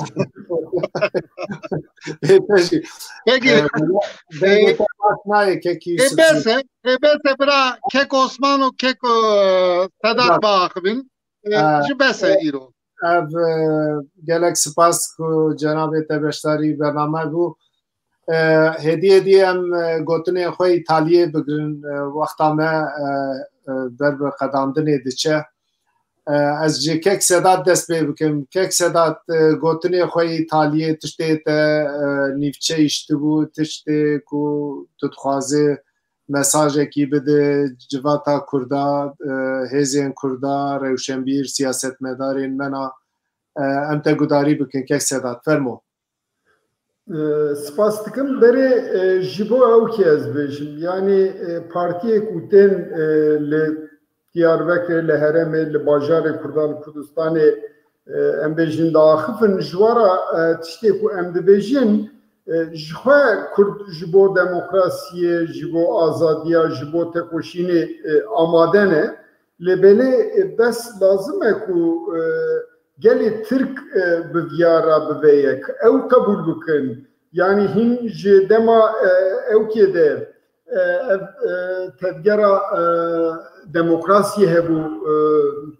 Ê, te jî. Peki, E, wele, e, dengê te baş nayê, kek e, Yusuf. Bes e, e, bes e, bira, kek Osman û kek, e, Sedat Bak. Biaxivin. E, Ha. Ji bes e îro. Ev, e, gelek spas ku cenabê te beşdarî bername bû. E, hêdî hêdî em, e, gotinên xwe îtaliyê bigirin, e, wexta me, e, e, ber bi qedandinê diçe. E, ez ji kek Sedat dest pê bikim. Kek Sedat, e, gotinê xwe îtaliyê tiştê te, e, nîvçe îştibû, tiştê ku tu dixwazî mesajekî bide civata Kurda, e, hêzên Kurda, rewşenbîr, siyasetmedarên me na, e, em te gudarî bikin, kek Sedat. Fermo. E, spas dikim. Berê, e, ji bo ew kê ez bêjim. Yanî, e, partiyê ku tên, e, li Diyarbekirê, li herêmê, li bajarê Kurdan, li Kurdistanê, e, em bêjin diaxifin, ji we re, e, tiştê ku em dibêjin, e, ji xwe Kurd ji bo demokrasiyê, ji bo azadiya, ji bo tekoşînê, e, amade ne. Lê belê, e, bes lazim e ku, e, gelê Tirk, e, bi viya re bibe yek. Ew qebûl bikin. Yanî hîn ji dema, e, ewkê de, e, ev, e, tevgera, e, demokrasiyê hebû, e,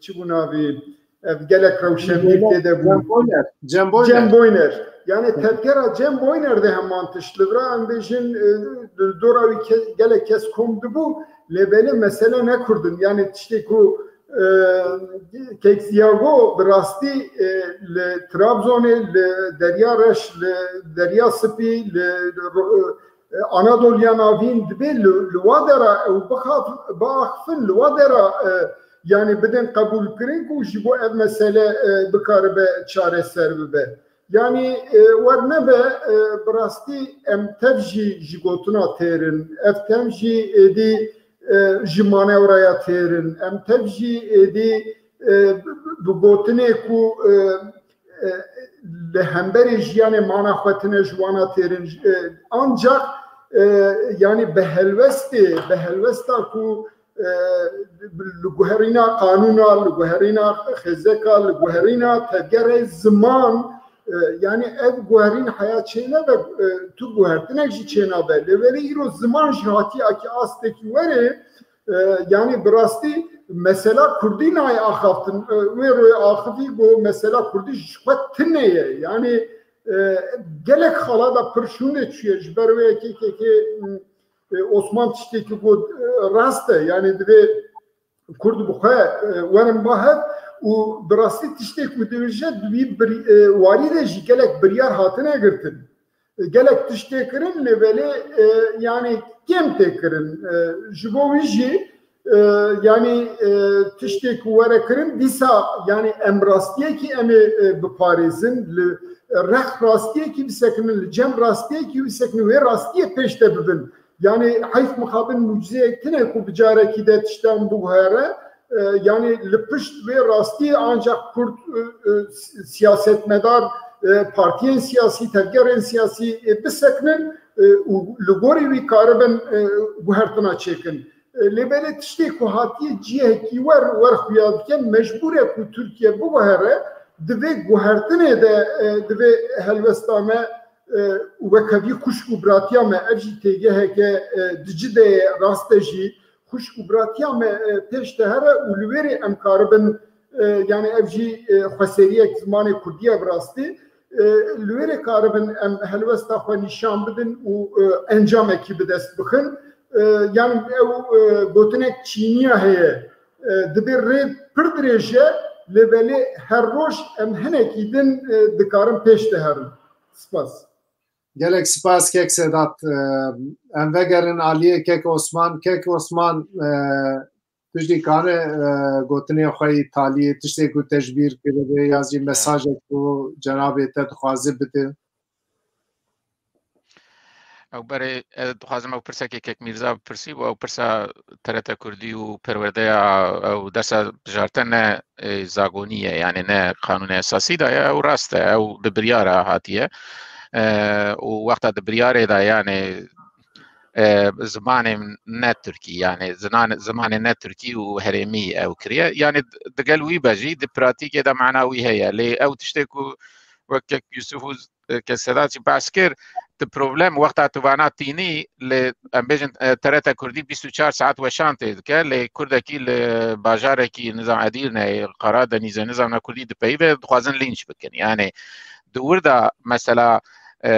çi bû navî, ev gelek rewşenbîr tê de bû. Cem Boyner. Cem Boyner. Cem Boyner. Yani tevgera Cem Boyner de heman tişt. Li vira em bêjin, e, li dora wî ke-, gelek kes kom dibû, lê belê mesele ne Kurd in. Yani tiştê ku, e, Kek Ziya got, bi rastî, e, li Trabzonê, li Derya Reş, li Derya Spî, li, li ro-, e, Anadoliya Navîn dibê li, li wa dera ew bixaf-, biaxifin, li wa dera, e, yani bidin qebûlkirin ku ji bo ev mesele, e, bikaribe çareser bibe. Yani, e, wernebe, e, bi rastî em tev jî ji gotina têrin, ev tev jî êdî, e, ji manevraya têrin, em tev jî êdî, e, bi, bi gotinê ku, e, e, li hemberê jiyanê mana xwe tine ji wana têrin, e, ancak, e, yani bi helwestê, bi helwesta ku, e, li guherîna qanûna, li guherîna xêzeka, li guherîna tevgerê ziman, e, yani ev guherîn heya çênebe, e, tu guhertinek jî çênabe. Lê welê îro ziman jî hatiye ake astekî werê, e, yani bi rastî mesela Kurdî nayê axaftin. E, wê royê axifî got mesela Kurdî ji xwe tune ye. Yani, e, gelek xala da pir şûnde çûye ji ber wê yekê kekê, m, e, Osman tiştekî got, e, rast e. Yani divê Kurd bi xwe, e, werin ba hev û bi rastî tiştê ku dibêje di wî bir-, e, warî de jî gelek biryar hatine girtin. E, gelek tişt tê kirin, lê belê, e, yani kêm tê kirin. E, ji bo wî jî, e, yani, e, tiştê ku were kirin, dîsa yani em rastiyekî em ê, e, biparêzin, li rex rastiyekî bisekinin, li cem rastiyekî bisekinin, wê rastiyê pêş de bibin. Yani heyf mixabin mucizeyek tine ku bi carekî de tiştan biguhere. E, yani li pişt vê rastiyê ancak Kurd, e, e, si-, siyasetmedar, e, partiyên siyasî, tevgerên siyasî, e, bisekinin, e, û li gorî wî karibin, e, guhertina çêkin. E, lê belê tiştê ku hatiye cihekî wer, wer xuya dike, mecbûr e ku Tirkiye biguhere, di vê guhertinê de, e, di vê helwesta me, e, û weke vî xwişk û biratiya me, ev jî têgeheke, e, di ci de ye, rast e jî, xwişk û biratiya me, e, pêş de here û li wê rê em karibin, e, yani ev jî, e, xweseriyek zimanê kurdî ye bi rastî. E, li wê rê karibin em helwesta xwe nîşan bidin û, e, encamekî bi dest bixin. E, yani ew, e, gotinek çîniya heye. E, dibê rê pir dirêj e, lê belê her roj em hinekî din, e, dikarin pêş de herin. Spas. Gelek spas kek Sedat. E, em vegerin aliyê kek Osman. Kek Osman, e, tu jî kare, e, gotinê xwe yî taliyê, tiştê ku te ji bîr kiribe ya jî mesajek ku cenabê te dixwaze bide. Ew berê, ez dixwazim ew pirsekê kek Mîrza bipirsî û ew pirsa T R T Kurdî û perwerdeya ew dersa bijartin ne, e, zagonî ye, yani ne qanûnê esasî de ye, ew rast e, ew di biryara hatiye. E, û wexta di biryarê de, yani, e, zimanê ne Tirkî, yani zinan-, zimanê ne Tirkî û herêmî ew kiriye. Yani di-, digel wî be jî di pratîkê de mana wî heye. Lê ew tiştê ku wek kek Yusuf û, e, kek Sedat jî behs kir, di problem wexta tu vana tînî li, em bêjin, e, T R T Kurdî bîst û çar saet weşan tê dike, lê Kurdekî li bajarekî nizam Edîrneyê, Qaradenîzê, nizam ne Kurdî dipeyive, dixwazin lînç bikin. Yani di wir de mesela, e,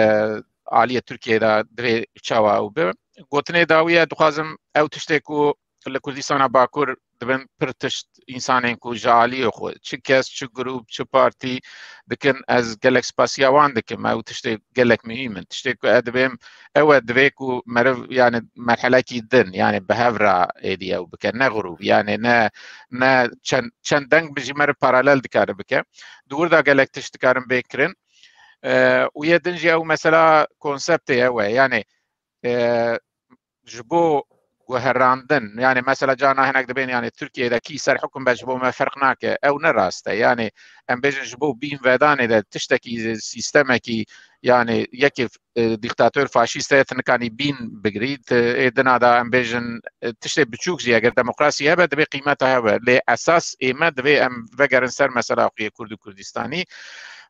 aliyê Tirkiyeyê de divê çawa ew be. Gotinê dawî ye, dixwazim ew tiştê ku li Kurdistana Bakur dibin pir tişt însanên ku ji aliyê xwe, çi kes, çi grûp, çi partî dikin, ez gelek spasiya wan dikim. Ew tiştê gelek muhîm in. Tiştê ku ez dibêm, ew e divê ku meriv, yani merhelekî din, yani bi hev re êdî ew bike, ne grûp, yani ne, ne çend, çend deng bi jî meriv paralel dikare bike. Di wir de gelek tişt dikarin bê kirin. E, û yê din jî ew mesela konseptê ew e. Yani, e, ji bo guherandin, yani mesela carna hinek dibên, yani Tirkiyeyê de kî ser hikum be ji bo me ferq nake. Ew ne rast e. Yani em bêjin ji bo bîn vedanê de tiştekî, sîstemekî, yani yekê, e, dîktator faşîst heye, tu nikanî bîn bigirî, tu ê dina de em bêjin, e, tiştê biçûk jî eger demokrasî hebe divê qîmeta hebe. Lê esas ê me divê em vegerin ser mesela xwe yê Kurd û Kurdistanî.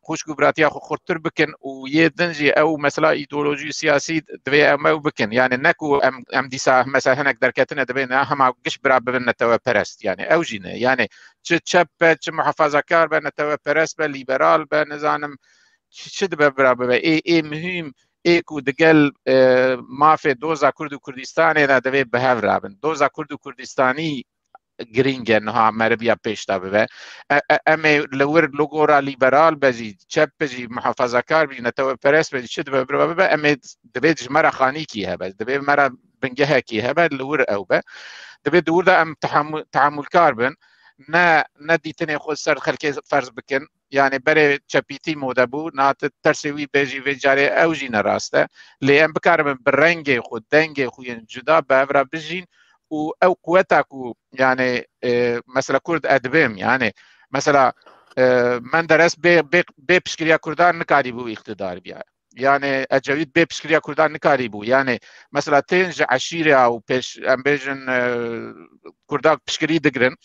Xwişk û biratiya xwe xurttir bikin û yê din jî ew mesela îdeolojî û siyasî divê em ew bikin. Yani ne ku em, em dîsa mesela hinek derketine divê ne hema giş bira bibin neteweperest. Yani ew jî ne. Yani çi çep be, çi muhafazakar be, neteweperest be, lîberal be, nizanim çi, çi dibe bira bibe. Ê, ê muhîm, ê ku digel, e, mafê doza Kurd û Kurdistanê de divê bi hev rabin. Doza Kurd û Kurdistanî girîng e niha meriviya pêş de bibe. E, e, em ê li wir li gora lîberal be jî, çep be jî, muhafazakar be jî, neteweperest be jî, çi dibe bira bibe, em ê divê ji me re xanîkî hebe, divê me re bingehekî hebe, li wir ew be. Divê di wir de em tehamû-, tehamûlkar bin, ne, ne dîtinê xwe ser xelkê ferz bikin. Yani berê çepîtî mode bû, niha tu tersê wî bêjî vê carê ew jî ne rast e. Lê em bikaribin bi rengê xwe, dengê xwe yên cuda bi hev re bijîn û ew quweta ku yani, e, mesela Kurd e dibêm, yani mesela, e, Menderes bê, bê, bê piştgiriya Kurdan nikarîbû îqtidar biya. Yani Ecevît bê piştgiriya Kurdan nikarîbû. Yani mesela tên ji eşîre û pêş, em bêjin, e, Kurdan piştgirî digirin.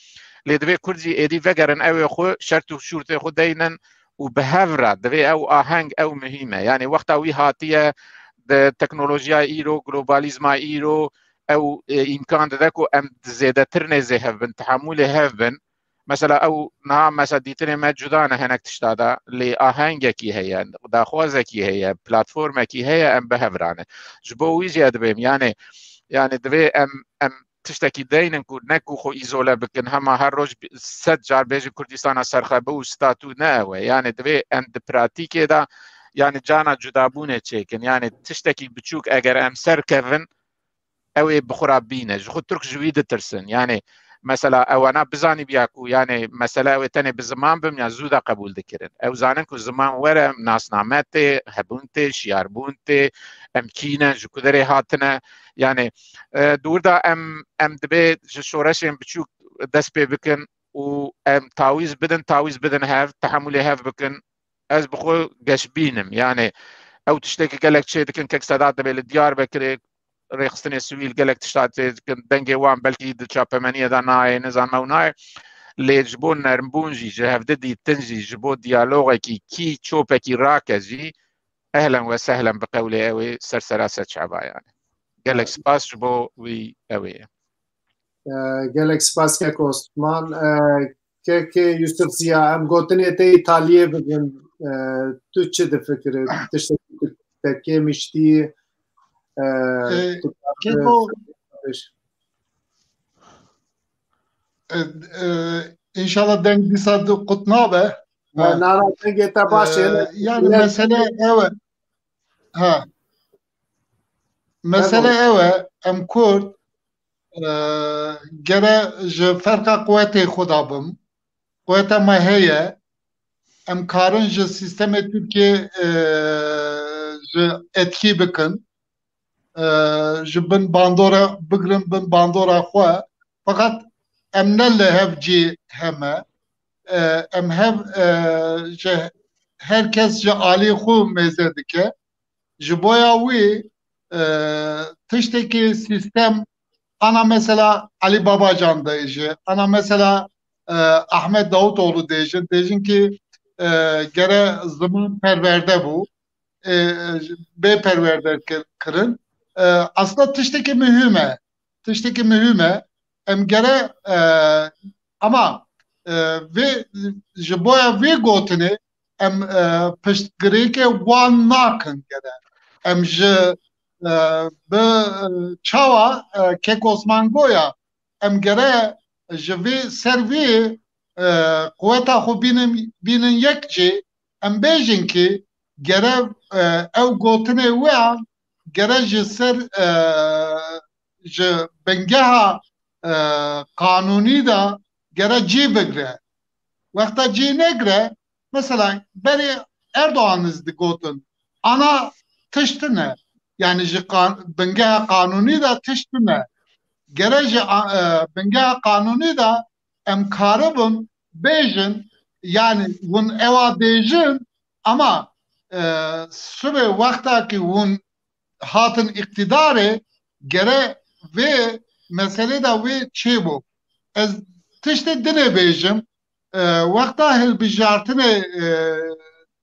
Lê divê Kurd jî êdî vegerin, ew ê xwe şert û şûrtê xwe deynin û bi hev re divê ew aheng ew muhîm e. Yani wexta wî hatiye di teknolojiya îro, globalîzma îro, ew, e, îmkan dide ku em zêdetir nêzê hev bin, tehamûlê hev bin. Mesela ew niha mesela dîtinê me cuda ne hinek tişta de, lê ahengekî heye, daxwazekî heye, platformekî heye, em bi hev re ne. Ji bo wî jî ez dibêm, yani, yani divê em, em tiştekî deynin ku ne ku xwe îzole bikin, hema her roj bi-, sed car bêjin Kurdistana serxwe bû û statû ne ew e. Yani divê em di pratîkê de, yani cana cudabûnê çêkin. Yani tiştekî biçûk eger em serkevin, ew ê bi xwe re bîne. Ji xwe Tirk ji wî ditirsin. Yani mesela ewana bizanîbiya ku yani mesele ew ê tenê bi ziman bim ya zû de qebûl dikirin. Ew zanin ku ziman were, nasname tê, hebûn tê, şiyarbûn tê, em kî ne, ji ku derê hatine. Yani, e, di wir de em, em dibê ji şoreşên biçûk dest pê bikin û em tawîz bidin, tawîz bidin hev, tehemûlê hev bikin. Ez bi xwe geşbîn im. Yani ew tiştekî gelek çê dikin, kek Sedat dibê li Diyarbekirê rêxistinê sivîl gelek tişta tê dikin. Dengê wan belkî di çapemeniyê de nayê, nizanme û nayê. Lê ji bo nermbûn jî, ji hevdi dîtin jî, ji bo diyalogekî kî çopekî rake jî, ehlen we sehlen bi qewlê ew ê ser sera se çava yani. Gelek spas ji bo wî ew ê. E, gelek spas kek Osman. E, kek Yusuf Ziya, em gotinê te Îtaliyê bigin. E, tu çi difikirî? Tiştekî tu tekê miştî? E, E, tu Keko, e, e, înşallah deng dîsa du qut nabe. Ha. Na, na, dengê te baş e. E, yani mesele ew e. Ha. Mesele ew e, em Kurd, e, gere ji ferqa quwetê xwe de bim. Quweta me heye. Em karin ji sîstemê Tirkiyê, e, ji etkî bikin. e, ji bin bandora, bigrin bin bandora xwe. Feqet em ne li hev cî heme. E, em hev, e, ji, her kes ji alî xwe mêze dike. Ji boya wî, e, tiştekî sîstem, ana mesela Elî Babacan dêje, ana mesela, e, Ahmet Davutoğlu dêjin, dêjin ki, e, gere ziman perwerde bû, e, bê perwerde kir-, kirin. E, aslında tiştekî mühim e. Tiştekî mühim e. Em gere, e, ama, e, vê, ji boya vê gotinê em, e, piştgirêkê wan nakin gere. Em ji, e, bi, e, çawa, e, Kek Osman goya, em gere ji vê ser vê, e, quweta xwe bînin, bînin yek cî, em bêjin ki gere, e, ew gotinê wê an gere ji ser, e, ji bingeha, e, qanûnî de gere cî bigre. Wexta cî negre, mesela berê Erdogan iz digotin, ana tişt tune. Yani ji qan-, bingeha qanûnî de tişt tune. Gere ji a-, e, bingeha qanûnî de em karibin bêjin, yani hûn ewa bêjin, ama, e, sibê wexta ki hûn hatin îqtîdarê, gere vê meselê de wê çêbû. Ez tiştê dinê bêjim, e, wexta hilbijartinê, e,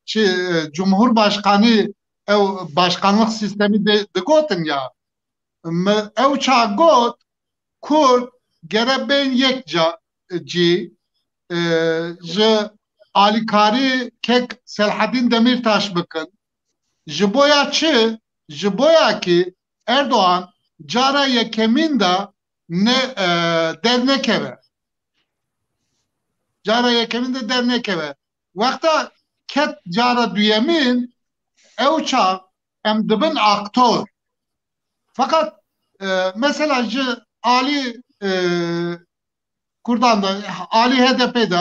çi, e, Cumhurbaşkanî ew başkanlık sistemî de digotin ya. Mi ew çax got, Kurd gere bên yek ca, cî, e, ji alîkarî kek Selahaddin Demirtaş bikin. Ji boya çi? Ji boya ki Erdogan cara yekemîn de ne, e, dernekeve. Cara yekemîn de dernekeve. Wexta ket cara duyemîn, ew çax em dibin aktor. Feqet, e, mesela ji alî, e, Kurdan de, alî H D P de,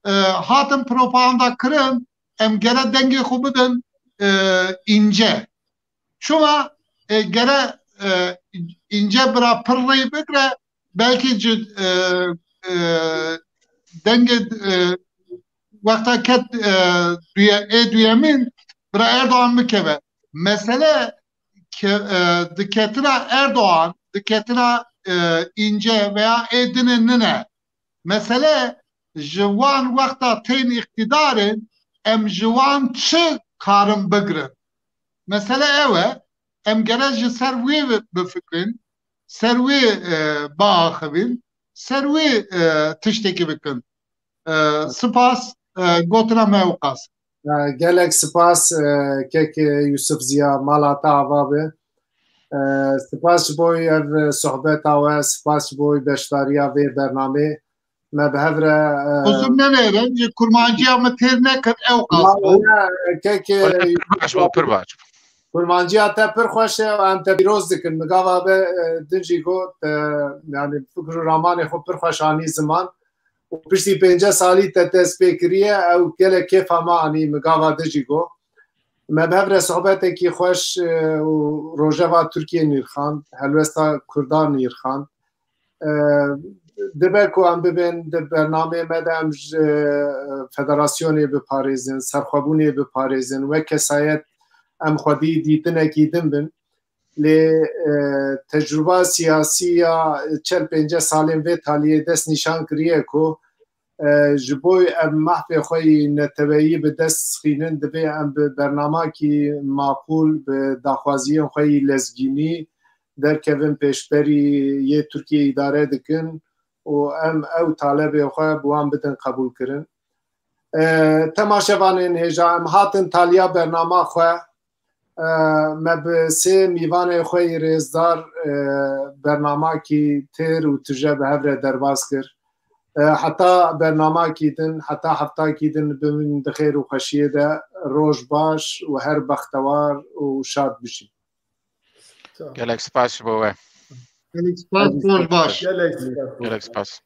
e, hatin propaganda kirin, em gere dengê xwe bidin, e, Înce. Çima, e, gere, e, Înce bira pir rê bigre, belkî ci, e, e, dengê, e, wexta ket, e, duye-, ê duyemîn bira Erdogan bikeve. Mesele ke-, e, diketina Erdogan, diketina, e, Înce veya ê dinê nine. Mesele ji wan wexta tên îqtîdarê em ji wan çi karin bigrin? Mesele ew e, em gere ji ser wê bi-, bifikrin, ser wê, e, biaxivin, ser wê, e, tiştekî bikin. E, spas, e, gotina me ewqas. E, gelek spas, e, kek Yusuf Ziya, mala te ava be. E, spas ji bo ev sohbeta we, spas ji bo beşdariya vê bernamê. Me bi hev re, e, Huzur nenêrin, ji kurmanciya min têr nekir, ew qas bû. Kek, e, Pir baş bû, pir baş. Kurmanciya te pir xweş e û em te pîroz dikin. Min gava be, e, din jî got, e, yani fikr û ramanê xwe pir xweş anî ziman. Û piştî pêncî salî te dest pê kiriye, ew gelek kêfa me anî, min gava din jî got. Me bi hev re sohbetekî xweş, e, û rojeva Tirkiyê nîrxand, helwesta Kurdan nîrxand. E, dibe ku em bibên di bernameyê me de em ji, e, federasyonê biparêzin, serxwebûnê biparêzin, wek kesayet em xwedî dîtinekî din bin. Lê, e, tecrûba siyasî ya çel pêncî salên vê taliyê dest nîşan kiriye ku, e, ji bo em mahfê xwe yî neteweyî bi dest xînin, divê em bi bernamakî maqûl, bi daxwaziyên xwe yî lezgînî derkevin pêşberî yê Tirkiyê îdare dikin û em ew talebê xwe bi wan bidin qebûlkirin. E, temaşevanên hêja, em hatin taliya bernama xwe. E, me bi sê mîvanê xwe yî rêzdar, e, bernamakî têr û tije bi hev re derbas kir. E, heta bernamakî din, heta heftakî din bimînin di xêr û xweşiyê de. Roj baş û her bextewar û şad bijîn. Gelek spas ji bo we. Gelek spas, roj baş. Gelek spas. Gelek spas.